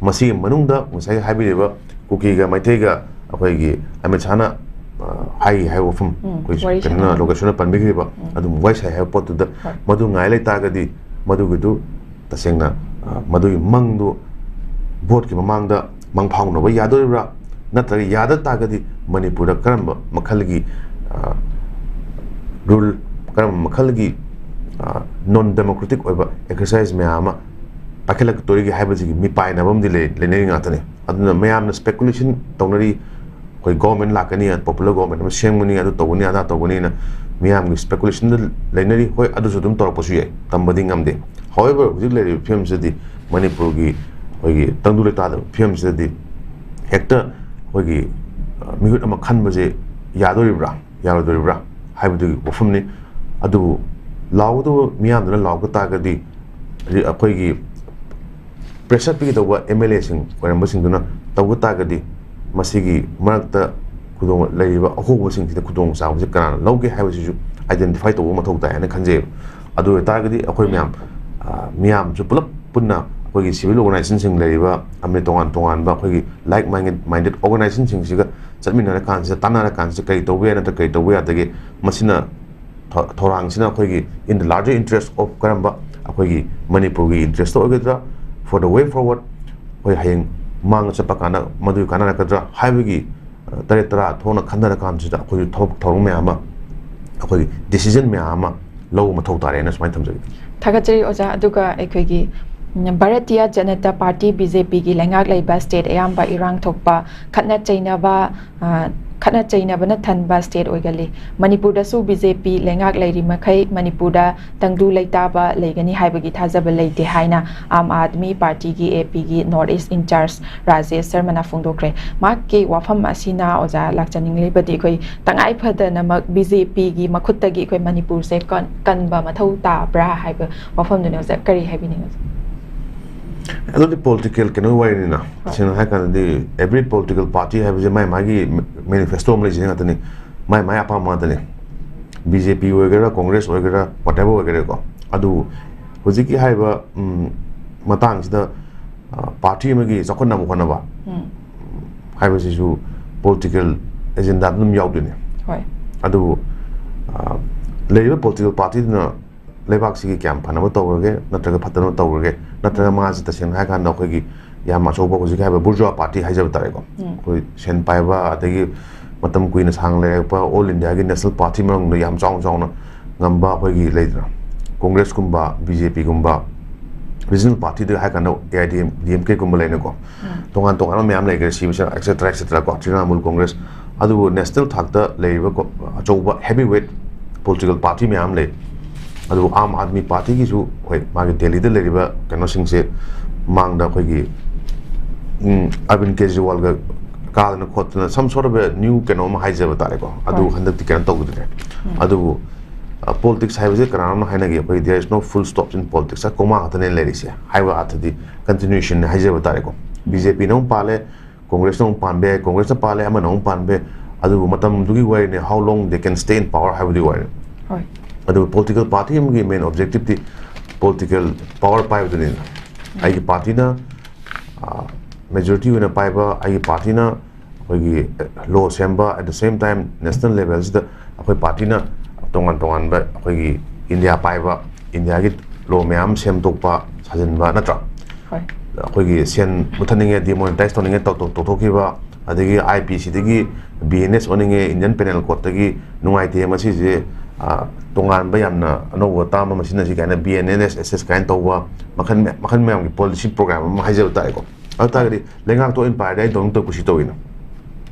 ꯃꯁꯤꯒꯤ ꯃꯅꯨꯡꯗ ꯉꯁꯥꯏ ꯍꯥꯏꯕꯤꯔꯤꯕ ꯀꯨꯀꯤꯒ ꯃꯩꯇꯩꯒ ꯑꯩꯈꯣꯏꯒꯤ ꯑꯃꯤꯠ ꯁꯥꯍꯅ, ꯑ, ꯍꯥꯏꯔꯤ ꯍꯥꯏꯕ ꯋꯥꯐꯝ, ꯎꯝ, ꯑꯩꯈꯣꯏ ꯋꯥꯔꯤ ꯀꯩꯅꯣꯅ, ꯁꯥꯟꯅꯕ꯫ ꯂꯣꯀꯦꯁꯟꯅ ꯄꯟꯕꯤꯈ꯭ꯔꯤꯕ, ꯎꯝ꯫ ꯑꯗꯨꯝ ꯋꯥꯔꯤ ꯁꯥꯏ ꯍꯥꯏꯕ ꯄꯣꯠꯇꯨꯗ, ꯍꯣꯏ꯫ ꯃꯗꯨ ꯉꯥꯏ ꯂꯩꯇꯥꯔꯒꯗꯤ, ꯃꯗꯨꯒꯤꯗꯨ ꯇꯁꯦꯡꯅ, ꯑ, ꯃꯗꯨꯒꯤ ꯃꯪꯗꯨ voteꯀꯤ ꯃꯃꯥꯡꯗ ꯃꯪ ꯐꯥꯎꯅꯕ ꯌꯥꯗꯣꯔꯤꯕ꯭ꯔꯥ? ꯅꯠꯇ꯭ꯔꯒ ꯌꯥꯗ ꯇꯥꯔꯒꯗꯤ ꯃꯅꯤꯄꯨꯔꯗ ꯀꯔꯝꯕ ꯃꯈꯜꯒꯤ, ꯑ, rule, ꯀꯔꯝꯕ ꯃꯈꯜꯒꯤ, ꯑ, non democratic ꯑꯣꯏꯕ exercise ꯃꯌꯥꯝ ꯑꯃ ꯄꯥꯏꯈꯠꯂꯛꯇꯣꯔꯤꯒꯦ ꯍꯥꯏꯕꯁꯤꯒꯤ ꯃꯤꯄꯥꯏꯅꯕ ꯑꯃꯗꯤ ꯂꯩ-, ꯂꯩꯅꯔꯤ ꯉꯥꯛꯇꯅꯤ꯫ ꯑꯗꯨꯅ ꯃꯌꯥꯝꯅ speculation ꯇꯧꯅꯔꯤ, ꯑꯩꯈꯣꯏ government ꯂꯥꯛꯀꯅꯤ, popular government ꯑꯃ ꯁꯦꯝꯒꯅꯤ, ꯑꯗꯨ ꯇꯧꯒꯅꯤ, ꯑꯗꯥ ꯇꯧꯒꯅꯤꯅ ꯃꯤꯌꯥꯝꯒꯤ speculationꯗ ꯂꯩꯅꯔꯤ꯫ ꯍꯣꯏ, ꯑꯗꯨꯁꯨ ꯑꯗꯨꯝ ꯇꯧꯔꯛꯄꯁꯨ ꯌꯥꯏ, ꯇꯝꯕꯗꯤ ꯉꯝꯗꯦ꯫ However, ꯍꯧꯖꯤꯛ ꯂꯩꯔꯤꯕ ꯐꯤꯕꯝꯁꯤꯗꯗꯤ ꯃꯅꯤꯄꯨꯔꯒꯤ ꯑꯩꯈꯣꯏꯒꯤ ꯇꯪꯗꯨ ꯂꯩꯇꯥꯗꯕ ꯐꯤꯕꯝꯁꯤꯗꯗꯤ ꯍꯦꯛꯇ ꯑꯩꯈꯣꯏꯒꯤ, ꯑ, ꯃꯤꯍꯨꯠ ꯑꯃ ꯈꯟꯕꯁꯦ ꯌꯥꯗꯣꯔꯤꯕ꯭ꯔꯥ, ꯌꯥꯔꯣꯏꯗꯣꯔꯤꯕ꯭ꯔꯥ ꯍꯥꯏꯕꯗꯨꯒꯤ ꯋꯥꯐꯝꯅꯤ꯫ ꯑꯗꯨꯕꯨ ꯂꯥꯎꯒꯗꯕ ꯃꯤꯌꯥꯝꯗꯨꯅ ꯂꯥꯎꯒ ꯇꯥꯔꯒꯗꯤ, ꯍꯧꯖꯤꯛ ꯑꯩꯈꯣꯏꯒꯤ pressure ꯄꯤꯒꯗꯧꯕ MLAꯁꯤꯡ ꯑꯣꯏꯔꯝꯕꯁꯤꯡꯗꯨꯅ ꯇꯧꯕ ꯇꯥꯔꯒꯗꯤ, ꯃꯁꯤꯒꯤ ꯃꯔꯛꯇ ꯈꯨꯗꯣꯡ-, ꯂꯩꯔꯤꯕ ꯑꯍꯣꯕꯁꯤꯡꯁꯤꯗ ꯈꯨꯗꯣꯡꯆꯥꯕꯁꯤ ꯀꯅꯥꯅ ꯂꯧꯒꯦ ꯍꯥꯏꯕꯁꯤꯁꯨ identify ꯇꯧꯕ ꯃꯊꯧ ꯇꯥꯏ ꯍꯥꯏꯅ ꯈꯟꯖꯩꯕ꯫ ꯑꯗꯨ ꯑꯣꯏꯇꯥꯔꯒꯗꯤ ꯑꯩꯈꯣꯏ ꯃꯌꯥꯝ, ꯑ, ꯃꯤꯌꯥꯝꯁꯨ ꯄꯨꯂꯞ ꯄꯨꯟꯅ ꯑꯩꯈꯣꯏꯒꯤ civil organizationꯁꯤꯡ ꯂꯩꯔꯤꯕ, ꯑꯃꯗꯤ ꯇꯣꯉꯥꯟ ꯇꯣꯉꯥꯟꯕ ꯑꯩꯈꯣꯏꯒꯤ like minded, minded organizationꯁꯤꯡꯁꯤꯒ ꯆꯠꯃꯤꯟꯅꯔꯀꯥꯟꯁꯤꯗ, ꯇꯥꯟꯅꯔꯀꯥꯟꯁꯤꯗ ꯀꯔꯤ ꯇꯧꯕ ꯌꯥꯏ ꯅꯠꯇ꯭ꯔꯒ ꯀꯔꯤ ꯇꯧꯕ ꯌꯥꯗꯒꯦ, ꯃꯁꯤꯅ ꯊꯧ-, ꯊꯧꯔꯥꯡꯁꯤꯅ ꯑꯩꯈꯣꯏꯒꯤ in the larger interest of ꯀꯔꯝꯕ, ꯑꯩꯈꯣꯏꯒꯤ ꯃꯅꯤꯄꯨꯔꯒꯤ interest ꯑꯣꯏꯒꯗ꯭ꯔꯥ, for the way forward, ꯑꯩꯈꯣꯏ ꯍꯌꯦꯡ ꯃꯥꯡꯗ ꯆꯠꯄ ꯀꯥꯟꯗ ꯃꯗꯨꯒꯤ ꯀꯥꯟꯅꯔꯛꯀꯗ꯭ꯔꯥ ꯍꯥꯏꯕꯒꯤ, ꯑ, ꯇꯔꯦꯠ ꯇꯔꯥ ꯊꯣꯛꯅ ꯈꯟꯅꯔ ꯀꯥꯟꯁꯤꯗ ꯑꯩꯈꯣꯏꯁꯨ ꯊꯕꯛ ꯊꯧꯔꯝ ꯃꯌꯥꯝ ꯑꯃ, ꯑꯩꯈꯣꯏꯒꯤ decision ꯃꯌꯥꯝ ꯑꯃ ꯂꯧꯕ ꯃꯊꯧ ꯇꯥꯔꯦꯅ ꯁꯨꯃꯥꯏꯅ ꯊꯝꯖꯒꯦ꯫ ꯊꯥꯒꯠꯆꯔꯤ ꯑꯣꯖꯥ꯫ ꯑꯗꯨꯒ ꯑꯩꯈꯣꯏꯒꯤ, ꯎꯝ, ꯚꯥꯔꯇꯤꯌꯥ ꯖꯅꯇꯥ ꯄꯥꯔꯇꯤ, BJPꯒꯤ ꯂꯩꯉꯥꯛ ꯂꯩꯕ state ꯑꯌꯥꯝꯕ ꯏꯔꯥꯡ ꯊꯣꯛꯄ, ꯈꯠꯅ ꯆꯩꯅꯕ, ꯑ, ꯈꯠꯅ ꯆꯩꯅꯕꯅ ꯊꯟꯕ state ꯑꯣꯏꯒꯜꯂꯤ꯫ ꯃꯅꯤꯄꯨꯔꯗꯁꯨ BJP ꯂꯩꯉꯥꯛ ꯂꯩꯔꯤ ꯃꯈꯩ ꯃꯅꯤꯄꯨꯔꯗ ꯇꯪꯗꯨ ꯂꯩꯇꯥꯕ ꯂꯩꯒꯅꯤ ꯍꯥꯏꯕꯒꯤ ꯊꯥꯖꯕ ꯂꯩꯇꯦ ꯍꯥꯏꯅ ꯑꯥꯝ ꯑꯥꯗꯃꯤ ꯄꯥꯔꯇꯤꯒꯤ, APꯒꯤ North East in-charge ꯔꯥꯖꯦꯁ ꯁꯔꯃꯅ ꯐꯣꯡꯗꯣꯛꯈ꯭ꯔꯦ꯫ ꯃꯍꯥꯛꯀꯤ ꯋꯥꯐꯝ ꯑꯁꯤꯅ ꯑꯣꯖꯥ ꯂꯥꯛꯆꯅꯤꯡꯂꯤꯕꯗꯤ ꯑꯩꯈꯣꯏ ꯇꯉꯥꯏ ꯐꯗꯅꯃꯛ BJPꯒꯤ ꯃꯈꯨꯠꯇꯒꯤ ꯑꯩꯈꯣꯏ ꯃꯅꯤꯄꯨꯔꯁꯦ ꯀꯟ-, ꯀꯟꯕ ꯃꯊꯧ ꯇꯥꯕ꯭ꯔꯥ ꯍꯥꯏꯕ ꯋꯥꯐꯝꯗꯨꯅꯤ꯫ ꯑꯣꯖꯥ, ꯀꯔꯤ ꯍꯥꯏꯕꯤꯅꯤꯡꯉꯤ? ꯑꯗꯨꯗꯤ political ꯀꯩꯅꯣ ꯋꯥꯔꯤꯅꯤꯅ꯫ ꯍꯣꯏ꯫ ꯇꯁꯦꯡꯅ ꯍꯥꯏ ꯀꯥꯟꯗꯗꯤ every political party ꯍꯥꯏꯕꯁꯦ ꯃꯥꯏ ꯃꯥꯒꯤ manifesto ꯑꯃ ꯂꯩꯖꯩ ꯉꯥꯛꯇꯅꯤ, ꯃꯥꯏ ꯃꯥꯏ ꯑꯄꯥꯝꯕ ꯉꯥꯛꯇꯅꯤ꯫ BJP ꯑꯣꯏꯒꯦꯔꯥ, Congress ꯑꯣꯏꯒꯦꯔꯥ, whatever ꯑꯣꯏꯒꯦꯔꯥꯀꯣ꯫ ꯑꯗꯨꯕꯨ ꯍꯧꯖꯤꯛꯀꯤ ꯍꯥꯏꯔꯤꯕ, ꯎꯝ, ꯃꯇꯥꯡꯁꯤꯗ, ꯑ, party ꯑꯃꯒꯤ ꯆꯥꯎꯈꯠꯅꯕ ꯍꯣꯠꯅꯕ ꯎꯝ꯫ ꯍꯥꯏꯕꯁꯤꯁꯨ political agenda ꯑꯗꯨꯝ ꯌꯥꯎꯗꯣꯏꯅꯤ꯫ ꯍꯣꯏ꯫ ꯑꯗꯨꯕꯨ, ꯑ, ꯂꯩꯔꯤꯕ political partyꯗꯨꯅ ꯂꯩꯕꯥꯛꯁꯤꯒꯤ ꯀꯌꯥꯝ ꯐꯅꯕ ꯇꯧꯔꯒꯦ, ꯅꯠꯇ꯭ꯔꯒ ꯐꯠꯇꯅꯕ ꯇꯧꯔꯒꯦ, ꯅꯠꯇ꯭ꯔꯒ ꯃꯥꯁꯤ ꯇꯁꯦꯡꯅ ꯍꯥꯏꯔꯀꯥꯟꯗ ꯑꯩꯈꯣꯏꯒꯤ ꯌꯥꯝ ꯑꯆꯧꯕ ꯍꯧꯖꯤꯛ ꯍꯥꯏꯕ bourgeois party ꯍꯥꯏꯖꯕ ꯇꯥꯔꯦꯀꯣ꯫ ꯎꯝ꯫ ꯑꯩꯈꯣꯏ ꯁꯦꯟ ꯄꯥꯏꯕ, ꯑꯗꯒꯤ ꯃꯇꯝ ꯀꯨꯏꯅ ꯁꯥꯡꯅ ꯂꯩꯔꯛꯄ all Indiaꯒꯤ national party ꯃꯅꯨꯡꯗ ꯌꯥꯝ ꯆꯥꯎꯅ ꯆꯥꯎꯅ ꯉꯝꯕ ꯑꯩꯈꯣꯏꯒꯤ ꯂꯩꯗꯅ, Congressꯀꯨꯝꯕ, BJPꯒꯨꯝꯕ, regional partyꯗ ꯍꯥꯏꯔ ꯀꯥꯟꯗ AIADMKꯒꯨꯝꯕ ꯂꯩꯅꯀꯣ꯫ ꯎꯝ꯫ ꯇꯣꯉꯥꯟ ꯇꯣꯉꯥꯟꯕ ꯃꯌꯥꯝ ꯂꯩꯈ꯭ꯔꯦ, ꯁꯤꯕꯁꯦ, et cetera, et cetera ꯀꯣ, Trinamool Congress꯫ ꯑꯗꯨꯕꯨ national ꯊꯥꯛꯇ ꯂꯩꯔꯤꯕ ꯀꯣ-, ꯑꯆꯧꯕ heavyweight political party ꯃꯌꯥꯝ ꯂꯩ꯫ ꯑꯗꯨꯕꯨ ꯑꯥꯝ ꯑꯥꯗꯃꯤ ꯄꯥꯔꯇꯤꯒꯤꯁꯨ, ꯍꯣꯏ, ꯃꯥꯒꯤ ꯗꯦꯜꯂꯤꯗ ꯂꯩꯔꯤꯕ ꯀꯩꯅꯣꯁꯤꯡꯁꯦ ꯃꯥꯡꯗ ꯑꯩꯈꯣꯏꯒꯤ, ꯎꯝ, ꯑꯔꯕꯤꯟ ꯀꯦꯖꯔꯤꯋꯥꯜꯒ ꯀꯥꯗꯅ ꯈꯣꯠꯇꯅ some sort of a new ꯀꯩꯅꯣ ꯑꯃ ꯍꯥꯏꯖꯕ ꯇꯥꯔꯦꯀꯣ꯫ ꯑꯗꯨ ꯍꯣꯏ꯫ ꯍꯟꯗꯛꯇꯤ ꯀꯩꯅꯣ ꯇꯧꯈꯤꯗ꯭ꯔꯦ꯫ ꯎꯝ꯫ ꯑꯗꯨꯕꯨ, ꯑ, politics ꯍꯥꯏꯕꯁꯦ ꯀꯅꯥꯅꯣꯝꯅ ꯍꯥꯏꯅꯒꯦ, ꯑꯩꯈꯣꯏ there is no full stop in politics, comma ꯈꯛꯇꯅꯦ ꯂꯩꯔꯤꯁꯦ ꯍꯥꯏꯕ ꯑꯥꯔꯊꯗꯤ continuation ꯍꯥꯏꯖꯕ ꯇꯥꯔꯦꯀꯣ꯫ BJPꯅ ꯑꯃꯨꯛ ꯄꯥꯜꯂꯦ, Congressꯅ ꯑꯃꯨꯛ ꯄꯥꯟꯕ ꯌꯥꯏ, Congressꯅ ꯄꯥꯜꯂꯦ, ꯑꯃꯅ ꯑꯃꯨꯛ ꯄꯥꯟꯕ ꯌꯥꯏ꯫ ꯑꯗꯨꯕꯨ ꯃꯇꯝꯗꯨꯒꯤ ꯋꯥꯔꯤꯅꯤ, how long they can stay in power ꯍꯥꯏꯕꯗꯨꯒꯤ ꯋꯥꯔꯤꯅꯤ꯫ ꯍꯣꯏ꯫ ꯑꯗꯨꯕꯨ political party ꯑꯃꯒꯤ main objectiveꯗꯤ political power ꯄꯥꯏꯕꯗꯨꯅꯤꯅ꯫ ꯑꯩꯒꯤ partyꯅ, ꯑ, majority ꯑꯣꯏꯅ ꯄꯥꯏꯕ, ꯑꯩꯒꯤ partyꯅ ꯑꯩꯈꯣꯏꯒꯤ law ꯁꯦꯝꯕ, at the same time national levelꯁꯤꯗ ꯑꯩꯈꯣꯏ partyꯅ ꯇꯣꯉꯥꯟ ꯇꯣꯉꯥꯟꯕ ꯑꯩꯈꯣꯏꯒꯤ India ꯄꯥꯏꯕ, Indiaꯒꯤ law ꯃꯌꯥꯝ ꯁꯦꯝꯗꯣꯛꯄ, ꯁꯥꯖꯤꯟꯕ, ꯅꯠꯇ꯭ꯔꯥ? ꯍꯣꯏ꯫ ꯑꯩꯈꯣꯏꯒꯤ ꯁꯦꯟ ꯃꯨꯊꯠꯅꯤꯡꯉꯦ, demonetize ꯇꯧꯅꯤꯡꯉꯦ, ꯇꯧ-, ꯇꯧ-, ꯇꯧꯊꯣꯛꯈꯤꯕ, ꯑꯗꯒꯤ IPCꯗꯒꯤ BNS ꯑꯣꯟꯅꯤꯡꯉꯦ, Indian Penal Codeꯇꯒꯤ ꯅꯨꯡꯉꯥꯏꯇꯦ, ꯃꯁꯤꯁꯦ, ꯑ, ꯇꯣꯉꯥꯟꯕ ꯌꯥꯝꯅ ꯑꯅꯧꯕ term ꯑꯃ ꯁꯤꯖꯤꯟꯅꯁꯤ ꯀꯥꯏꯅ BNNSSS ꯀꯥꯏꯅ ꯇꯧꯕ ꯃꯈꯜ ꯃꯌꯥꯝ, ꯃꯈꯜ ꯃꯌꯥꯝꯒꯤ policy program ꯑꯃ ꯍꯥꯏꯖꯕ ꯇꯥꯔꯦꯀꯣ꯫ ꯑꯗꯨ ꯇꯥꯔꯒꯗꯤ ꯂꯩꯉꯥꯛꯇ ꯑꯣꯏꯅ ꯄꯥꯏꯔꯗꯤ ꯑꯩ ꯇꯧꯅꯤꯡ ꯇꯧ ꯀꯨꯁꯤ ꯇꯧꯋꯤꯅ꯫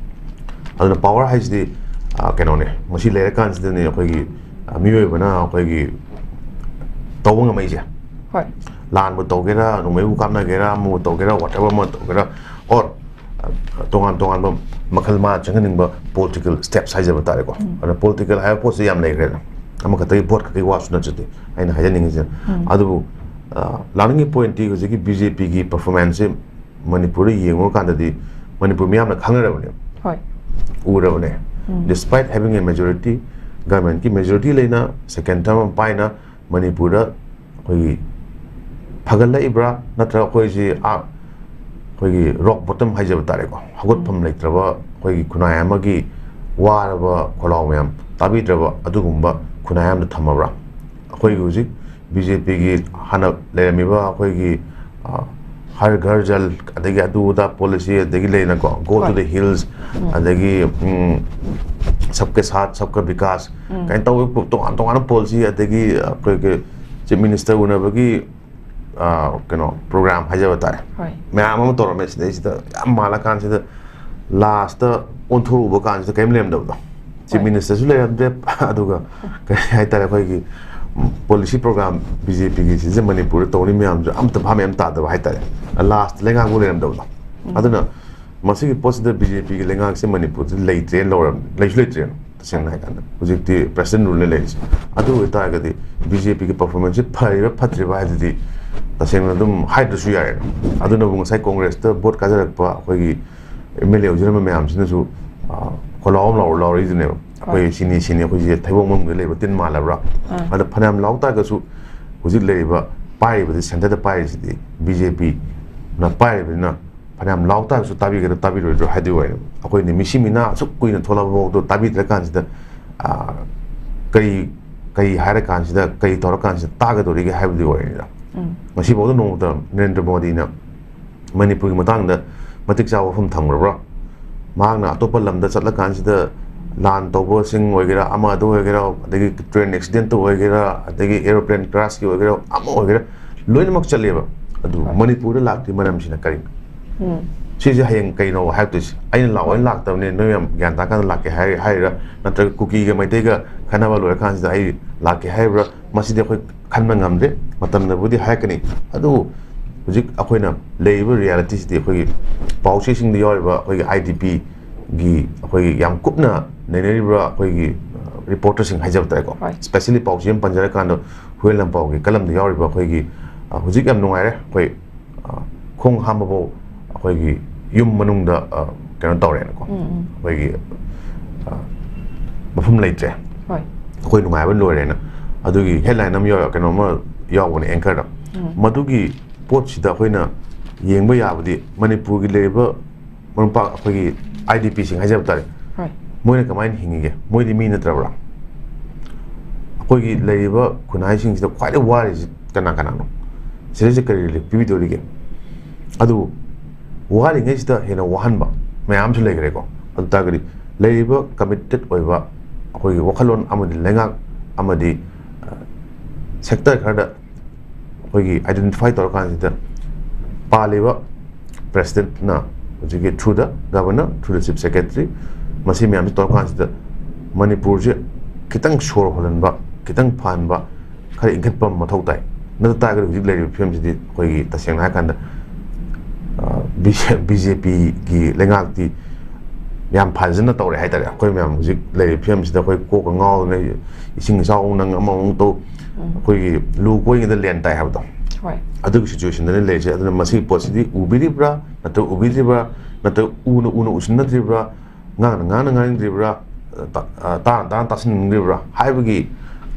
ꯑꯗꯨꯅ ꯄꯋꯥꯔ ꯍꯥꯏꯁꯤꯗꯤ, ꯑ, ꯀꯩꯅꯣꯅꯦ, ꯃꯁꯤ ꯂꯩꯔꯀꯥꯟꯁꯤꯗꯅꯦ ꯑꯩꯈꯣꯏꯒꯤ, ꯑ, ꯃꯤꯑꯣꯏꯕꯅ ꯑꯩꯈꯣꯏꯒꯤ ꯇꯧꯕ ꯉꯝꯃꯛꯏꯁꯦ꯫ ꯍꯣꯏ꯫ ꯂꯥꯟꯕꯨ ꯇꯧꯒꯦꯔꯥ, ꯅꯣꯡꯃꯩꯕꯨ ꯀꯥꯞꯅꯒꯦꯔꯥ, ꯑꯃꯕꯨ ꯇꯧꯒꯦꯔꯥ, whatever ꯑꯃ ꯇꯧꯒꯦꯔꯥ, or, ꯑ, ꯇꯣꯉꯥꯟ ꯇꯣꯉꯥꯟꯕ ꯃꯈꯜ ꯃꯥꯅ ꯆꯪꯍꯟꯅꯤꯡꯕ political steps ꯍꯥꯏꯖꯕ ꯇꯥꯔꯦꯀꯣ꯫ ꯑꯗꯨꯅ political ꯍꯥꯏꯕ ꯄꯣꯠꯁꯤ ꯌꯥꯝ ꯂꯩꯈ꯭ꯔꯦꯗ꯫ ꯑꯃꯈꯛꯇꯒꯤ ꯚꯣꯠ ꯈꯛꯇꯒꯤ ꯋꯥꯁꯨ ꯅꯠꯆꯗꯦ ꯑꯩꯅ ꯍꯥꯏꯖꯅꯤꯡꯉꯤꯁꯦ꯫ ꯑꯗꯨꯕꯨ, ꯑ, ꯂꯥꯛꯅꯤꯡꯉꯤ pointꯇꯤ ꯍꯧꯖꯤꯛꯀꯤ BJPꯒꯤ performanceꯁꯦ ꯃꯅꯤꯄꯨꯔꯗ ꯌꯦꯡꯉꯨꯔꯀꯥꯟꯗꯗꯤ ꯃꯅꯤꯄꯨꯔ ꯃꯤꯌꯥꯝꯅ ꯈꯪꯅꯔꯕꯅꯦꯕ, ꯍꯣꯏ꯫ ꯎꯔꯕꯅꯦ꯫ Despite having a majority, governmentꯀꯤ majority ꯂꯩꯅ second term ꯑꯃ ꯄꯥꯏꯅ ꯃꯅꯤꯄꯨꯔꯗ ꯑꯩꯈꯣꯏꯒꯤ ꯐꯒꯠꯂꯛꯏꯕ꯭ꯔꯥ, ꯅꯠꯇ꯭ꯔꯒ ꯑꯩꯈꯣꯏꯁꯤ, ꯑꯥ, ꯑꯩꯈꯣꯏꯒꯤ rock bottom ꯍꯥꯏꯖꯕ ꯇꯥꯔꯦꯀꯣ, ꯍꯧꯒꯠꯐꯝ ꯂꯩꯇ꯭ꯔꯕ ꯑꯩꯈꯣꯏꯒꯤ ꯈꯨꯟꯅꯥꯏ ꯑꯃꯒꯤ ꯋꯥꯔꯕ ꯈꯣꯜꯂꯥꯎ ꯃꯌꯥꯝ ꯇꯥꯕꯤꯗ꯭ꯔꯕ ꯑꯗꯨꯒꯨꯝꯕ ꯈꯨꯟꯅꯥꯏ ꯑꯃꯗ ꯊꯝꯃꯕ꯭ꯔꯥ? ꯑꯩꯈꯣꯏꯒꯤ ꯍꯧꯖꯤꯛ BJPꯒꯤ ꯍꯥꯟꯅ ꯂꯩꯔꯝꯃꯤꯕ ꯑꯩꯈꯣꯏꯒꯤ, ꯑ, ꯍꯔ ꯘꯔ ꯖꯜ, ꯑꯗꯒꯤ ꯑꯗꯨ ꯑꯗꯥ policy, ꯑꯗꯒꯤ ꯂꯩꯅꯀꯣ, go to ꯍꯣꯏ꯫ the hills, ꯑꯗꯒꯤ, ꯎꯝ, ꯁꯕꯀꯦ ꯁꯥꯊ ꯁꯕꯀꯥ ꯕꯤꯀꯥꯁ ꯀꯥꯏꯅ ꯇꯧꯕ ꯇꯣꯉꯥꯟ ꯇꯣꯉꯥꯟꯕ policy, ꯑꯗꯒꯤ ꯑꯩꯈꯣꯏꯒꯤ Chief Minister ꯎꯅꯕꯒꯤ, ꯑ, ꯀꯩꯅꯣ, program ꯍꯥꯏꯖꯕ ꯇꯥꯔꯦ, ꯍꯣꯏ꯫ ꯃꯌꯥꯝ ꯑꯃ ꯇꯧꯔꯝꯃꯦ꯫ ꯁꯤꯗꯩꯁꯤꯗ ꯌꯥꯝ ꯃꯥꯜꯂꯀꯥꯟꯁꯤꯗ lastꯇ ꯑꯣꯟꯊꯣꯔꯛꯎꯕ ꯀꯥꯟꯁꯤꯗ ꯀꯔꯤꯝ ꯂꯩꯔꯝꯗꯕꯗꯣ꯫ Chief ꯍꯣꯏ꯫ Ministerꯁꯨ ꯂꯩꯔꯝꯗ꯭ꯔꯦ꯫ ꯑꯗꯨꯒ ꯀꯔꯤ ꯍꯥꯏꯇꯥꯔꯦ, ꯑꯩꯈꯣꯏꯒꯤ policy program BJPꯒꯤ ꯁꯤꯁꯦ ꯃꯅꯤꯄꯨꯔꯗ ꯇꯧꯔꯤ ꯃꯌꯥꯝꯁꯨ ꯑꯝꯇ ꯚꯥꯞ ꯃꯦꯟ ꯇꯥꯗꯕ ꯍꯥꯏꯇꯥꯔꯦ꯫ Lastꯇ ꯂꯩꯉꯥꯛꯄꯨ ꯂꯩꯔꯝꯗꯕꯗꯣ꯫ ꯑꯗꯨꯅ ꯃꯁꯤꯒꯤ ꯄꯣꯠꯁꯤꯗ BJPꯒꯤ ꯂꯩꯉꯥꯛꯁꯦ ꯃꯅꯤꯄꯨꯔꯗ ꯂꯩꯇ꯭ꯔꯦꯅ ꯂꯧꯔꯕꯅꯤ, ꯂꯩꯁꯨ ꯂꯩꯇ꯭ꯔꯦꯅ꯫ ꯇꯁꯦꯡꯅ ꯍꯥꯏꯀꯥꯟꯗ ꯍꯧꯖꯤꯛꯇꯤ President ruleꯅ ꯂꯩꯔꯤꯁꯦ꯫ ꯑꯗꯨ ꯑꯣꯏꯇꯥꯔꯒꯗꯤ BJPꯒꯤ performanceꯁꯦ ꯐꯔꯤꯕ꯭ꯔꯥ ꯐꯠꯇ꯭ꯔꯤꯕ꯭ꯔꯥ ꯍꯥꯏꯗꯨꯗꯤ ꯇꯁꯦꯡꯅ ꯑꯗꯨꯝ ꯍꯥꯏꯗ꯭ꯔꯁꯨ ꯌꯥꯔꯦꯅ꯫ ꯑꯗꯨꯅꯕꯨ ꯉꯁꯥꯏ Congressꯇ vote ꯀꯥꯖꯔꯛꯄ ꯑꯩꯈꯣꯏꯒꯤ MLA ꯑꯣꯏꯖꯔꯝꯕ ꯃꯌꯥꯝꯁꯤꯅꯁꯨ, ꯑ, ꯈꯣꯜꯂꯥꯎ ꯑꯃ ꯂꯥꯎꯔ-, ꯂꯥꯎꯔꯛꯏꯗꯨꯅꯦꯕ꯫ ꯑꯩꯈꯣꯏ ꯁꯤꯅꯤ, ꯁꯤꯅꯤ, ꯑꯩꯈꯣꯏꯁꯦ ꯊꯩꯕꯣꯡ ꯃꯅꯨꯡꯗ ꯂꯩꯕ ꯇꯤꯟ ꯃꯥꯜꯂꯕ꯭ꯔꯥ? ꯑꯗ ꯐꯅꯌꯥꯝ ꯂꯥꯎ ꯇꯥꯔꯒꯁꯨ ꯍꯧꯖꯤꯛ ꯂꯩꯔꯤꯕ, ꯄꯥꯏꯔꯤꯕꯗꯤ, centreꯗ ꯄꯥꯏꯔꯤꯁꯤꯗꯤ BJPꯅ ꯄꯥꯏꯔꯤꯕꯅꯤꯅ ꯐꯅꯌꯥꯝ ꯂꯥꯎ ꯇꯥꯔꯒꯁꯨ ꯇꯥꯕꯤꯒꯗ꯭ꯔꯥ ꯇꯥꯕꯤꯔꯣꯏꯗ꯭ꯔꯥ ꯍꯥꯏꯗꯨꯒꯤ ꯋꯥꯔꯤꯅꯤ꯫ ꯑꯩꯈꯣꯏꯅ ꯃꯤꯁꯤ ꯃꯤꯅꯥ ꯑꯁꯨꯛ ꯀꯨꯏꯅ ꯊꯣꯛꯂꯛꯄ ꯐꯥꯎꯗ ꯇꯥꯕꯤꯗ꯭ꯔꯀꯥꯟꯁꯤꯗ, ꯑ, ꯀꯔꯤ, ꯀꯔꯤ ꯍꯥꯏꯔꯀꯥꯟꯁꯤꯗ, ꯀꯔꯤ ꯇꯧꯔꯀꯥꯟꯁꯤꯗ ꯇꯥꯒꯗꯧꯔꯤꯒꯦ ꯍꯥꯏꯕꯗꯨꯒꯤ ꯋꯥꯔꯤꯅꯤꯗ꯫ ꯉꯁꯤꯐꯥꯎꯗ ꯅꯣꯡꯃꯇ ꯅꯔꯦꯟꯗ꯭ꯔ ꯃꯣꯗꯤꯅ ꯃꯅꯤꯄꯨꯔꯒꯤ ꯃꯇꯥꯡꯗ ꯃꯇꯤꯛ ꯆꯥꯕ ꯋꯥꯐꯝ ꯊꯝꯈ꯭ꯔꯕ꯭ꯔꯥ? ꯃꯍꯥꯛꯅ ꯑꯇꯣꯞꯄ ꯂꯝꯗ ꯆꯠꯂꯀꯥꯟꯁꯤꯗ ꯂꯥꯟ ꯇꯧꯕꯁꯤꯡ ꯑꯣꯏꯒꯦꯔꯥ, ꯑꯃ ꯑꯗꯨ ꯑꯣꯏꯒꯦꯔꯥ, ꯑꯗꯒꯤ train accidentꯇ ꯑꯣꯏꯒꯦꯔꯥ, ꯑꯗꯒꯤ aeroplane crashꯀꯤ ꯑꯣꯏꯒꯦꯔꯥ, ꯑꯃ ꯑꯣꯏꯒꯦꯔꯥ, ꯂꯣꯏꯅꯃꯛ ꯆꯠꯂꯦꯕ꯫ ꯑꯗꯨ ꯃꯅꯤꯄꯨꯔꯗ ꯂꯥꯛꯇ꯭ꯔꯤ ꯃꯔꯝꯁꯤꯅ ꯀꯔꯤꯅꯣ? ꯁꯤꯁꯦ ꯍꯌꯦꯡ ꯀꯩꯅꯣ ꯍꯥꯏꯔꯛꯇꯣꯏꯁꯦ? ꯑꯩꯅ ꯂꯥꯛꯑꯣ, ꯑꯩꯅ ꯂꯥꯛꯇꯕꯅꯦ, ꯅꯣꯏ ꯃꯌꯥꯝ ꯒ꯭ꯌꯥꯟ ꯇꯥꯔꯀꯥꯟꯗ ꯂꯥꯛꯀꯦ ꯍꯥꯏ-, ꯍꯥꯏꯔꯤꯔꯥ? ꯅꯠꯇ꯭ꯔꯒ ꯀꯨꯀꯤꯒ ꯃꯩꯇꯩꯒ ꯈꯠꯅꯕ ꯂꯣꯏꯔꯀꯥꯟꯁꯤꯗ ꯑꯩ ꯂꯥꯛꯀꯦ ꯍꯥꯏꯔꯤꯕ꯭ꯔꯥ? ꯃꯁꯤꯗꯤ ꯑꯩꯈꯣꯏ ꯈꯟꯕ ꯉꯝꯗ꯭ꯔꯦ꯫ ꯃꯇꯝꯅꯕꯨꯗꯤ ꯍꯥꯏꯔꯛꯀꯅꯤ꯫ ꯑꯗꯨꯕꯨ ꯍꯧꯖꯤꯛ ꯑꯩꯈꯣꯏꯅ ꯂꯩꯔꯤꯕ ꯔꯤꯌꯦꯂꯤꯇꯤꯁꯤꯗ ꯑꯩꯈꯣꯏꯒꯤ ꯄꯥꯎꯆꯦꯁꯤꯡꯗ ꯌꯥꯎꯔꯤꯕ ꯑꯩꯈꯣꯏꯒꯤ ꯑꯥꯏ ꯗꯤ ꯄꯤꯒꯤ ꯑꯩꯈꯣꯏꯒꯤ ꯌꯥꯝ ꯀꯨꯞꯅ ꯅꯩꯅꯔꯤꯕ ꯑꯩꯈꯣꯏꯒꯤ, ꯑ, ꯔꯤꯄꯣꯔꯇꯔꯁꯤꯡ ꯍꯥꯏꯖꯕ ꯇꯥꯔꯦꯀꯣ꯫ ꯍꯣꯏ꯫ ꯁ꯭ꯄꯦꯁꯦꯜꯂꯤ ꯄꯥꯎꯆꯦ ꯑꯃ ꯄꯟꯖꯔꯀꯥꯟꯗ ꯍꯨꯌꯦꯟ ꯂꯥꯟꯄꯥꯎꯒꯤ ꯀꯂꯝꯗ ꯌꯥꯎꯔꯤꯕ ꯑꯩꯈꯣꯏꯒꯤ, ꯑ, ꯍꯧꯖꯤꯛ ꯌꯥꯝ ꯅꯨꯡꯉꯥꯏꯔꯦ ꯑꯩꯈꯣꯏ, ꯑ, ꯈꯣꯡ ꯍꯥꯝꯕꯐꯥꯎ ꯑꯩꯈꯣꯏꯒꯤ ꯌꯨꯝ ꯃꯅꯨꯡꯗ, ꯑ, ꯀꯩꯅꯣ ꯇꯧꯔꯦꯅꯀꯣ꯫ ꯎꯝ, ꯎꯝ꯫ ꯑꯩꯈꯣꯏꯒꯤ, ꯑ, ꯃꯐꯝ ꯂꯩꯇ꯭ꯔꯦ꯫ ꯍꯣꯏ꯫ ꯑꯩꯈꯣꯏ ꯅꯨꯡꯉꯥꯏꯕ ꯂꯣꯏꯔꯦꯅ꯫ ꯑꯗꯨꯒꯤ ꯍꯦꯗꯂꯥꯏꯟ ꯑꯃ ꯌꯥꯎ-, ꯀꯩꯅꯣꯝꯃ ꯌꯥꯎꯕꯅꯦ ꯑꯦꯡꯀꯔꯗ꯫ ꯎꯝ꯫ ꯃꯗꯨꯒꯤ ꯄꯣꯠꯁꯤꯗ ꯑꯩꯈꯣꯏꯅ ꯌꯦꯡꯕ ꯌꯥꯕꯗꯤ ꯃꯅꯤꯄꯨꯔꯒꯤ ꯂꯩꯔꯤꯕ ꯃꯔꯨꯞ ꯃꯄꯥꯡ ꯑꯩꯈꯣꯏꯒꯤ ꯑꯥꯏ ꯗꯤ ꯄꯤꯁꯤꯡ ꯍꯥꯏꯖꯕ ꯇꯥꯔꯦ꯫ ꯍꯣꯏ꯫ ꯃꯣꯏꯅ ꯀꯃꯥꯏꯅ ꯍꯤꯡꯉꯤꯒꯦ? ꯃꯣꯏꯗꯤ ꯃꯤ ꯅꯠꯇ꯭ꯔꯕ꯭ꯔꯥ? ꯑꯩꯈꯣꯏꯒꯤ ꯂꯩꯔꯤꯕ ꯈꯨꯟꯅꯥꯏꯁꯤꯡꯁꯤꯗ ꯈ꯭ꯋꯥꯏꯗꯩ ꯋꯥꯔꯤꯁꯤ ꯀꯅꯥ ꯀꯅꯥꯅꯣ? ꯁꯤꯗꯩꯁꯤꯗ ꯀꯔꯤ ꯔꯤꯂꯤꯐ ꯄꯤꯕꯤꯗꯧꯔꯤꯒꯦ? ꯑꯗꯨꯕꯨ ꯋꯥꯔꯤꯉꯩꯁꯤꯗ ꯍꯦꯟꯅ ꯋꯥꯍꯟꯕ ꯃꯌꯥꯝ ꯑꯃꯁꯨ ꯂꯩꯈ꯭ꯔꯦꯀꯣ꯫ ꯑꯗꯨ ꯇꯥꯔꯒꯗꯤ ꯂꯩꯔꯤꯕ ꯀꯃꯤꯇꯦꯠ ꯑꯣꯏꯕ ꯑꯩꯈꯣꯏꯒꯤ ꯋꯥꯈꯜꯂꯣꯟ ꯑꯃꯗꯤ ꯂꯩꯉꯥꯛ ꯑꯃꯗꯤ, ꯑ, ꯁꯦꯛꯇꯔ ꯈꯔꯗ ꯑꯩꯈꯣꯏꯒꯤ ꯑꯥꯏꯗꯦꯟꯇꯤꯐꯥꯏ ꯇꯧꯔꯀꯥꯟꯁꯤꯗ ꯄꯥꯜꯂꯤꯕ ꯄ꯭ꯔꯦꯁꯤꯗꯦꯟꯠꯅ ꯍꯧꯖꯤꯛꯀꯤ through the governor, through the chief secretary, ꯃꯁꯤ ꯃꯌꯥꯝꯁꯤ ꯇꯧꯔꯀꯥꯟꯁꯤꯗ ꯃꯅꯤꯄꯨꯔꯁꯦ ꯈꯤꯇꯪ ꯁꯣꯔ ꯍꯣꯜꯍꯟꯕ, ꯈꯤꯇꯪ ꯐꯍꯟꯕ, ꯈꯔ ꯏꯪꯈꯠꯄ ꯑꯃ ꯃꯊꯧ ꯇꯥꯏ꯫ ꯅꯠꯇ ꯇꯥꯔꯒꯗꯤ ꯍꯧꯖꯤꯛ ꯂꯩꯔꯤꯕ ꯐꯤꯕꯝꯁꯤꯗꯤ ꯑꯩꯈꯣꯏꯒꯤ ꯇꯁꯦꯡꯅ ꯍꯥꯏꯔꯀꯥꯟꯗ, ꯑ, ꯕꯤ ꯖꯦ-, ꯕꯤ ꯖꯦ ꯄꯤꯒꯤ ꯂꯩꯉꯥꯛꯇꯤ ꯌꯥꯝ ꯐꯖꯅ ꯇꯧꯔꯦ ꯍꯥꯏꯇꯥꯔꯦ꯫ ꯑꯩꯈꯣꯏ ꯃꯌꯥꯝ ꯍꯧꯖꯤꯛ ꯂꯩꯔꯤꯕ ꯐꯤꯕꯝꯁꯤꯗ ꯑꯩꯈꯣꯏ ꯀꯣꯛꯀ ꯉꯥꯎꯗꯅ ꯏꯁꯤꯡ ꯏꯆꯥꯎ ꯅꯪ ꯑꯃꯃꯨꯛ ꯇꯧ, ꯎꯝ꯫ ꯑꯩꯈꯣꯏꯒꯤ ꯂꯨ ꯀꯣꯏꯉꯩꯗ ꯂꯦꯟ ꯇꯥꯏ ꯍꯥꯏꯕꯗꯣ꯫ ꯍꯣꯏ꯫ ꯑꯗꯨꯒꯤ ꯁꯤꯆꯨꯋꯦꯁꯟꯗꯅ ꯂꯩꯔꯤꯁꯦ꯫ ꯑꯗꯨꯅ ꯃꯁꯤꯒꯤ ꯄꯣꯠꯁꯤꯗꯤ ꯎꯕꯤꯔꯤꯕ꯭ꯔꯥ ꯅꯠꯇ꯭ꯔꯒ ꯎꯕꯤꯗ꯭ꯔꯤꯕ꯭ꯔꯥ, ꯅꯠꯇ꯭ꯔꯒ ꯎꯅ ꯎꯅ ꯎꯁꯤꯟꯅꯗ꯭ꯔꯤꯕ꯭ꯔꯥ, ꯉꯥꯡꯅ ꯉꯥꯡꯅ ꯉꯥꯡꯅꯤꯡꯗ꯭ꯔꯤꯕ꯭ꯔꯥ, ꯇꯥ-, ꯑ, ꯇꯥꯅ ꯇꯥꯅ ꯇꯥꯁꯤꯟꯅꯤꯡꯗ꯭ꯔꯤꯕ꯭ꯔꯥ ꯍꯥꯏꯕꯒꯤ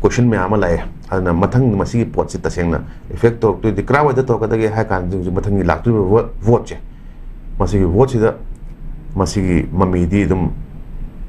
ꯀꯣꯏꯁꯟ ꯃꯌꯥꯝ ꯑꯃ ꯂꯥꯛꯑꯦ꯫ ꯑꯗꯨꯅ ꯃꯊꯪ ꯃꯁꯤꯒꯤ ꯄꯣꯠꯁꯤ ꯇꯁꯦꯡꯅ ꯏꯐꯦꯛ ꯇꯧꯔꯛꯇꯣꯏꯗꯤ ꯀꯔꯥꯏꯋꯥꯏꯗ ꯇꯧꯔꯛꯀꯗꯒꯦ ꯍꯥꯏ ꯀꯥꯟꯗ ꯍꯧꯖꯤꯛ ꯃꯊꯪꯒꯤ ꯂꯥꯛꯇꯣꯔꯤꯕ ꯚꯣꯠ, ꯚꯣꯠꯁꯦ, ꯃꯁꯤꯒꯤ ꯚꯣꯠꯁꯤꯗ ꯃꯁꯤꯒꯤ ꯃꯃꯤꯗꯤ ꯑꯗꯨꯝ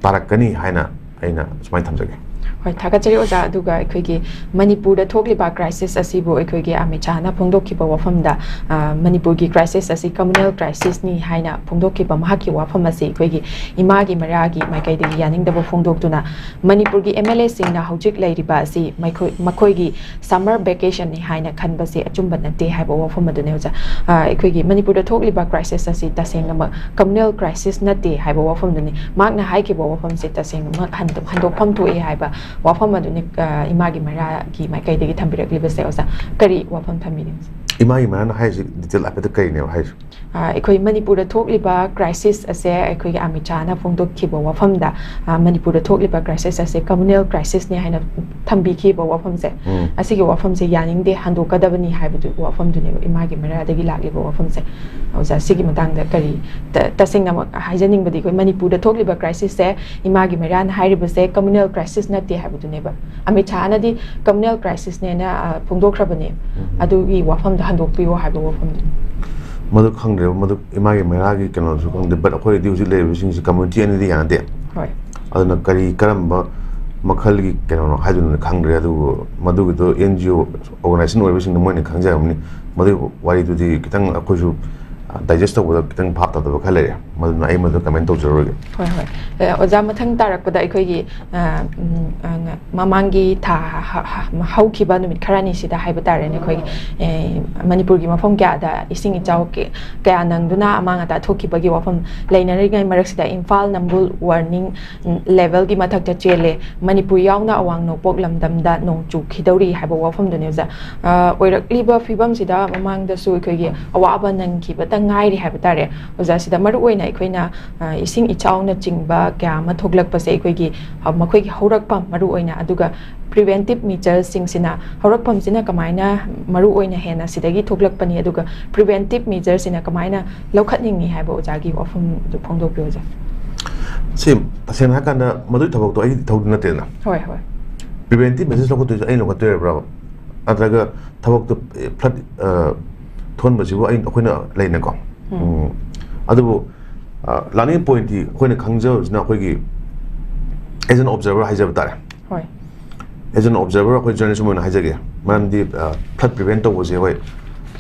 ꯇꯥꯔꯛꯀꯅꯤ ꯍꯥꯏꯅ ꯑꯩꯅ ꯁꯨꯃꯥꯏꯅ ꯊꯝꯖꯒꯦ꯫ ꯍꯣꯏ, ꯊꯥꯒꯠꯆꯔꯤ ꯑꯣꯖꯥ꯫ ꯑꯗꯨꯒ ꯑꯩꯈꯣꯏꯒꯤ ꯃꯅꯤꯄꯨꯔꯗ ꯊꯣꯛꯂꯤꯕ crisis ꯑꯁꯤꯕꯨ ꯑꯩꯈꯣꯏꯒꯤ ꯑꯃꯤꯠ ꯁꯥꯍꯅ ꯐꯣꯡꯗꯣꯛꯈꯤꯕ ꯋꯥꯐꯝꯗ, ꯑ, ꯃꯅꯤꯄꯨꯔꯒꯤ crisis ꯑꯁꯤ communal crisisꯅꯤ ꯍꯥꯏꯅ ꯐꯣꯡꯗꯣꯛꯈꯤꯕ ꯃꯍꯥꯛꯀꯤ ꯋꯥꯐꯝ ꯑꯁꯤ ꯑꯩꯈꯣꯏꯒꯤ ꯏꯃꯥꯒꯤ ꯃꯩꯔꯥꯒꯤ ꯃꯥꯏꯀꯩꯗꯒꯤ ꯌꯥꯅꯤꯡꯗꯕ ꯐꯣꯡꯗꯣꯛꯇꯨꯅ, ꯃꯅꯤꯄꯨꯔꯒꯤ MLAꯁꯤꯡꯅ ꯍꯧꯖꯤꯛ ꯂꯩꯔꯤꯕ ꯑꯁꯤ ꯃꯈꯣꯏ-, ꯃꯈꯣꯏꯒꯤ summer vacationꯅꯤ ꯍꯥꯏꯅ ꯈꯟꯕꯁꯤ ꯑꯆꯨꯝꯕ ꯅꯠꯇꯦ ꯍꯥꯏꯕ ꯋꯥꯐꯝ ꯑꯗꯨꯅꯤ ꯑꯣꯖꯥ꯫ ꯑ, ꯑꯩꯈꯣꯏꯒꯤ ꯃꯅꯤꯄꯨꯔꯗ ꯊꯣꯛꯂꯤꯕ crisis ꯑꯁꯤ ꯇꯁꯦꯡꯅꯃꯛ communal crisis ꯅꯠꯇꯦ ꯍꯥꯏꯕ ꯋꯥꯐꯝꯗꯨꯅꯤ꯫ ꯃꯍꯥꯛꯅ ꯍꯥꯏꯈꯤꯕ ꯋꯥꯐꯝꯁꯦ ꯇꯁꯦꯡꯅꯃꯛ ꯍꯟꯗꯣꯛ-, ꯍꯟꯗꯣꯛꯐꯝ ꯊꯣꯛꯏ ꯍꯥꯏꯕ ꯋꯥꯐꯝ ꯑꯗꯨꯅꯤ, ꯑ, ꯏꯃꯥꯒꯤ ꯃꯩꯔꯥꯒꯤ ꯃꯥꯏꯀꯩꯗꯒꯤ ꯊꯝꯕꯤꯔꯛꯂꯤꯕꯁꯦ ꯑꯣꯖꯥ꯫ ꯀꯔꯤ ꯋꯥꯐꯝ ꯊꯝꯕꯤꯅꯤꯡꯉꯤ? ꯏꯃꯥꯒꯤ ꯃꯩꯔꯥꯅ ꯍꯥꯏꯔꯤꯁꯤ detail ꯍꯥꯏꯐꯦꯠꯇ ꯀꯔꯤꯅꯦꯕ ꯍꯥꯏꯔꯤꯁꯤ? ꯑ, ꯑꯩꯈꯣꯏ ꯃꯅꯤꯄꯨꯔꯗ ꯊꯣꯛꯂꯤꯕ crisis ꯑꯁꯦ ꯑꯩꯈꯣꯏꯒꯤ ꯑꯃꯤꯠ ꯁꯥꯍꯅ ꯐꯣꯡꯗꯣꯛꯈꯤꯕ ꯋꯥꯐꯝꯗ, ꯑ, ꯃꯅꯤꯄꯨꯔꯗ ꯊꯣꯛꯂꯤꯕ crisis ꯑꯁꯦ communal crisisꯅꯤ ꯍꯥꯏꯅ ꯊꯝꯕꯤꯈꯤꯕ ꯋꯥꯐꯝꯁꯦ, ꯎꯝ꯫ ꯑꯁꯤꯒꯤ ꯋꯥꯐꯝꯁꯦ ꯌꯥꯅꯤꯡꯗꯦ, ꯍꯟꯗꯣꯛꯀꯗꯕꯅꯤ ꯍꯥꯏꯕꯗꯨ ꯋꯥꯐꯝꯗꯨꯅꯦꯕ, ꯏꯃꯥꯒꯤ ꯃꯩꯔꯥꯗꯒꯤ ꯂꯥꯛꯂꯤꯕ ꯋꯥꯐꯝꯁꯦ꯫ ꯑꯣꯖꯥ, ꯁꯤꯒꯤ ꯃꯇꯥꯡꯗ ꯀꯔꯤ ꯇ-, ꯇꯁꯦꯡꯅꯃꯛ ꯍꯥꯏꯖꯅꯤꯡꯕꯗꯤ, ꯑꯩꯈꯣꯏ ꯃꯅꯤꯄꯨꯔꯗ ꯊꯣꯛꯂꯤꯕ crisisꯁꯦ, ꯏꯃꯥꯒꯤ ꯃꯩꯔꯥꯅ ꯍꯥꯏꯔꯤꯕꯁꯦ communal crisis ꯅꯠꯇꯦ ꯍꯥꯏꯕꯗꯨꯅꯦꯕ꯫ ꯑꯃꯤꯠ ꯁꯥꯍꯅꯗꯤ communal crisisꯅꯦꯅ, ꯑ, ꯐꯣꯡꯗꯣꯛꯈ꯭ꯔꯕꯅꯦ꯫ ꯎꯝ꯫ ꯑꯗꯨꯒꯤ ꯋꯥꯐꯝꯗꯣ ꯍꯟꯗꯣꯛꯄꯤꯌꯣ ꯍꯥꯏꯕ ꯋꯥꯐꯝꯗꯨꯅꯤ꯫ ꯃꯗꯨ ꯈꯪꯗ꯭ꯔꯦꯕ, ꯃꯗꯨ ꯏꯃꯥꯒꯤ ꯃꯩꯔꯥꯒꯤ ꯀꯩꯅꯣꯁꯨ ꯈꯪꯗꯦ, but ꯑꯩꯈꯣꯏꯗꯤ ꯍꯧꯖꯤꯛ ꯂꯩꯔꯤꯕꯁꯤꯡꯁꯤ community ꯑꯅꯤꯗꯤ ꯌꯥꯅꯗꯦ꯫ ꯍꯣꯏ꯫ ꯑꯗꯨꯅ ꯀꯔꯤ, ꯀꯔꯝꯕ ꯃꯈꯜꯒꯤ ꯀꯩꯅꯣꯅꯣ ꯍꯥꯏꯗꯨꯅ ꯈꯪꯗ꯭ꯔꯦ, ꯑꯗꯨꯕꯨ ꯃꯗꯨꯒꯤꯗꯣ NGO organization ꯑꯣꯏꯕꯁꯤꯡꯅ ꯃꯣꯏꯅ ꯈꯪꯖꯔꯝꯅꯤ꯫ ꯃꯗꯨꯒꯤ ꯋꯥꯔꯤꯗꯨꯗꯤ ꯈꯤꯇꯪ ꯑꯩꯈꯣꯏꯁꯨ, ꯑ, digest ꯇꯧꯕꯗ ꯈꯤꯇꯪ ꯚꯥꯞ ꯇꯥꯗꯕ ꯈꯔ ꯂꯩꯔꯦ, ꯃꯗꯨꯅ ꯑꯩ ꯃꯗꯨ comment ꯇꯧꯖꯔꯣꯏꯒꯦ꯫ ꯍꯣꯏ, ꯍꯣꯏ꯫ ꯑ, ꯑꯣꯖꯥ, ꯃꯊꯪ ꯇꯥꯔꯛꯄꯗ ꯑꯩꯈꯣꯏꯒꯤ, ꯑ, ꯎꯝ, ꯑ, ꯉ-, ꯃꯃꯥꯡꯒꯤ ꯊꯥ ꯍ-, ꯍ-, ꯍꯧꯈꯤꯕ ꯅꯨꯃꯤꯠ ꯈꯔꯅꯤꯁꯤꯗ ꯍꯥꯏꯕ ꯇꯥꯔꯦꯅꯦ, ꯑꯩꯈꯣꯏꯒꯤ, ꯑꯦ, ꯃꯅꯤꯄꯨꯔꯒꯤ ꯃꯐꯝ ꯀꯌꯥꯗ ꯏꯁꯤꯡ ꯏꯆꯥꯎ ꯀ-, ꯀꯌꯥ ꯅꯪꯗꯨꯅ ꯑꯃꯥꯡ ꯑꯇꯥ ꯊꯣꯛꯈꯤꯕꯒꯤ ꯋꯥꯐꯝ ꯂꯩꯅꯔꯤꯉꯩ ꯃꯔꯛꯁꯤꯗ ꯏꯝꯐꯥꯜ ꯅꯝꯕꯨꯜ warning levelꯒꯤ ꯃꯊꯛꯇ ꯆꯦꯜꯂꯦ, ꯃꯅꯤꯄꯨꯔ ꯌꯥꯎꯅ ꯑꯋꯥꯡ ꯅꯣꯡꯄꯣꯛ ꯂꯝꯗꯝꯗ ꯅꯣꯡ ꯆꯨꯈꯤꯗꯧꯔꯤ ꯍꯥꯏꯕ ꯋꯥꯐꯝꯗꯨꯅꯤ ꯑꯣꯖꯥ꯫ ꯑ, ꯑꯣꯏꯔꯛꯂꯤꯕ ꯐꯤꯕꯝꯁꯤꯗ ꯃꯃꯥꯡꯗꯁꯨ ꯑꯩꯈꯣꯏꯒꯤ ꯑꯋꯥꯕ ꯅꯪꯈꯤꯕꯇ ꯉꯥꯏꯔꯤ ꯍꯥꯏꯕ ꯇꯥꯔꯦ꯫ ꯑꯣꯖꯥ, ꯁꯤꯗ ꯃꯔꯨꯑꯣꯏꯅ ꯑꯩꯈꯣꯏꯅ, ꯑ, ꯏꯁꯤꯡ ꯏꯆꯥꯎꯅꯆꯤꯡꯕ ꯀꯌꯥ ꯑꯃ ꯊꯣꯛꯂꯛꯄꯁꯦ ꯑꯩꯈꯣꯏꯒꯤ, ꯑ, ꯃꯈꯣꯏꯒꯤ ꯍꯧꯔꯛꯐꯝ ꯃꯔꯨꯑꯣꯏꯅ, ꯑꯗꯨꯒ preventive measuresꯁꯤꯡꯁꯤꯅ, ꯍꯧꯔꯛꯐꯝꯁꯤꯅ ꯀꯃꯥꯏꯅ ꯃꯔꯨꯑꯣꯏꯅ ꯍꯦꯟꯅ ꯁꯤꯗꯒꯤ ꯊꯣꯛꯂꯛꯄꯅꯤ, ꯑꯗꯨꯒ preventive measuresꯁꯤꯅ ꯀꯃꯥꯏꯅ ꯂꯧꯈꯠꯅꯤꯡꯉꯤ ꯍꯥꯏꯕ ꯑꯣꯖꯥꯒꯤ ꯋꯥꯐꯝꯗꯨ ꯐꯣꯡꯗꯣꯛꯄꯤꯌꯨ ꯑꯣꯖꯥ꯫ ꯁꯤ ꯇꯁꯦꯡꯅ ꯍꯥꯏꯔꯀꯥꯟꯗ ꯃꯗꯨꯒꯤ ꯊꯕꯛꯇꯣ ꯑꯩꯒꯤ ꯏꯊꯧꯗꯤ ꯅꯠꯇꯦꯗꯅ꯫ ꯍꯣꯏ, ꯍꯣꯏ꯫ Preventive measures ꯂꯧꯈꯠꯇꯣꯏꯁꯦ ꯑꯩꯅ ꯂꯧꯈꯠꯇꯣꯏꯔꯕ꯭ꯔꯕ? ꯅꯠꯇ꯭ꯔꯒ ꯊꯕꯛꯇꯣ, ꯑꯦ, flood, ꯑ, ꯊꯣꯛꯍꯟꯕꯁꯤꯕꯨ ꯑꯩ, ꯑꯩꯈꯣꯏꯅ ꯂꯩꯅꯀꯣ? ꯎꯝ꯫ ꯎꯝ꯫ ꯑꯗꯨꯕꯨ, ꯑ, ꯂꯥꯛꯅꯤꯡꯉꯤ pointꯇꯤ ꯑꯩꯈꯣꯏꯅ ꯈꯪꯖꯕꯁꯤꯅ ꯑꯩꯈꯣꯏꯒꯤ as an observer ꯍꯥꯏꯖꯕ ꯇꯥꯔꯦ꯫ ꯍꯣꯏ꯫ As an observer, ꯑꯩꯈꯣꯏ ꯖꯔꯅꯦꯂꯤꯁ ꯑꯃ ꯑꯣꯏꯅ ꯍꯥꯏꯖꯒꯦ, ꯃꯔꯝꯗꯤ ꯐ꯭ꯂꯠ ꯄ꯭ꯔꯤꯚꯦꯟ ꯇꯧꯕꯁꯦ ꯍꯣꯏ,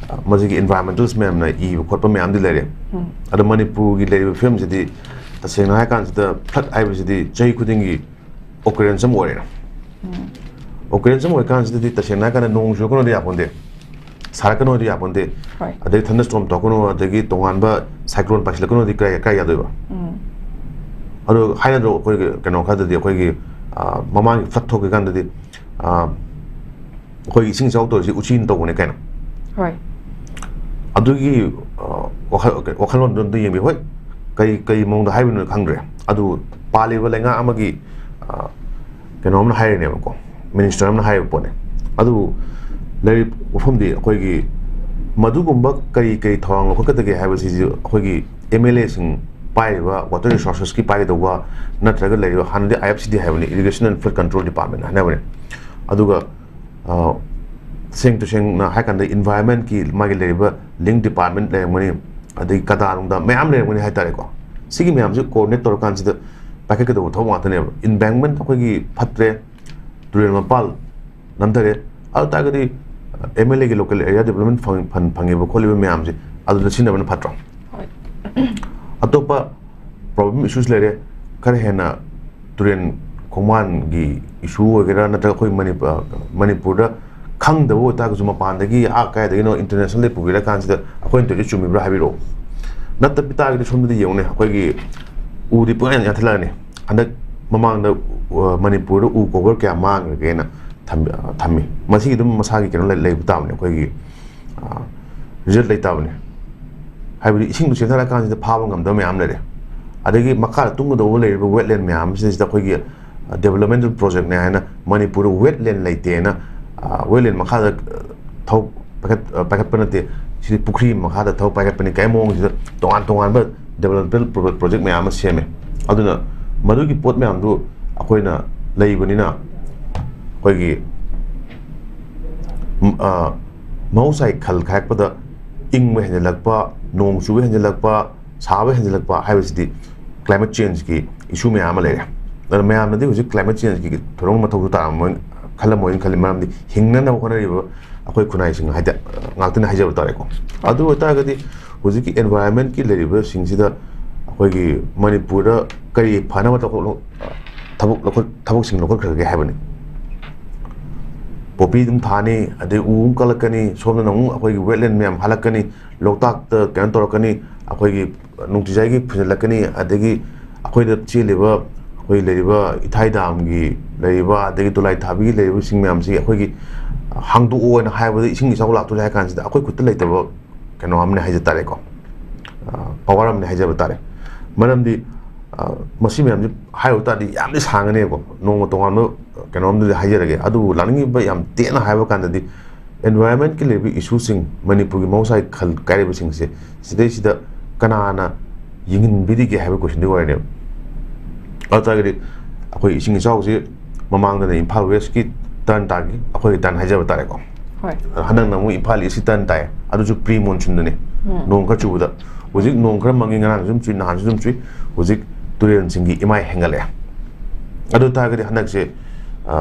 ꯑ, ꯃꯁꯤꯒꯤ ꯏꯟꯚꯥꯏꯔꯣꯟꯃꯦꯟꯇꯦꯜꯁ ꯃꯌꯥꯝꯅ ꯏꯕ ꯈꯣꯠꯄ ꯃꯌꯥꯝꯗꯤ ꯂꯩꯔꯦ꯫ ꯎꯝ꯫ ꯑꯗꯣ ꯃꯅꯤꯄꯨꯔꯒꯤ ꯂꯩꯔꯤꯕ ꯐꯤꯕꯝꯁꯤꯗꯤ ꯇꯁꯦꯡꯅ ꯍꯥꯏ ꯀꯥꯟꯁꯤꯗ ꯐ꯭ꯂꯠ ꯍꯥꯏꯕꯁꯤꯗꯤ ꯆꯍꯤ ꯈꯨꯗꯤꯡꯒꯤ ꯑꯣꯀꯔꯦꯟꯁ ꯑꯃ ꯑꯣꯏꯔꯦ꯫ ꯎꯝ꯫ ꯑꯣꯀꯔꯦꯟꯁ ꯑꯃ ꯑꯣꯏꯔꯀꯥꯟꯁꯤꯗꯗꯤ ꯇꯁꯦꯡꯅ ꯍꯥꯏ ꯀꯥꯟꯗ ꯅꯣꯡ ꯆꯨꯔꯛꯀꯅꯣꯗꯤ ꯌꯥꯄꯣꯟꯇꯦ, ꯁꯥꯔꯛꯀꯅꯣꯗꯤ ꯌꯥꯄꯣꯟꯇꯦ, ꯍꯣꯏ꯫ ꯑꯗꯒꯤ ꯊꯟꯗꯔꯁ꯭ꯇꯣꯔꯝ ꯇꯧꯔꯛꯀꯅꯣ, ꯑꯗꯒꯤ ꯇꯣꯉꯥꯟꯕ ꯁꯥꯏꯀ꯭ꯂꯣꯟ ꯄꯥꯏꯁꯤꯜꯂꯛꯀꯅꯣꯗꯤ ꯀꯥꯏ ꯀꯥꯏ ꯌꯥꯗꯣꯏꯕ? ꯎꯝ꯫ ꯑꯗꯣ ꯍꯥꯏꯅꯗ꯭ꯔꯣ ꯑꯩꯈꯣꯏꯒꯤ ꯀꯩꯅꯣ ꯈꯔꯗꯗꯤ, ꯑꯩꯈꯣꯏꯒꯤ, ꯑ, ꯃꯃꯥꯡꯒꯤ ꯐ꯭ꯂꯠ ꯊꯣꯛꯈꯤꯀꯥꯟꯗꯗꯤ, ꯑ, ꯑꯩꯈꯣꯏꯒꯤ ꯏꯁꯤꯡ ꯏꯆꯥꯎ ꯇꯧꯔꯤꯁꯤ ꯎꯆꯤꯅ ꯇꯧꯕꯅꯦ ꯀꯥꯏꯅ꯫ ꯍꯣꯏ꯫ ꯑꯗꯨꯒꯤ, ꯑ, ꯋꯥꯈꯜ-, ꯋꯥꯈꯜꯂꯣꯟꯗꯣ ꯑꯝꯇ ꯌꯦꯡꯕꯤꯌꯨ꯫ ꯍꯣꯏ, ꯀꯩ, ꯀꯩ ꯃꯑꯣꯡꯗ ꯍꯥꯏꯕꯅꯣ ꯈꯪꯗ꯭ꯔꯦ꯫ ꯑꯗꯨ ꯄꯥꯜꯂꯤꯕ ꯂꯩꯉꯥꯛ ꯑꯃꯒꯤ, ꯑ, ꯀꯩꯅꯣ ꯑꯃꯅ ꯍꯥꯏꯔꯤꯅꯦꯕꯀꯣ, ꯃꯤꯅꯤꯁꯇꯔ ꯑꯃꯅ ꯍꯥꯏꯔꯤꯕ ꯄꯣꯠꯅꯦ꯫ ꯑꯗꯨꯕꯨ ꯂꯩꯔꯤꯕ ꯋꯥꯐꯝꯗꯤ ꯑꯩꯈꯣꯏꯒꯤ ꯃꯗꯨꯒꯨꯝꯕ ꯀꯔꯤ ꯀꯔꯤ ꯊꯧꯔꯥꯡ ꯂꯧꯈꯠꯀꯗꯒꯦ ꯍꯥꯏꯕꯁꯤꯁꯨ ꯑꯩꯈꯣꯏꯒꯤ ꯑꯦꯝ ꯑꯦꯜ ꯑꯦꯁꯤꯡ ꯄꯥꯏꯔꯤꯕ ꯋꯥꯇꯔ ꯔꯤꯁꯣꯔꯁꯦꯁꯀꯤ ꯄꯥꯏꯒꯗꯧꯕ ꯅꯠꯇ꯭ꯔꯒ ꯂꯩꯔꯤꯕ ꯍꯥꯟꯅꯗꯤ ꯑꯥꯏ ꯑꯦꯐ ꯁꯤ ꯗꯤ ꯍꯥꯏꯕꯅꯤ, Irrigation and Flood Control Department ꯍꯥꯏꯅꯕꯅꯦ꯫ ꯑꯗꯨꯒ, ꯑ, ꯁꯦꯡ ꯇꯨ ꯁꯦꯡꯅ ꯍꯥꯏ ꯀꯥꯟꯗ ꯏꯟꯚꯥꯏꯔꯣꯟꯃꯦꯟꯠꯀꯤ ꯃꯥꯒꯤ ꯂꯩꯔꯤꯕ ꯂꯤꯡ ꯗꯤꯄꯥꯔꯠꯃꯦꯟꯠ ꯂꯩꯔꯝꯒꯅꯤ, ꯑꯗꯒꯤ ꯀꯗꯥ ꯅꯨꯡꯗꯥ ꯃꯌꯥꯝ ꯂꯩꯔꯝꯒꯅꯤ ꯍꯥꯏꯇꯥꯔꯦꯀꯣ꯫ ꯁꯤꯒꯤ ꯃꯌꯥꯝꯁꯦ ꯀꯣꯑꯣꯔꯗꯤꯅꯦꯠ ꯇꯧꯔꯀꯥꯟꯁꯤꯗ ꯄꯥꯏꯈꯠꯀꯗꯧꯕ ꯊꯕꯛ ꯉꯥꯛꯇꯅꯦꯕ꯫ ꯏꯟꯚꯥꯏꯔꯣꯟꯃꯦꯟꯠ ꯑꯩꯈꯣꯏꯒꯤ ꯐꯠꯇ꯭ꯔꯦ, ꯇꯨꯔꯦꯜ ꯃꯄꯥꯜ ꯅꯝꯊꯔꯦ, ꯑꯗꯨ ꯇꯥꯔꯒꯗꯤ ꯑꯦꯝ ꯑꯦꯜ ꯑꯦꯒꯤ ꯂꯣꯀꯦꯜ ꯑꯦꯔꯤꯌꯥ ꯗꯤꯕꯂꯞꯃꯦꯟꯠ ꯐꯪ-, ꯐꯟ ꯐꯪꯉꯤꯕ ꯈꯣꯠꯂꯤꯕ ꯃꯌꯥꯝꯁꯦ ꯑꯗꯨꯗ ꯁꯤꯖꯤꯟꯅꯕꯅ ꯐꯠꯇ꯭ꯔꯣ? ꯍꯣꯏ꯫ ꯑꯇꯣꯞꯄ ꯄ꯭ꯔꯣꯕ꯭ꯂꯦꯝ ꯏꯁꯨꯁ ꯂꯩꯔꯦ, ꯈꯔ ꯍꯦꯟꯅ ꯇꯨꯔꯦꯟ ꯈꯣꯡꯕꯥꯟꯒꯤ ꯏꯁꯨ ꯑꯣꯏꯒꯦꯔꯥ, ꯅꯠꯇ꯭ꯔꯒ ꯑꯩꯈꯣꯏ ꯃꯅꯤꯄ-, ꯑ, ꯃꯅꯤꯄꯨꯔꯗ ꯈꯪꯗꯕ ꯑꯣꯏꯇꯥꯔꯒꯁꯨ ꯃꯄꯥꯟꯗꯒꯤ ꯑꯥ ꯀꯥꯏꯗꯒꯤꯅꯣ ꯏꯟꯇꯔꯅꯦꯁꯅꯦꯜꯗꯒꯤ ꯄꯨꯕꯤꯔꯀꯥꯟꯁꯤꯗ ꯑꯩꯈꯣꯏꯅ ꯇꯧꯔꯤꯁꯦ ꯆꯨꯝꯃꯤꯕ꯭ꯔꯥ ꯍꯥꯏꯕꯤꯔꯛꯑꯣ꯫ ꯅꯠꯇꯕꯤ ꯇꯥꯔꯒꯗꯤ ꯁꯣꯝꯗꯗꯤ ꯌꯦꯡꯉꯨꯅꯦ, ꯑꯩꯈꯣꯏꯒꯤ ꯎꯗꯤ ꯄꯨꯡꯌꯥꯟ ꯌꯥꯟꯊꯠꯂꯛꯑꯅꯤ꯫ ꯍꯟꯗꯛ ꯃꯃꯥꯡꯗ, ꯑ, ꯃꯅꯤꯄꯨꯔꯗ ꯎ ꯀꯣꯕꯔ ꯀꯌꯥ ꯃꯥꯡꯈ꯭ꯔꯒꯦꯅ ꯊꯝ-, ꯑ, ꯊꯝꯃꯤ꯫ ꯃꯁꯤꯒꯤ ꯑꯗꯨꯝ ꯃꯁꯥꯒꯤ ꯀꯩꯅꯣ ꯂꯩ-, ꯂꯩꯕ ꯇꯥꯕꯅꯦ, ꯑꯩꯈꯣꯏꯒꯤ, ꯑ, ꯔꯤꯖꯜꯠ ꯂꯩ ꯇꯥꯕꯅꯦ꯫ ꯍꯥꯏꯕꯗꯤ ꯏꯁꯤꯡꯗꯣ ꯆꯦꯟꯊꯔꯀꯥꯟꯁꯤꯗ ꯐꯥꯕ ꯉꯝꯗꯕ ꯃꯌꯥꯝ ꯂꯩꯔꯦ꯫ ꯑꯗꯒꯤ ꯃꯈꯥꯗ ꯇꯨꯡꯒꯗꯧꯕ ꯂꯩꯔꯤꯕ ꯋꯦꯠꯂꯦꯟ ꯃꯌꯥꯝ ꯑꯁꯤꯗꯩꯁꯤꯗ ꯑꯩꯈꯣꯏꯒꯤ, ꯑ, ꯗꯦꯕꯂꯞꯃꯦꯟꯇꯦꯜ ꯄ꯭ꯔꯣꯖꯦꯛꯅꯦ ꯍꯥꯏꯅ ꯃꯅꯤꯄꯨꯔꯗ ꯋꯦꯠꯂꯦꯟ ꯂꯩꯇꯦꯅ, ꯑ, ꯋꯦꯠꯂꯦꯟ ꯃꯈꯥꯗ, ꯑ, ꯊꯕꯛ ꯄꯥꯏꯈꯠ-, ꯑ, ꯄꯥꯏꯈꯠꯄ ꯅꯠꯇꯦ, ꯁꯤꯗꯤ ꯄꯨꯈ꯭ꯔꯤ ꯃꯈꯥꯗ ꯊꯕꯛ ꯄꯥꯏꯈꯠꯄꯅꯤ ꯀꯥꯏ ꯃꯑꯣꯡꯁꯤꯗ ꯇꯣꯉꯥꯟ ꯇꯣꯉꯥꯟꯕ ꯗꯦꯕꯂꯞꯃꯦꯟꯇꯦꯜ ꯄ꯭ꯔꯣ-, ꯄ꯭ꯔꯣꯖꯦꯛ ꯃꯌꯥꯝ ꯑꯃ ꯁꯦꯝꯃꯦ꯫ ꯑꯗꯨꯅ ꯃꯗꯨꯒꯤ ꯄꯣꯠ ꯃꯌꯥꯝꯗꯨ ꯑꯩꯈꯣꯏꯅ ꯂꯩꯕꯅꯤꯅ ꯑꯩꯈꯣꯏꯒꯤ, ꯎꯝ, ꯑ, ꯃꯍꯧꯁꯥꯒꯤ ꯈꯜ ꯀꯥꯏꯔꯛꯄꯗ ꯏꯪꯕ ꯍꯦꯟꯖꯜꯂꯛꯄ, ꯅꯣꯡ ꯆꯨꯕ ꯍꯦꯟꯖꯜꯂꯛꯄ, ꯁꯥꯕ ꯍꯦꯟꯖꯜꯂꯛꯄ ꯍꯥꯏꯕꯁꯤꯗꯤ ꯀ꯭ꯂꯥꯏꯃꯦꯠ ꯆꯦꯟꯖꯀꯤ ꯏꯁꯨ ꯃꯌꯥꯝ ꯑꯃ ꯂꯩꯔꯦ꯫ ꯑꯗꯨꯅ ꯃꯌꯥꯝꯅꯗꯤ ꯍꯧꯖꯤꯛ climate changeꯀꯤ ꯊꯣꯏꯗꯣꯛꯅ ꯃꯊꯧꯁꯨ ꯇꯥꯔꯝꯃꯣꯏ, ꯈꯜꯂꯝꯃꯣꯏꯅ ꯈꯜꯂꯤ꯫ ꯃꯔꯝꯗꯤ ꯍꯤꯡꯅꯅꯕ ꯍꯣꯠꯅꯔꯤꯕ ꯑꯩꯈꯣꯏ ꯈꯨꯟꯅꯥꯏꯁꯤꯡ ꯍꯥꯏꯗꯤ ꯉꯥꯛꯇꯅꯤ ꯍꯥꯏꯖꯕ ꯇꯥꯔꯦꯀꯣ꯫ ꯑꯗꯨ ꯑꯣꯏꯇꯥꯔꯒꯗꯤ ꯍꯧꯖꯤꯛꯀꯤ environmentꯀꯤ ꯂꯩꯔꯤꯕꯁꯤꯡꯁꯤꯗ ꯑꯩꯈꯣꯏꯒꯤ ꯃꯅꯤꯄꯨꯔꯗ ꯀꯔꯤ ꯐꯅꯕ ꯂꯧꯈꯠ-, ꯊꯕꯛ ꯂꯧꯈꯠ-, ꯊꯕꯛꯁꯤꯡ ꯂꯧꯈꯠꯈ꯭ꯔꯒꯦ ꯍꯥꯏꯕꯅꯤ꯫ ꯄꯣꯄꯤ ꯑꯗꯨꯝ ꯊꯥꯅꯤ, ꯑꯗꯩ ꯎ ꯑꯃꯨꯛ ꯀꯛꯂꯛꯀꯅꯤ, ꯁꯣꯝꯗꯅ ꯑꯃꯨꯛ ꯑꯩꯈꯣꯏꯒꯤ wetland ꯃꯌꯥꯝ ꯍꯜꯂꯛꯀꯅꯤ, ꯂꯣꯛꯇꯥꯛꯇ ꯀꯩꯅꯣ ꯇꯧꯔꯛꯀꯅꯤ, ꯑꯩꯈꯣꯏꯒꯤ ꯅꯨꯡꯇꯤꯖꯥꯏꯒꯤ ꯐꯨꯖꯜꯂꯛꯀꯅꯤ, ꯑꯗꯒꯤ ꯑꯩꯈꯣꯏꯗ ꯆꯦꯜꯂꯤꯕ ꯑꯩꯈꯣꯏ ꯂꯩꯔꯤꯕ ꯏꯊꯥꯏ ꯗꯥꯝꯒꯤ ꯂꯩꯔꯤꯕ, ꯑꯗꯒꯤ ꯗꯣꯂꯥꯏ ꯊꯥꯕꯤꯒꯤ ꯂꯩꯔꯤꯕꯁꯤꯡ ꯃꯌꯥꯝꯁꯤ ꯑꯩꯈꯣꯏꯒꯤ ꯍꯥꯡꯗꯣꯛꯑꯣꯅ ꯍꯥꯏꯕꯗ ꯏꯁꯤꯡ ꯏꯆꯥꯎ ꯂꯥꯛꯇꯣꯔꯦ ꯍꯥꯏ ꯀꯥꯟꯁꯤꯗ ꯑꯩꯈꯣꯏ ꯈꯨꯠꯇ ꯂꯩꯇꯕ ꯀꯩꯅꯣ ꯑꯃꯅꯦ ꯍꯥꯏꯖ ꯇꯥꯔꯦꯀꯣ꯫ ꯑ, power ꯑꯃꯅꯦ ꯍꯥꯏꯖꯕ ꯇꯥꯔꯦ꯫ ꯃꯔꯝꯗꯤ, ꯑ, ꯃꯁꯤ ꯃꯌꯥꯝꯁꯦ ꯍꯥꯏꯔꯨ ꯇꯥꯔꯗꯤ ꯌꯥꯝꯗꯤ ꯁꯥꯡꯒꯅꯦꯕꯀꯣ, ꯅꯣꯡꯃ ꯇꯣꯉꯥꯟꯕ ꯀꯩꯅꯣꯝꯗꯗꯤ ꯍꯥꯏꯖꯔꯒꯦ꯫ ꯑꯗꯨꯕꯨ ꯂꯥꯛꯅꯤꯡꯉꯤꯕ ꯌꯥꯝ ꯇꯦꯟꯅ ꯍꯥꯏꯕ ꯀꯥꯟꯗꯗꯤ, environmentꯀꯤ ꯂꯩꯔꯤꯕ issueꯁꯤꯡ, ꯃꯅꯤꯄꯨꯔꯒꯤ ꯃꯍꯧꯁꯥꯒꯤ ꯈꯜ ꯀꯥꯏꯔꯤꯕꯁꯤꯡꯁꯦ, ꯁꯤꯗꯩꯁꯤꯗ ꯀꯅꯥꯅ ꯌꯦꯡꯁꯤꯟꯕꯤꯔꯤꯒꯦ ꯍꯥꯏꯕ questionꯗꯤ ꯑꯣꯏꯔꯅꯦꯕ꯫ ꯑꯗꯨ ꯇꯥꯔꯒꯗꯤ ꯑꯩꯈꯣꯏ ꯏꯁꯤꯡ ꯏꯆꯥꯎꯁꯤ ꯃꯃꯥꯡꯗꯅ ꯏꯝꯐꯥꯜ Westꯀꯤ turn ꯇꯥꯈꯤ, ꯑꯩꯈꯣꯏꯒꯤ turn ꯍꯥꯏꯖꯕ ꯇꯥꯔꯦꯀꯣ꯫ ꯍꯣꯏ꯫ ꯍꯟꯗꯛꯅ ꯑꯃꯨꯛ ꯏꯝꯐꯥꯜ Eastꯀꯤ turn ꯇꯥꯏ, ꯑꯗꯨꯁꯨ pre monsoonꯗꯅꯤ꯫ ꯎꯝ꯫ ꯅꯣꯡ ꯈꯔ ꯆꯨꯕꯗ꯫ ꯍꯧꯖꯤꯛ ꯅꯣꯡ ꯈꯔ ꯃꯪꯉꯤ, ꯉꯔꯥꯡꯁꯨ ꯑꯗꯨꯝ ꯆꯨꯏ, ꯅꯍꯥꯟꯁꯨ ꯑꯗꯨꯝ ꯆꯨꯏ꯫ ꯍꯧꯖꯤꯛ ꯇꯨꯔꯦꯜꯁꯤꯡꯒꯤ ꯏꯃꯥꯏ ꯍꯦꯟꯒꯠꯂꯛꯑꯦ꯫ ꯑꯗꯨ ꯑꯣꯏ ꯇꯥꯔꯒꯗꯤ ꯍꯟꯗꯛꯁꯦ, ꯑ,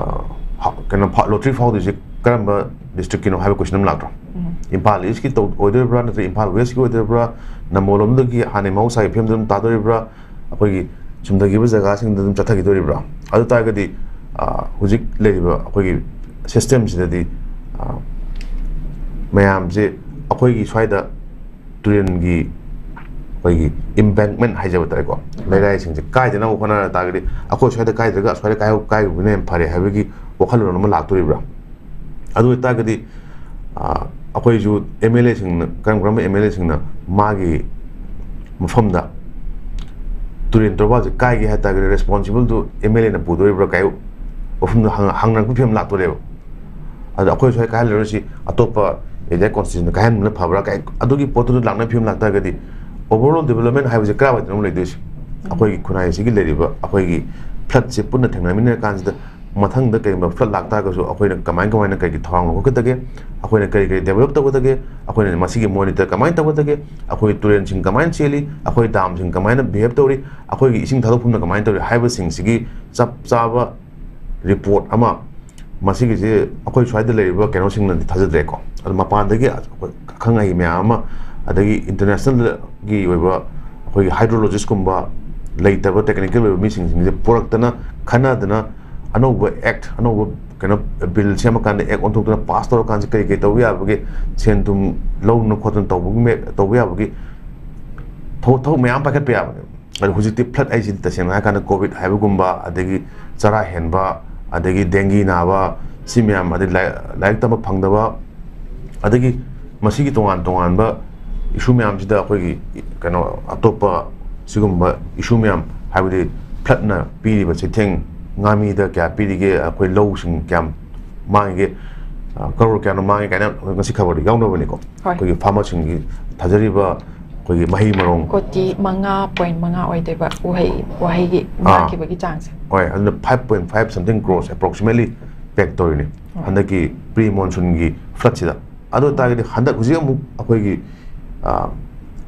ꯍ-, ꯀꯩꯅꯣ ꯐꯥ-, lottery ꯐꯥꯎꯗꯣꯏꯁꯦ ꯀꯔꯝꯕ districtꯀꯤꯅꯣ ꯍꯥꯏꯕ question ꯑꯃ ꯂꯥꯛꯇ꯭ꯔꯣ? ꯎꯝ꯫ ꯏꯝꯐꯥꯜ Eastꯀꯤ ꯇꯧ-, ꯑꯣꯏꯗꯣꯏꯔꯤꯕ꯭ꯔꯥ, ꯅꯠꯇ꯭ꯔꯒ ꯏꯝꯐꯥꯜ Westꯀꯤ ꯑꯣꯏꯗꯣꯏꯔꯤꯕ꯭ꯔꯥ, ꯅꯝꯕꯣꯜ ꯂꯣꯝꯗꯒꯤ ꯍꯥꯟꯅ ꯃꯍꯧꯁꯥꯒꯤ ꯐꯤꯕꯝꯗ ꯑꯗꯨꯝ ꯇꯥꯗꯣꯔꯤꯕ꯭ꯔꯥ, ꯑꯩꯈꯣꯏꯒꯤ ꯆꯨꯝꯊꯈꯤꯕ ꯖꯒꯥꯁꯤꯡꯗ ꯑꯗꯨꯝ ꯆꯠꯊꯈꯤꯗꯣꯔꯤꯕ꯭ꯔꯥ? ꯑꯗꯨ ꯇꯥꯔꯒꯗꯤ, ꯑ, ꯍꯧꯖꯤꯛ ꯂꯩꯔꯤꯕ ꯑꯩꯈꯣꯏꯒꯤ systemꯁꯤꯗꯗꯤ, ꯑ, ꯃꯌꯥꯝꯁꯦ ꯑꯩꯈꯣꯏꯒꯤ ꯁ꯭ꯋꯥꯏꯗ ꯇꯨꯔꯦꯜꯒꯤ ꯑꯩꯈꯣꯏꯒꯤ embankment ꯍꯥꯏꯖꯕ ꯇꯥꯔꯦꯀꯣ, ꯂꯩꯔꯥꯏꯁꯤꯡꯁꯦ ꯀꯥꯏꯗꯅꯕ ꯍꯣꯠꯅꯔ ꯇꯥꯔꯒꯗꯤ ꯑꯩꯈꯣꯏ ꯁ꯭ꯋꯥꯏꯗ ꯀꯥꯏꯗ꯭ꯔꯒ ꯑꯁ꯭ꯋꯥꯏꯗ ꯀꯥꯏꯍꯧ-, ꯀꯥꯏꯔꯨꯕꯅ ꯍꯦꯟꯅ ꯐꯔꯦ ꯍꯥꯏꯕꯒꯤ ꯋꯥꯈꯜꯂꯣꯟ ꯑꯃ ꯂꯥꯛꯇꯣꯔꯤꯕ꯭ꯔꯥ? ꯑꯗꯨ ꯑꯣꯏꯇꯥꯔꯒꯗꯤ, ꯑ, ꯑꯩꯈꯣꯏꯁꯨ MLAꯁꯤꯡꯅ, ꯀꯔꯝ ꯀꯔꯝꯕ MLAꯁꯤꯡꯅ ꯃꯥꯒꯤ ꯃꯐꯝꯗ ꯇꯨꯔꯦꯜ ꯇꯣꯔꯕꯥꯟꯁꯦ ꯀꯥꯏꯒꯦ ꯍꯥꯏ ꯇꯥꯔꯒꯗꯤ responsible ꯗꯨ MLAꯅ ꯄꯨꯗꯣꯔꯤꯕ꯭ꯔꯥ ꯀꯥꯏ ꯋꯥꯐꯝꯗꯣ ꯍꯪ-, ꯍꯪꯅꯔꯛꯄꯒꯤ ꯐꯤꯕꯝ ꯂꯥꯛꯇꯣꯔꯦꯕ꯫ ꯑꯗ ꯑꯩꯈꯣꯏ ꯁ꯭ꯋꯥꯏ ꯀꯥꯏꯍꯜꯂꯔꯣꯏꯁꯤ, ꯑꯇꯣꯞꯄ area constituencyꯗ ꯀꯥꯏꯍꯟꯕꯅ ꯐꯕ꯭ꯔꯥ ꯀꯥꯏ, ꯑꯗꯨꯒꯤ ꯄꯣꯠꯇꯨꯗ ꯂꯥꯛꯅꯕ ꯐꯤꯕꯝ ꯂꯥꯛꯇꯥꯔꯒꯗꯤ overall development ꯍꯥꯏꯕꯁꯦ ꯀꯔꯥꯏꯋꯥꯏꯗꯅꯣ ꯂꯩꯗꯣꯏꯁꯦ? ꯑꯩꯈꯣꯏꯒꯤ ꯈꯨꯟꯅꯥꯏ ꯑꯁꯤꯒꯤ ꯂꯩꯔꯤꯕ ꯑꯩꯈꯣꯏꯒꯤ floodꯁꯦ ꯄꯨꯟꯅ ꯊꯦꯡꯅꯃꯤꯟꯅꯔ ꯀꯥꯟꯁꯤꯗ ꯃꯊꯪꯗ ꯀꯔꯤꯒꯨꯝꯕ flood ꯂꯥꯛꯇꯥꯔꯒꯁꯨ ꯑꯩꯈꯣꯏꯅ ꯀꯃꯥꯏ ꯀꯃꯥꯏꯅ ꯀꯔꯤꯒꯤ ꯊꯧꯔꯥꯡ ꯂꯧꯈꯠꯀꯗꯒꯦ, ꯑꯩꯈꯣꯏꯅ ꯀꯔꯤ ꯀꯔꯤ develop ꯇꯧꯒꯗꯒꯦ, ꯑꯩꯈꯣꯏꯅ ꯃꯁꯤꯒꯤ monitor ꯀꯃꯥꯏꯅ ꯇꯧꯒꯗꯒꯦ, ꯑꯩꯈꯣꯏ ꯇꯨꯔꯦꯜꯁꯤꯡ ꯀꯃꯥꯏꯅ ꯆꯦꯜꯂꯤ, ꯑꯩꯈꯣꯏ dam ꯁꯤꯡ ꯀꯃꯥꯏꯅ behave ꯇꯧꯔꯤ, ꯑꯩꯈꯣꯏꯒꯤ ꯏꯁꯤꯡ ꯊꯥꯗꯣꯛꯐꯝꯅ ꯀꯃꯥꯏꯅ ꯇꯧꯔꯤ ꯍꯥꯏꯕꯁꯤꯡꯁꯤꯒꯤ ꯆꯞ ꯆꯥꯕ report ꯑꯃ, ꯃꯁꯤꯒꯤꯁꯦ ꯑꯩꯈꯣꯏ ꯁ꯭ꯋꯥꯏꯗ ꯂꯩꯔꯤꯕ ꯀꯩꯅꯣꯁꯤꯡꯅꯗꯤ ꯊꯥꯖꯗ꯭ꯔꯦꯀꯣ, ꯑꯗꯨ ꯃꯄꯥꯟꯗꯒꯤ ꯑꯩꯈꯣꯏ ꯑꯈꯪ ꯑꯍꯩ ꯃꯌꯥꯝ ꯑꯃ, ꯑꯗꯒꯤ international ꯒꯤ ꯑꯣꯏꯕ ꯑꯩꯈꯣꯏꯒꯤ hydrologist ꯀꯨꯝꯕ ꯂꯩꯇꯕ technical ꯑꯣꯏꯕ ꯃꯤꯁꯤꯡꯁꯤꯡꯁꯦ ꯄꯨꯔꯛꯇꯅ, ꯈꯟꯅꯗꯅ, ꯑꯅꯧꯕ act, ꯑꯅꯧꯕ ꯀꯩꯅꯣ, bill ꯁꯦꯝꯃꯀꯥꯟꯗ, act ꯑꯣꯟꯊꯣꯛꯇꯅ pass ꯇꯧꯔꯀꯥꯟꯁꯤ ꯀꯔꯤ ꯀꯔꯤ ꯇꯧꯕ ꯌꯥꯕꯒꯦ, ꯁꯦꯟ ꯊꯨꯝ ꯂꯧꯗꯅ ꯈꯣꯠꯇꯅ ꯇꯧꯕꯒꯤ ꯃꯦ-, ꯇꯧꯕ ꯌꯥꯕꯒꯤ ꯊꯕꯛ, ꯊꯕꯛ ꯃꯌꯥꯝ ꯄꯥꯏꯈꯠꯄ ꯌꯥꯕꯅꯦꯕ꯫ ꯑꯗꯣ ꯍꯧꯖꯤꯛꯇꯤ flood ꯍꯥꯏꯁꯤꯗꯤ ꯇꯁꯦꯡꯅ ꯍꯥꯏꯔꯀꯥꯟꯗ COVID ꯍꯥꯏꯕꯒꯨꯝꯕ, ꯑꯗꯒꯤ ꯆꯔꯥ ꯍꯦꯟꯕ, ꯑꯗꯒꯤ dengue ꯅꯥꯕ, ꯁꯤ ꯃꯌꯥꯝ, ꯑꯗꯩ ꯂꯥꯏ-, ꯂꯥꯏꯔꯤꯛ ꯇꯝꯕ ꯐꯪꯗꯕ, ꯑꯗꯒꯤ ꯃꯁꯤꯒꯤ ꯇꯣꯉꯥꯟ ꯇꯣꯉꯥꯟꯕ issue ꯃꯌꯥꯝꯁꯤꯗ ꯑꯩꯈꯣꯏꯒꯤ ꯀꯩꯅꯣ, ꯑꯇꯣꯞꯄ ꯁꯤꯒꯨꯝꯕ issue ꯃꯌꯥꯝ, ꯍꯥꯏꯕꯗꯤ flood ꯅ ꯄꯤꯔꯤꯕ ꯆꯩꯊꯦꯡ, ꯉꯥꯃꯤꯗ ꯀꯌꯥ ꯄꯤꯔꯤꯒꯦ, ꯑꯩꯈꯣꯏ ꯂꯧꯁꯤꯡ ꯀꯌꯥꯝ ꯃꯥꯡꯉꯤꯒꯦ, ꯑ, ꯀꯔꯣꯔ ꯀꯌꯥꯅꯣ ꯃꯥꯡꯉꯤ ꯀꯥꯏꯅ ꯉꯁꯤ ꯈꯕꯔꯗ ꯌꯥꯎꯅꯕꯅꯤꯀꯣ꯫ ꯍꯣꯏ꯫ ꯑꯩꯈꯣꯏꯒꯤ farmer ꯁꯤꯡꯒꯤ ꯊꯥꯖꯔꯤꯕ ꯑꯩꯈꯣꯏꯒꯤ ꯃꯍꯩ ꯃꯔꯣꯡ꯫ ꯀꯣꯇꯤ ꯃꯉꯥ point ꯃꯉꯥ ꯑꯣꯏꯗꯣꯏꯕ ꯎꯍꯩ, ꯋꯥꯍꯩꯒꯤ ꯑꯥ꯫ ꯃꯥꯡꯈꯤꯕꯒꯤ ꯆꯥꯡꯁꯦ꯫ ꯍꯣꯏ, ꯑꯗꯨꯅ five point five something crores approximately pay ꯇꯧꯔꯤꯅꯤ ꯍꯣꯏ꯫ ꯍꯟꯗꯛꯀꯤ pre monsoon ꯒꯤ flood ꯁꯤꯗ꯫ ꯑꯗꯨ ꯑꯣꯏꯇꯥꯔꯒꯗꯤ ꯍꯟꯗꯛ ꯍꯧꯖꯤꯛ ꯑꯃꯨꯛ ꯑꯩꯈꯣꯏꯒꯤ, ꯑ,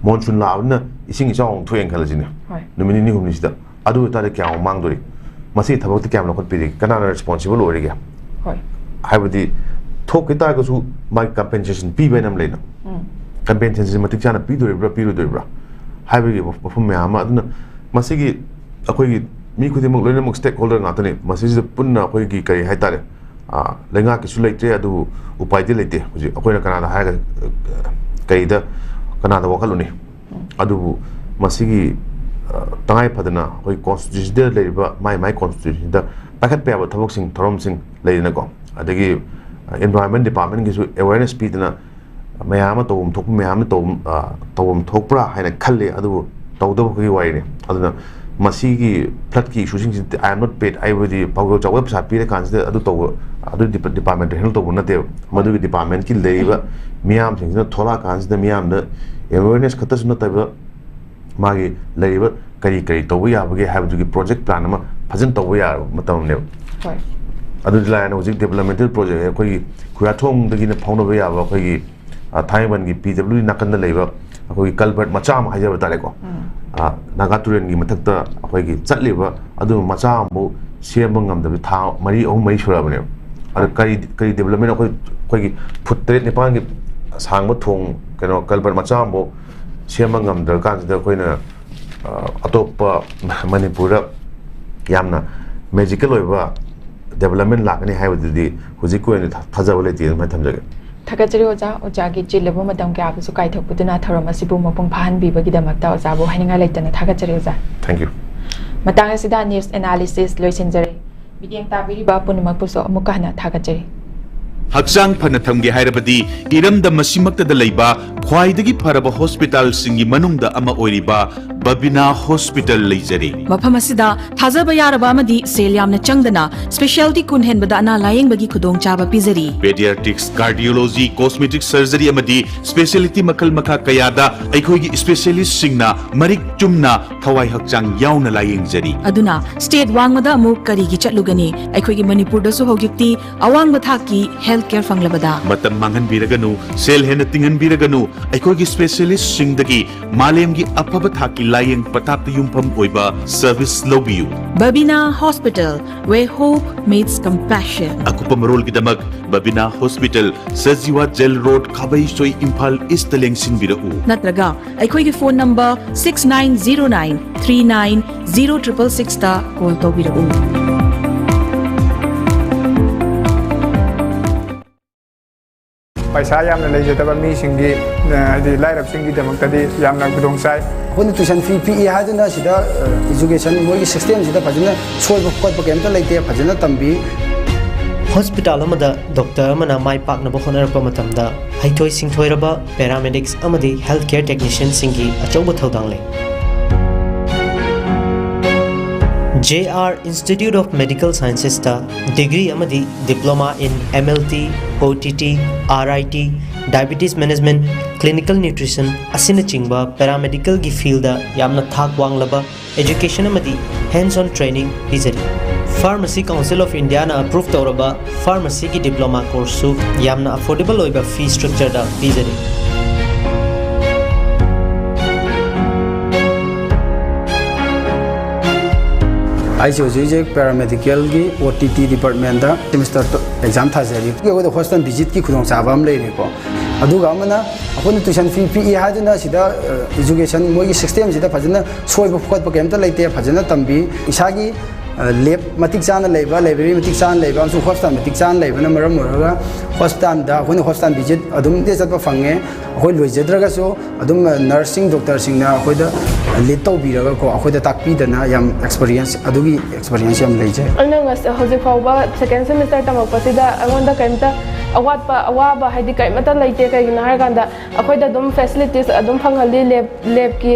monsoon ꯂꯥꯛꯑꯕꯅꯤꯅ ꯏꯁꯤꯡ ꯏꯆꯥꯎ ꯑꯃꯨꯛ ꯊꯣꯛꯑꯦꯅ ꯈꯜꯂꯁꯤꯅꯦ꯫ ꯍꯣꯏ꯫ ꯅꯨꯃꯤꯠ ꯅꯤꯅꯤ ꯍꯨꯝꯅꯤꯁꯤꯗ꯫ ꯑꯗꯨ ꯑꯣꯏꯇꯥꯔꯗꯤ ꯀꯌꯥꯃꯨꯛ ꯃꯥꯡꯗꯣꯔꯤ? ꯃꯁꯤꯒꯤ ꯊꯕꯛꯇ ꯀꯌꯥꯝ ꯂꯧꯈꯠꯄꯤꯔꯤꯒꯦ? ꯀꯅꯥꯅ responsible ꯑꯣꯏꯔꯤꯒꯦ? ꯍꯣꯏ꯫ ꯍꯥꯏꯕꯗꯤ ꯊꯣꯛꯈꯤ ꯇꯥꯔꯒꯁꯨ ꯃꯥꯒꯤ compensation ꯄꯤꯕ ꯍꯥꯏꯅ ꯑꯃ ꯂꯩꯅ꯫ ꯎꯝ꯫ Compensation ꯁꯤ ꯃꯇꯤꯛ ꯆꯥꯅ ꯄꯤꯗꯣꯔꯤꯕ꯭ꯔꯥ, ꯄꯤꯔꯣꯏꯗꯣꯔꯤꯕ꯭ꯔꯥ ꯍꯥꯏꯕꯒꯤ ꯋꯥꯐꯝ ꯃꯌꯥꯝ ꯑꯃ꯫ ꯑꯗꯨꯅ ꯃꯁꯤꯒꯤ ꯑꯩꯈꯣꯏꯒꯤ ꯃꯤ ꯈꯨꯗꯤꯡꯃꯛ ꯂꯣꯏꯅꯃꯛ stakeholder ꯉꯥꯛꯇꯅꯤ꯫ ꯃꯁꯤꯁꯤꯗ ꯄꯨꯟꯅ ꯑꯩꯈꯣꯏꯒꯤ ꯀꯔꯤ ꯍꯥꯏꯇꯥꯔꯦ, ꯑ, ꯂꯩꯉꯥꯛꯀꯤꯁꯨ ꯂꯩꯇ꯭ꯔꯦ, ꯑꯗꯨꯕꯨ ꯎꯄꯥꯏꯗꯤ ꯂꯩꯇꯦ꯫ ꯍꯧꯖꯤꯛ ꯑꯩꯈꯣꯏꯅ ꯀꯅꯥꯗ ꯍꯥꯏꯔꯒ, ꯑ, ꯀꯩꯗ, ꯀꯅꯥꯗ ꯋꯥꯀꯠꯂꯨꯅꯤ? ꯑꯗꯨꯕꯨ ꯃꯁꯤꯒꯤ, ꯑ, ꯇꯉꯥꯏ ꯐꯗꯅ ꯑꯩꯈꯣꯏ constitution ꯗ ꯂꯩꯔꯤꯕ ꯃꯥꯏ ꯃꯥꯏ constitution ꯗ ꯄꯥꯏꯈꯠꯄ ꯌꯥꯕ ꯊꯕꯛꯁꯤꯡ, ꯊꯧꯔꯝꯁꯤꯡ ꯂꯩꯗꯅꯀꯣ꯫ ꯑꯗꯒꯤ, ꯑ, environment department ꯀꯤꯁꯨ awareness ꯄꯤꯗꯅ ꯃꯌꯥꯝ ꯑꯃ ꯇꯧꯐꯝ ꯊꯣꯛꯄ ꯃꯌꯥꯝ ꯑꯃ ꯇꯧꯐꯝ, ꯑ, ꯇꯧꯐꯝ ꯊꯣꯛꯄ꯭ꯔꯥ ꯍꯥꯏꯅ ꯈꯜꯂꯤ, ꯑꯗꯨꯕꯨ ꯇꯧꯗꯕ ꯑꯩꯈꯣꯏꯒꯤ ꯋꯥꯔꯤꯅꯤ꯫ ꯑꯗꯨꯅ ꯃꯁꯤꯒꯤ flood ꯀꯤ issue ꯁꯤꯡꯁꯤꯗꯤ I am not paid, ꯑꯩꯕꯨꯗꯤ ꯄꯥꯎꯖꯦꯜ ꯆꯥꯎꯕ ꯄꯩꯁꯥ ꯄꯤꯔ ꯀꯥꯟꯁꯤꯗ ꯑꯗꯨ ꯇꯧꯕ, ꯑꯗꯨ department ꯇ handle ꯇꯧꯕ ꯅꯠꯇꯦꯕ꯫ ꯃꯗꯨꯒꯤ department ꯀꯤ ꯂꯩꯔꯤꯕ ꯃꯤꯌꯥꯝꯁꯤꯡꯁꯤꯅ ꯊꯣꯛꯂꯛꯑꯀꯥꯟꯁꯤꯗ ꯃꯤꯌꯥꯝꯗ awareness ꯈꯛꯇꯁꯨ ꯅꯠꯇꯕ, ꯃꯥꯒꯤ ꯂꯩꯔꯤꯕ ꯀꯔꯤ ꯀꯔꯤ ꯇꯧꯕ ꯌꯥꯕꯒꯦ ꯍꯥꯏꯕꯗꯨꯒꯤ project plan ꯑꯃ ꯐꯖꯅ ꯇꯧꯕ ꯌꯥꯔꯕ ꯃꯇꯝꯅꯦꯕ꯫ ꯍꯣꯏ꯫ ꯑꯗꯨꯗꯤ ꯂꯥꯏꯔꯅ ꯍꯧꯖꯤꯛ developmental project ꯑꯩꯈꯣꯏꯒꯤ ꯈꯨꯌꯥꯊꯣꯡꯗꯒꯤꯅ ꯐꯥꯎꯅꯕ ꯌꯥꯕ ꯑꯩꯈꯣꯏꯒꯤ, ꯑ, ꯊꯥꯡꯃꯩꯕꯟꯒꯤ P W D ꯅꯥꯀꯟꯗ ꯂꯩꯕ ꯑꯩꯈꯣꯏꯒꯤ culvert ꯃꯆꯥ ꯑꯃ ꯍꯥꯏꯖꯕ ꯇꯥꯔꯦꯀꯣ꯫ ꯎꯝ꯫ ꯑ, ꯅꯥꯒꯥ ꯇꯨꯔꯦꯜꯒꯤ ꯃꯊꯛꯇ ꯑꯩꯈꯣꯏꯒꯤ ꯆꯠꯂꯤꯕ ꯑꯗꯨ ꯃꯆꯥ ꯑꯃꯐꯥꯎ ꯁꯦꯝꯕ ꯉꯝꯗꯕ ꯊꯥ ꯃꯔꯤ, ꯑꯍꯨꯝ ꯃꯔꯤ ꯁꯨꯔꯛꯑꯕꯅꯦꯕ꯫ ꯑꯗ ꯀꯔꯤ, ꯀꯔꯤ development ꯑꯩꯈꯣꯏ, ꯑꯩꯈꯣꯏꯒꯤ foot ꯇꯔꯦꯠ ꯅꯤꯄꯥꯟꯒꯤ ꯁꯥꯡꯕ ꯊꯣꯡ, ꯀꯩꯅꯣ, culvert ꯃꯆꯥ ꯑꯃꯐꯥꯎ ꯁꯦꯝꯕ ꯉꯝꯗ꯭ꯔꯀꯥꯟꯁꯤꯗ ꯑꯩꯈꯣꯏꯅ, ꯑ, ꯑꯇꯣꯞꯄ ꯃꯅꯤꯄꯨꯔꯗ ꯌꯥꯝꯅ magical ꯑꯣꯏꯕ development ꯂꯥꯛꯀꯅꯤ ꯍꯥꯏꯕꯗꯨꯗꯤ ꯍꯧꯖꯤꯛꯀꯤ ꯑꯣꯏꯅ ꯊꯥ-, ꯊꯥꯖꯕ ꯂꯩꯇꯦ ꯑꯗꯨꯃꯥꯏꯅ ꯊꯝꯖꯒꯦ꯫ ꯊꯥꯒꯠꯆꯔꯤ ꯑꯣꯖꯥ, ꯑꯣꯖꯥꯒꯤ ꯆꯤꯜꯂꯕ ꯃꯇꯝ ꯀꯌꯥꯕꯨꯁꯨ ꯀꯥꯏꯊꯣꯛꯄꯤꯗꯨꯅ ꯊꯧꯔꯝ ꯑꯁꯤꯕꯨ ꯃꯄꯨꯡ ꯐꯥꯍꯟꯕꯤꯕꯒꯤꯗꯃꯛꯇ ꯑꯣꯖꯥꯕꯨ ꯍꯥꯏꯅꯤꯡꯉꯥꯏ ꯂꯩꯇꯅ ꯊꯥꯒꯠꯆꯔꯤ ꯑꯣꯖꯥ꯫ Thank you. ꯃꯇꯥꯡ ꯑꯁꯤꯗ news analysis ꯂꯣꯏꯁꯤꯟꯖꯔꯦ꯫ ꯃꯤꯠꯌꯦꯡ ꯇꯥꯕꯤꯔꯤꯕ ꯄꯨꯝꯅꯃꯛꯄꯨꯁꯨ ꯑꯃꯨꯛꯀ ꯍꯟꯅ ꯊꯥꯒꯠꯆꯔꯤ꯫ ꯍꯛꯆꯥꯡ ꯐꯅ ꯊꯝꯒꯦ ꯍꯥꯏꯔꯕꯗꯤ ꯏꯔꯝꯗꯝ ꯑꯁꯤꯃꯛꯇꯗ ꯂꯩꯕ ꯈ꯭ꯋꯥꯏꯗꯒꯤ ꯐꯔꯕ ꯍꯣꯁꯄꯤꯇꯥꯜꯁꯤꯡꯒꯤ ꯃꯅꯨꯡꯗ ꯑꯃ ꯑꯣꯏꯔꯤꯕ ꯕꯕꯤꯅꯥ ꯍꯣꯁꯄꯤꯇꯥꯜ ꯂꯩꯖꯔꯤ꯫ ꯃꯐꯝ ꯑꯁꯤꯗ ꯊꯥꯖꯕ ꯌꯥꯔꯕ ꯑꯃꯗꯤ ꯁꯦꯜ ꯌꯥꯝꯅ ꯆꯪꯗꯅ specialty ꯀꯨꯟ ꯍꯦꯟꯕꯗ ꯑꯅꯥ ꯂꯥꯌꯦꯡꯕꯒꯤ ꯈꯨꯗꯣꯡꯆꯥꯕ ꯄꯤꯖꯔꯤ꯫ Pediatrics, cardiology, cosmetic surgery ꯑꯃꯗꯤ specialty ꯃꯈꯜ ꯃꯈꯥ ꯀꯌꯥꯗ ꯑꯩꯈꯣꯏꯒꯤ specialistꯁꯤꯡꯅ ꯃꯔꯤꯛ ꯆꯨꯝꯅ ꯊꯋꯥꯏ ꯍꯛꯆꯥꯡ ꯌꯥꯎꯅ ꯂꯥꯌꯦꯡꯖꯔꯤ꯫ ꯑꯗꯨꯅ state ꯋꯥꯡꯃꯗ ꯑꯃꯨꯛ ꯀꯔꯤꯒꯤ ꯆꯠꯂꯨꯒꯅꯤ? ꯑꯩꯈꯣꯏꯒꯤ ꯃꯅꯤꯄꯨꯔꯗꯁꯨ ꯍꯧꯖꯤꯛꯇꯤ ꯑꯋꯥꯡꯕ ꯊꯥꯛꯀꯤ health care ꯐꯪꯂꯕꯗ꯫ ꯃꯇꯝ ꯃꯥꯡꯍꯟꯕꯤꯔꯒꯅꯨ, ꯁꯦꯜ ꯍꯦꯟꯅ ꯇꯤꯡꯍꯟꯕꯤꯔꯒꯅꯨ, ꯑꯩꯈꯣꯏꯒꯤ specialistꯁꯤꯡꯗꯒꯤ ꯃꯥꯂꯦꯝꯒꯤ ꯑꯐꯕ ꯊꯥꯛꯀꯤ ꯂꯥꯌꯦꯡ ꯄꯊꯥꯞꯇ ꯌꯨꯝꯐꯝ ꯑꯣꯏꯕ service ꯂꯧꯕꯤꯌꯨ꯫ Babina Hospital, where hope meets compassion. ꯑꯀꯨꯞꯄ ꯃꯔꯣꯜꯒꯤꯗꯃꯛ Babina hospital, Sajiwa jail road, Khabeisoi, Imphal east ꯂꯦꯡꯁꯤꯟꯕꯤꯔꯛꯎ꯫ ꯅꯠꯇ꯭ꯔꯒ ꯑꯩꯈꯣꯏꯒꯤ phone number six nine zero nine three nine zero triple sixꯇ call ꯇꯧꯕꯤꯔꯛꯎ꯫ ꯄꯩꯁꯥ ꯌꯥꯝꯅ ꯂꯩꯖꯗꯕ ꯃꯤꯁꯤꯡꯒꯤ, ꯑ, ꯍꯥꯏꯗꯤ ꯂꯥꯏꯔꯕꯁꯤꯡꯒꯤꯗꯃꯛꯇꯗꯤ ꯌꯥꯝꯅ ꯈꯨꯗꯣꯡ ꯆꯥꯏ꯫ ꯑꯩꯈꯣꯏꯅ tuition fee ꯄꯤꯛꯏ ꯍꯥꯏꯗꯨꯅ ꯁꯤꯗ, ꯑ, education ꯃꯣꯏꯒꯤ systemꯁꯤꯗ ꯐꯖꯅ ꯁꯣꯏꯕ ꯈꯣꯠꯄ ꯀꯩꯝꯇ ꯂꯩꯇꯦ, ꯐꯖꯅ ꯇꯝꯕꯤ꯫ ꯍꯣꯁꯄꯤꯇꯥꯜ ꯑꯃꯗ ꯗꯣꯛꯇꯔ ꯑꯃꯅ ꯃꯥꯏ ꯄꯥꯛꯅꯕ ꯍꯣꯠꯅꯔꯛꯄ ꯃꯇꯝꯗ ꯍꯩꯊꯣꯏ ꯁꯤꯡꯊꯣꯏꯔꯕ paramedics ꯑꯃꯗꯤ health care technicianꯁꯤꯡꯒꯤ ꯑꯆꯧꯕ ꯊꯧꯗꯥꯡ ꯂꯩ꯫ J R Institute of Medical Sciencesꯇ degree ꯑꯃꯗꯤ diploma in M L T, O T T, R I T, diabetes management, clinical nutrition ꯑꯁꯤꯅꯆꯤꯡꯕ paramedicalꯒꯤ fieldꯗ ꯌꯥꯝꯅ ꯊꯥꯛ ꯋꯥꯡꯂꯕ education ꯑꯃꯗꯤ hands-on training ꯄꯤꯖꯔꯤ꯫ Pharmacy Council of Indiaꯅ approve ꯇꯧꯔꯕ pharmacyꯒꯤ diploma courseꯁꯨ ꯌꯥꯝꯅ affordable ꯑꯣꯏꯕ fee structureꯗ ꯄꯤꯖꯔꯤ꯫ ꯑꯩꯁꯦ ꯍꯧꯖꯤꯛ ꯍꯧꯖꯤꯛ paramedicalꯒꯤ O T T departmentꯇ semester exam ꯊꯥꯖꯔꯤ꯫ ꯑꯩꯈꯣꯏꯗ hospital visitꯀꯤ ꯈꯨꯗꯣꯡꯆꯥꯕ ꯑꯃ ꯂꯩꯔꯦꯀꯣ꯫ ꯑꯗꯨꯒ ꯑꯃꯅ ꯑꯩꯈꯣꯏꯅ tuition fee ꯄꯤꯛꯏ ꯍꯥꯏꯗꯨꯅ ꯁꯤꯗ education ꯃꯣꯏꯒꯤ systemꯁꯤꯗ ꯐꯖꯅ ꯁꯣꯏꯕ ꯈꯣꯠꯄ ꯀꯩꯝꯇ ꯂꯩꯇꯦ꯫ ꯐꯖꯅ ꯇꯝꯕꯤ꯫ ꯏꯁꯥꯒꯤ lab ꯃꯇꯤꯛ ꯆꯥꯅ ꯂꯩꯕ, library ꯃꯇꯤꯛ ꯆꯥꯅ ꯂꯩꯕ ꯑꯃꯁꯨꯡ hospital ꯃꯇꯤꯛ ꯆꯥꯅ ꯂꯩꯕꯅ ꯃꯔꯝ ꯑꯣꯏꯔꯒ hospitalꯗ ꯑꯩꯈꯣꯏꯅ hospital visit ꯑꯗꯨꯝ ꯆꯠꯄ ꯐꯪꯉꯦ꯫ ꯑꯩꯈꯣꯏ ꯂꯣꯏꯖꯗ꯭ꯔꯒꯁꯨ ꯑꯗꯨꯝ nursing doctorꯁꯤꯡꯅ ꯑꯩꯈꯣꯏꯗ lead ꯇꯧꯕꯤꯔꯒꯀꯣ, ꯑꯩꯈꯣꯏꯗ ꯇꯥꯛꯄꯤꯗꯅ ꯌꯥꯝ experience, ꯑꯗꯨꯒꯤ experience ꯌꯥꯝ ꯂꯩꯖꯩ꯫ ꯑꯩꯅ ꯉꯁ-, ꯍꯧꯖꯤꯛ ꯐꯥꯎꯕ second semester ꯇꯝꯃꯛꯄꯁꯤꯗ ꯑꯩꯉꯣꯟꯗ ꯀꯔꯤꯝꯇ ꯑꯋꯥꯠꯄ, ꯑꯋꯥꯕ ꯍꯥꯏꯗꯤ ꯀꯔꯤꯃꯠꯇ ꯂꯩꯇꯦ꯫ ꯀꯩꯒꯤꯅꯣ ꯍꯥꯏꯔꯀꯥꯟꯗ ꯑꯩꯈꯣꯏꯗ ꯑꯗꯨꯝ facilities ꯑꯗꯨꯝ ꯐꯪꯍꯜꯂꯤ꯫ Lab, labꯀꯤ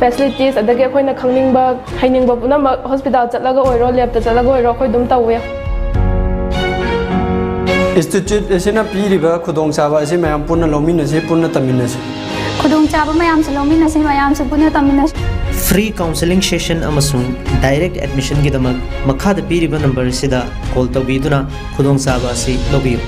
facilities, ꯑꯗꯒꯤ ꯑꯩꯈꯣꯏꯅ ꯈꯪꯅꯤꯡꯕ, ꯍꯩꯅꯤꯡꯕ ꯄꯨꯝꯅꯃꯛ hospital ꯆꯠꯂꯒ ꯑꯣꯏꯔꯣ, labꯇ ꯆꯠꯂꯒ ꯑꯣꯏꯔꯣ, ꯑꯩꯈꯣꯏ ꯑꯗꯨꯝ ꯇꯧꯋꯦ꯫ Institute ꯑꯁꯤꯅ ꯄꯤꯔꯤꯕ ꯈꯨꯗꯣꯡꯆꯥꯕ ꯑꯁꯤ ꯃꯌꯥꯝ ꯄꯨꯟꯅ ꯂꯧꯃꯤꯟꯅꯁꯤ, ꯄꯨꯟꯅ ꯇꯝꯃꯤꯟꯅꯁꯤ꯫ ꯈꯨꯗꯣꯡꯆꯥꯕ ꯃꯌꯥꯝꯁꯨ ꯂꯧꯃꯤꯟꯅꯁꯤ, ꯃꯌꯥꯝꯁꯨ ꯄꯨꯟꯅ ꯇꯝꯃꯤꯟꯅꯁꯤ꯫ Free counselling session ꯑꯃꯁꯨꯡ direct admissionꯒꯤꯗꯃꯛ ꯃꯈꯥꯗ ꯄꯤꯔꯤꯕ number ꯑꯁꯤꯗ call ꯇꯧꯕꯤꯗꯨꯅ ꯈꯨꯗꯣꯡꯆꯥꯕ ꯑꯁꯤ ꯂꯧꯕꯤꯌꯨ꯫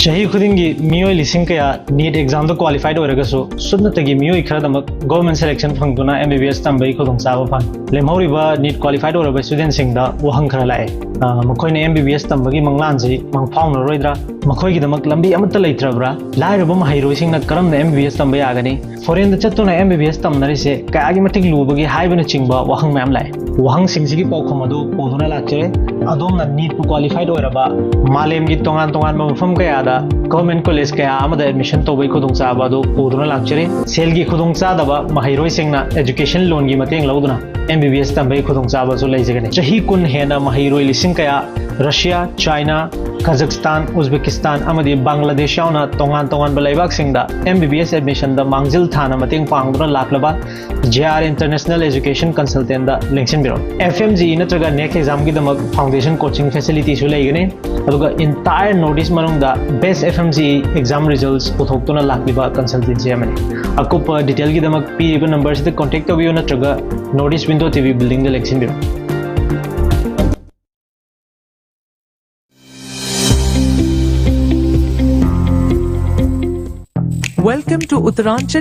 ꯆꯍꯤ ꯈꯨꯗꯤꯡꯒꯤ ꯃꯤꯑꯣꯏ ꯂꯤꯁꯤꯡ ꯀꯌꯥ ꯅꯤꯠ ꯑꯦꯛꯖꯥꯝꯗ ꯀ꯭ꯋꯥꯂꯤꯐꯥꯏꯠ ꯑꯣꯏꯔꯒꯁꯨ ꯁꯨꯞꯅꯇꯒꯤ ꯃꯤꯑꯣꯏ ꯈꯔꯗꯃꯛ ꯒꯣꯔꯃꯦꯟ ꯁꯦꯂꯦꯛꯁꯟ ꯐꯪꯗꯨꯅ ꯑꯦꯝ ꯕꯤ ꯕꯤ ꯑꯦꯁ ꯇꯝꯕꯒꯤ ꯈꯨꯗꯣꯡꯆꯥꯕ ꯐꯪꯏ꯫ ꯂꯦꯝꯍꯧꯔꯤꯕ ꯅꯤꯠ ꯀ꯭ꯋꯥꯂꯤꯐꯥꯏꯠ ꯑꯣꯏꯔꯕ ꯁ꯭ꯇꯨꯗꯦꯟꯁꯤꯡꯗ ꯋꯥꯍꯪ ꯈꯔ ꯂꯥꯛꯑꯦ꯫ ꯑ, ꯃꯈꯣꯏꯅ ꯑꯦꯝ ꯕꯤ ꯕꯤ ꯑꯦꯁ ꯇꯝꯕꯒꯤ ꯃꯪꯂꯥꯟꯁꯤ ꯃꯪꯐꯥꯎꯅꯔꯣꯏꯗ꯭ꯔꯥ? ꯃꯈꯣꯏꯒꯤꯗꯃꯛ ꯂꯝꯕꯤ ꯑꯃꯠꯇ ꯂꯩꯇ꯭ꯔꯕ꯭ꯔꯥ? ꯂꯥꯏꯔꯕ ꯃꯍꯩꯔꯣꯏꯁꯤꯡꯅ ꯀꯔꯝꯅ ꯑꯦꯝ ꯕꯤ ꯕꯤ ꯑꯦꯁ ꯇꯝꯕ ꯌꯥꯒꯅꯤ? ꯐꯣꯔꯦꯟꯗ ꯆꯠꯇꯨꯅ ꯑꯦꯝ ꯕꯤ ꯕꯤ ꯑꯦꯁ ꯇꯝꯅꯔꯤꯁꯦ ꯀꯌꯥꯒꯤ ꯃꯇꯤꯛ ꯂꯨꯕꯒꯦ ꯍꯥꯏꯕꯅꯆꯤꯡꯕ ꯋꯥꯍꯪ ꯃꯌꯥꯝ ꯂꯥꯛꯑꯦ꯫ ꯋꯥꯍꯪꯁꯤꯡꯁꯤꯒꯤ ꯄꯥꯎꯈꯨꯝ ꯑꯗꯨ ꯄꯨꯗꯨꯅ ꯂꯥꯛꯆꯔꯦ꯫ ꯑꯗꯣꯝꯅ ꯅꯤꯠꯄꯨ ꯀ꯭ꯋꯥꯂꯤꯐꯥꯏꯠ ꯑꯣꯏꯔꯕ ꯃꯥꯂꯦꯝꯒꯤ ꯇꯣꯉꯥꯟ ꯇꯣꯉꯥꯟꯕ ꯃꯐꯝ ꯀꯌꯥꯗ ꯒꯣꯔꯃꯦꯟ ꯀꯣꯂꯦꯖ ꯀꯌꯥ ꯑꯃꯗ ꯑꯦꯗꯃꯤꯁꯟ ꯇꯧꯕꯒꯤ ꯈꯨꯗꯣꯡꯆꯥꯕ ꯑꯗꯨ ꯄꯨꯗꯨꯅ ꯂꯥꯛꯆꯔꯤ꯫ ꯁꯦꯜꯒꯤ ꯈꯨꯗꯣꯡꯆꯥꯗꯕ ꯃꯍꯩꯔꯣꯏꯁꯤꯡꯅ ꯑꯦꯖꯨꯀꯦꯁꯟ ꯂꯣꯟꯒꯤ ꯃꯇꯦꯡ ꯂꯧꯗꯨꯅ ꯑꯦꯝ ꯕꯤ ꯕꯤ ꯑꯦꯁ ꯇꯝꯕꯒꯤ ꯈꯨꯗꯣꯡꯆꯥꯕꯁꯨ ꯂꯩꯖꯒꯅꯤ꯫ ꯆꯍꯤ ꯀꯨꯟ ꯍꯦꯟꯅ ꯃꯍꯩꯔꯣꯏ ꯂꯤꯁꯤꯡ ꯀꯌꯥ ꯔꯁꯤꯌꯥ, ꯆꯥꯏꯅꯥ, ꯀꯖꯛꯁꯇꯥꯟ, ꯎꯖꯕꯦꯀꯤꯁꯇꯥꯟ ꯑꯃꯗꯤ ꯕꯪꯒ꯭ꯂꯥꯗꯦꯁ ꯌꯥꯎꯅ ꯇꯣꯉꯥꯟ ꯇꯣꯉꯥꯟꯕ ꯂꯩꯕꯥꯛꯁꯤꯡꯗ ꯑꯦꯝ ꯕꯤ ꯕꯤ ꯑꯦꯁ ꯑꯦꯗꯃꯤꯁꯟꯗ ꯃꯥꯡꯖꯤꯜ ꯊꯥꯅ ꯃꯇꯦꯡ ꯄꯥꯡꯗꯨꯅ ꯂꯥꯛꯂꯕ ꯖꯦ ꯑꯥꯔ ꯏꯟꯇꯔꯅꯦꯁꯅꯦꯜ ꯑꯦꯖꯨꯀꯦꯁꯟ ꯀꯟꯁꯜꯇꯦꯟꯗ ꯂꯦꯡꯁꯤꯟꯕꯤꯔꯛꯎ꯫ ꯑꯦꯐ ꯑꯦꯝ ꯖꯤ ꯏ ꯅꯠꯇ꯭ꯔꯒ ꯅꯦꯛ ꯑꯦꯛꯖꯥꯝꯒꯤꯗꯃꯛ ꯐꯥꯎꯟꯗꯦꯁꯟ ꯀꯣꯆꯤꯡ ꯐꯦꯁꯤꯂꯤꯇꯤꯁꯨ ꯂꯩꯒꯅꯤ꯫ ꯑꯗꯨꯒ entire North East ꯃꯅꯨꯡꯗ best F M G E exam results ꯄꯨꯊꯣꯛꯇꯨꯅ ꯂꯥꯛꯂꯤꯕ ꯀꯟꯁꯜꯇꯦꯟꯁꯤ ꯑꯃꯅꯤ꯫ ꯑꯀꯨꯞꯄ ꯗꯤꯇꯦꯜꯒꯤꯗꯃꯛ ꯄꯤꯔꯤꯕ ꯅꯝꯕꯔꯁꯤꯗ ꯀꯣꯟꯇꯦꯛ ꯇꯧꯕꯤꯌꯨ ꯅꯠꯇ꯭ꯔꯒ North East Window T V buildingꯗ ꯂꯦꯡꯁꯤꯟꯕꯤꯔꯛꯎ꯫ Welcome to Uttaranchal